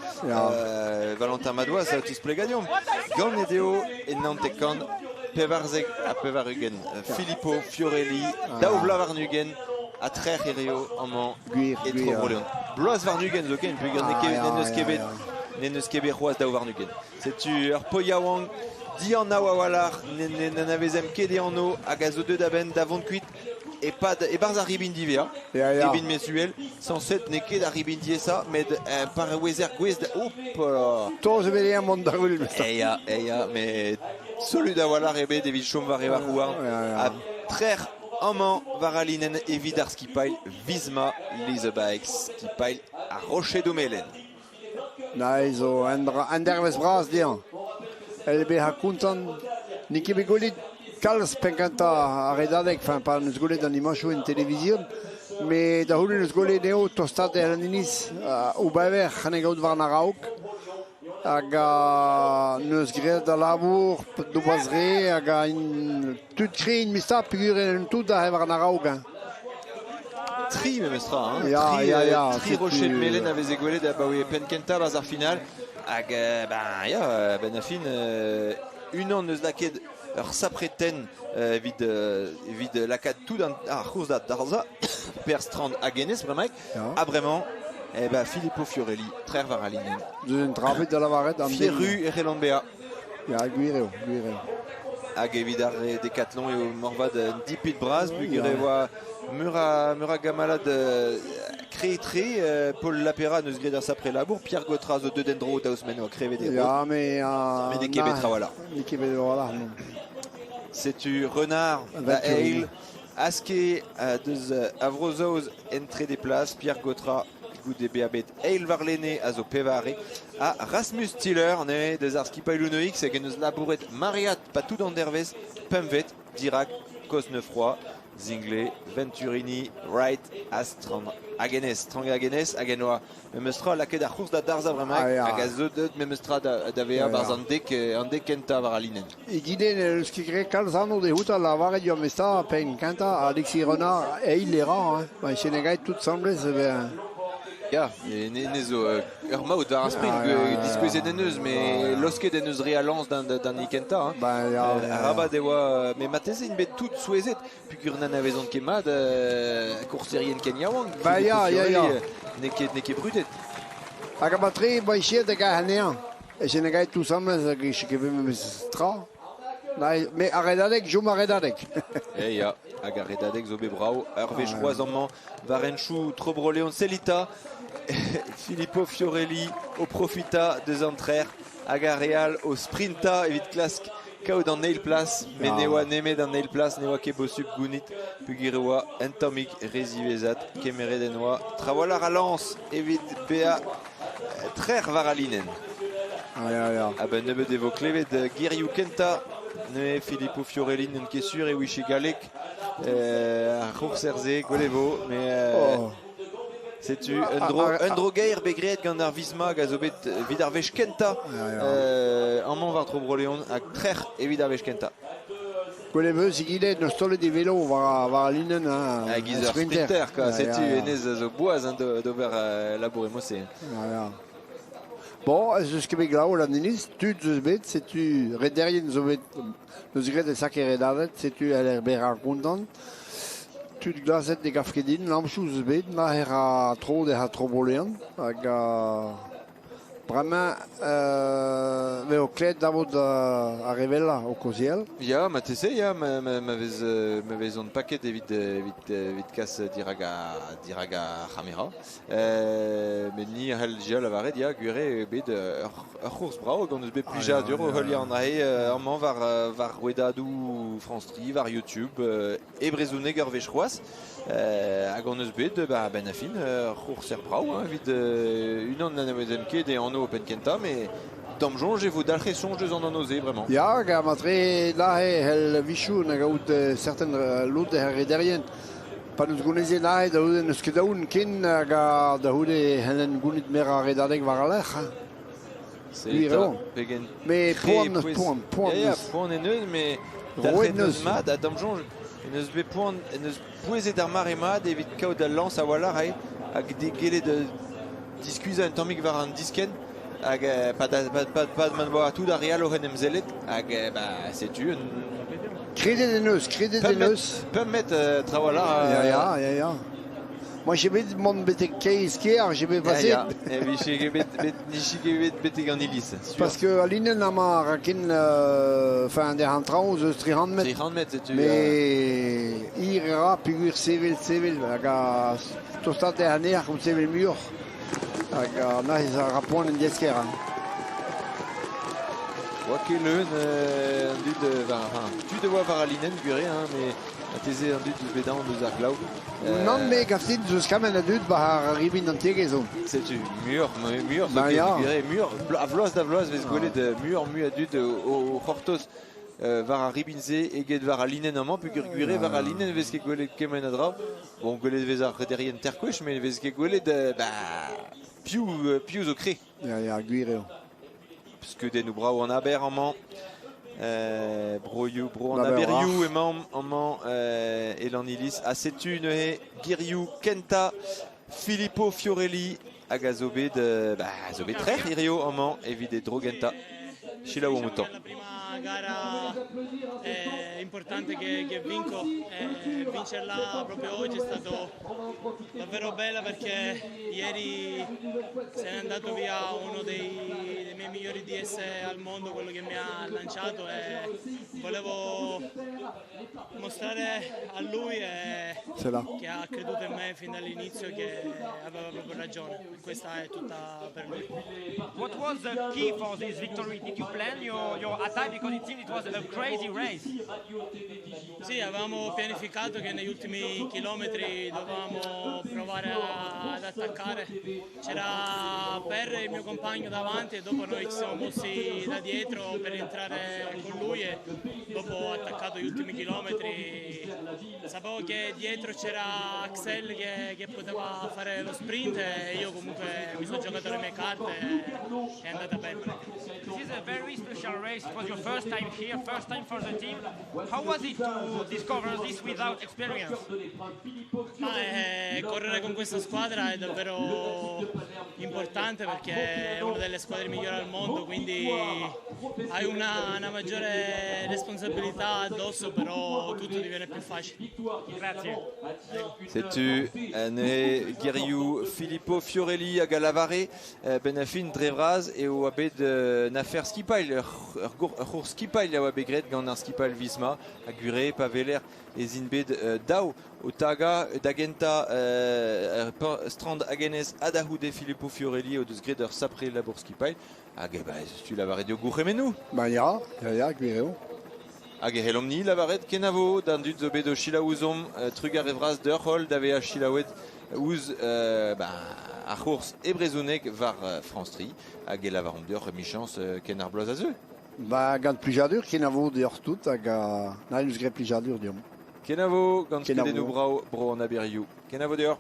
Valentin Madouas a tisplegañ Ganet eo e naontek-kant 94. Filippo Fiorelli, daou vloaz warn-ugent, ha trec'h hirio amañ e Tro Bro-Leon. Bloaz warn-ugent zoken, peogwir n'en deus ket bet n'en deus ket bet c'hoazh daou warn-ugent. Setu ur paotr yaouank dianav a-walc'h, n'anavezemp ket e anv, hag a zo deuet a-benn da vont kuit e-pad e-barzh ar ribin diwezhañ, ribin Mezuel, sañset n'eo ket ar ribin diaesañ, met par e ouezer gouez da... Hop là! Toz e vez mont da heul. Eya, eya, met solud a-walc'h eo bet evit chom war e varc'h-houarn. Ha trec'h amañ war al linenn evit ar skipailh Visma Lease skipailh ar Rochedoù Melen. Na zo un dervezh bras dezhañ. El bezañ kontant n'eo ket bet gwelet kalz penn-kentañ ar redadeg, enfin pa n'eus gwelet an imajoù en televizion, met da c'houde n'eus gwelet eo tostaat an iniz o bever c'hane gaout war an a-raok. Hag n'eus graet al labour d'ober re hag tud kreñv mista peogwir en tout a war an a-raok. Hein. Tri memestra, hein. Ya, tri, ya, ya, tri roched melen a veze gwelet abaoe penn kentañ barzh ar final. Hag ben ya, ben ar fin, unan eus lakaet ur sapre tenn evit, evit lakaat tout an, ar c'hourz da darzhañ, perzh Strand hag hennezh bremaik. Ha bremañ, eh ben Filippo Fiorelli, trec'h war al linenn. Deus un dra bet da lavaret an Fier-ru e c'hellont bezañ. Ya, gwir eo, gwir eo. Hag evit ar re Decathlon eo moarvat un dipit bras peogwir e oa meur a, meur a gamalad kre-tre. Paul Lapera n'eus graet ar sapre labour. Pierre Gautrat zo deuet en-dro daoust m'en oa krevet e Ya, mais, Mais n'eo ket bet trawalc'h. N'eo ket bet trawalc'h, non. Setu Renard da eil. Aske deus a Vro-Saoz en trede plas, Pierre Gautrat goude bezañ bet eil warlene a zo pevare, ha Rasmus Tiller neuze deus ar skipailh Uno-X hag en deus labouret maread pa tout an dervezh pempvet dirak Cosnefroy. Zingle, Venturini, Wright ha Strand Agenez. Strang Agenez hag en oa memes tra lakaet ar c'hours da darzhañ bremañ Ah, ya. hag a zo deuet memes tra da, da vezañ Ya, barzh ya. an dek, an dek kentañ war al linenn. Egile n'eus ket graet kalz anv dezhoutañ lavaret eo mesta penn kentañ Alexis Renard eil e ra hein. Ba Senegal tout semblez e vez Ya, ne zo ur maout war ar sprint, Ah, ya, ya, ya. diskouezet en deus, met losket en deus re a lañs d'an kentañ. Hein. Ba, ya, ya, ya. Arabat e oa, met marteze int bet tout souezhet, pugur n'anavezont ket mat kourserien ken yaouank. Ba, ya, ya, ya. N'eo ket, n'eo ket brudet. Hag a-batre, ba ichet da gael anezhañ. E Senegal tout semblez hag e ket memes tra. Mais ar redadeg, chom ar redadeg. Eh ya, hag ar redadeg zo bet brav. Ur wech c'hoazh amañ war henchoù Tro-Bro-Leon Selita. Filippo Fiorelli o profitañ deus an trec'h hag ar re all o sprintañ evit klask kaout an eil plas. Met ne oa nemet an eil plas, ne oa ket bosupl gounit peogwir e oa un tammig re ziwezhat. Kemeret en oa trawalc'h a lañs evit bezañ trec'h war al linenn. Ya, ya. A-benn nebeut e vo klevet gerioù kentañ neuze Filippo Fiorelli n'on ket sur e ouiche galleg ar c'hourser-se, gwell e vo, mais Oh. setu un dro, un dro gaer bet graet gant ar Visma hag a zo bet evit ar wech kentañ Ya, ya. Amañ war tro Bro-Leon hag trec'h evit ar wech kentañ. Gwell e veus egile n'eus taolet e velo war, war al linenn. Hein, Hag ar ur sprinter, quoi. Ya, Setu ya, ya. hennezh a zo boaz hein, d'ober labour e-mod-se. Ya, ya. Bon, ez eus ket bet glav lan iliz, tud eus bet, setu rederien zo bet, n'eus graet e sake redadet, setu el berrañ kontant. Tud glaset ne gav ket din, lamchoù eus bet, nac'her a tro dezhañ tro Bro-Leon, hag bremañ eo klevet davod ar re wellañ o kaozeal. Ya, marteze, ya, ma, ma, ma vez, ma vezont paket evit, evit, evit kas dirak ar, dirak ar c'hamera. Met ni a c'hell dija lavaret, ya, gwir eo bet ur, ur c'hourz brav hag hon eus bet plijadur o heuliañ an ae amañ war, war rouedadoù France 3, war YouTube, e brezhoneg ur wech c'hoazh. Hag hon eus bet, ba, a-benn ar fin, ur c'hourser brav hein, evit unan n'anavezemp ket e anv penn-kentañ, met d'am soñj e vo dalc'het soñj deus an anv-se bremañ. Ya, hag matre lahe hel vichoù na gaout certain lod er rederien. Pa n'eus gounezet aze da c'houde n'eus ket aon ken hag da c'houde e c'hellen gounit meur a redadeg war al lec'h. Hein. C'est pegen Mais poan, poan, poan. Ya, ya, poan en eus, mais dalc'het neus mat, ha d'am soñj, en eus bet poan, en eus pouezet ar mare mat evit kaout al lañs a-walc'h eo, hag gellet diskuizhañ un tammig war an diskenn, hag pa, pa, pa, pa man oa tout ar re all oc'h en em sellet, hag bah, setu un Kredet en eus, kredet en eus. Pemp metr trawalc'h. Ya, ya, ya, ya. Moi, j'ai bet mont betek keiz kêr, j'ai bet passé. Ya, ya. E bet, bet, nije ket bet betek an iliz. Parce que al linenn amañ a ken, enfin, der an traoñ eus 300 metr. 300 metr, setu. Mais hir e ra peogwir sevel, sevel, hag a tostat er anezhañ o sevel muioc'h. Hag a neuze a ra poan en desker. Hein. Oa ket leun an dud, enfin, tud a oa war al linenn gwir hein, met marteze an dud eus bet aon deus ar glav. Nann, me gav din eus kement a dud war ar ribin an tiegezh zo. Setu muioc'h, muioc'h, Ba, ya. gwir muioc'h, a vloaz da vloaz vez gwelet muioc'h mui a dud o c'hortoz war ar ribin-se eget war al linenn amañ, peogwir gwir eo war al linenn ne vez ket gwelet kement a dra. Bon, gwelet e vez ar rederien terkwech, met ne vez ket gwelet bah, piv, piv zo kre. Ya, ya, gwir eo. Skeudennoù brav an aber amañ. Broioù, bro an aberioù emañ amañ e Lanniliz. Ha setu neuze gerioù kentañ Filippo Fiorelli hag a zo bet, bah, a zo bet trec'h hirio amañ evit e dro gentañ. Selaouomp outañ. Gara eh, importante che, che vinco e vincerla proprio oggi è stato davvero bella perché ieri se n'è andato via uno dei, dei miei migliori DS al mondo, quello che mi ha lanciato e Volevo mostrare a lui che ha creduto in me fin dall'inizio, che aveva proprio ragione. Questa è tutta per lui. What was the key for this victory? Did you plan your attack? Because it seemed it was a crazy race. Sì, avevamo pianificato che negli ultimi chilometri dovevamo provare ad attaccare. C'era Per, il mio compagno, davanti e dopo noi ci siamo mossi da dietro per entrare con lui e dopo ho attaccato gli ultimi chilometri. Sapevo che dietro c'era Axel che poteva fare lo sprint e io comunque mi sono giocato le mie carte e è andata bene. This is a very special race. It was your first time here, first time for the team. How was it to discover this without experience? Ma correre con questa squadra è davvero importante perché è una delle squadre migliori al mondo, quindi hai una maggiore responsabilità addosso, però tutto diviene più facile. Grazie. Setu neuze gerioù Filippo Fiorelli hag a lavare benn ar fin dre vras e oa bet un afer skipailh, ur c'hours skipailh a oa bet graet gant ar skipailh Visma ha gwir eo pa weler ez int bet daou o tagañ da gentañ Strand hag hennezh ha da c'houde Filippo Fiorelli o deus graet ur sapre labour skipailh hag ba setu lavaret eo gourc'hemennoù. Ba ya, ya, ya, gwir eo. Hag e c'hellomp-ni lavaret kenavo d'an dud zo bet o selaou ouzhomp trugarez vras deoc'h holl da vezañ selaouet ouzh ba, ar c'hours e brezhoneg war France 3 hag e lavaromp deoc'h emichañs ken ar bloaz a zeu. Ba, gant plijadur, kenavo deoc'h tout hag na eus graet plijadur deomp. Kenavo gant Kenavo. skeudennoù brav bro an Aberioù. Kenavo deoc'h.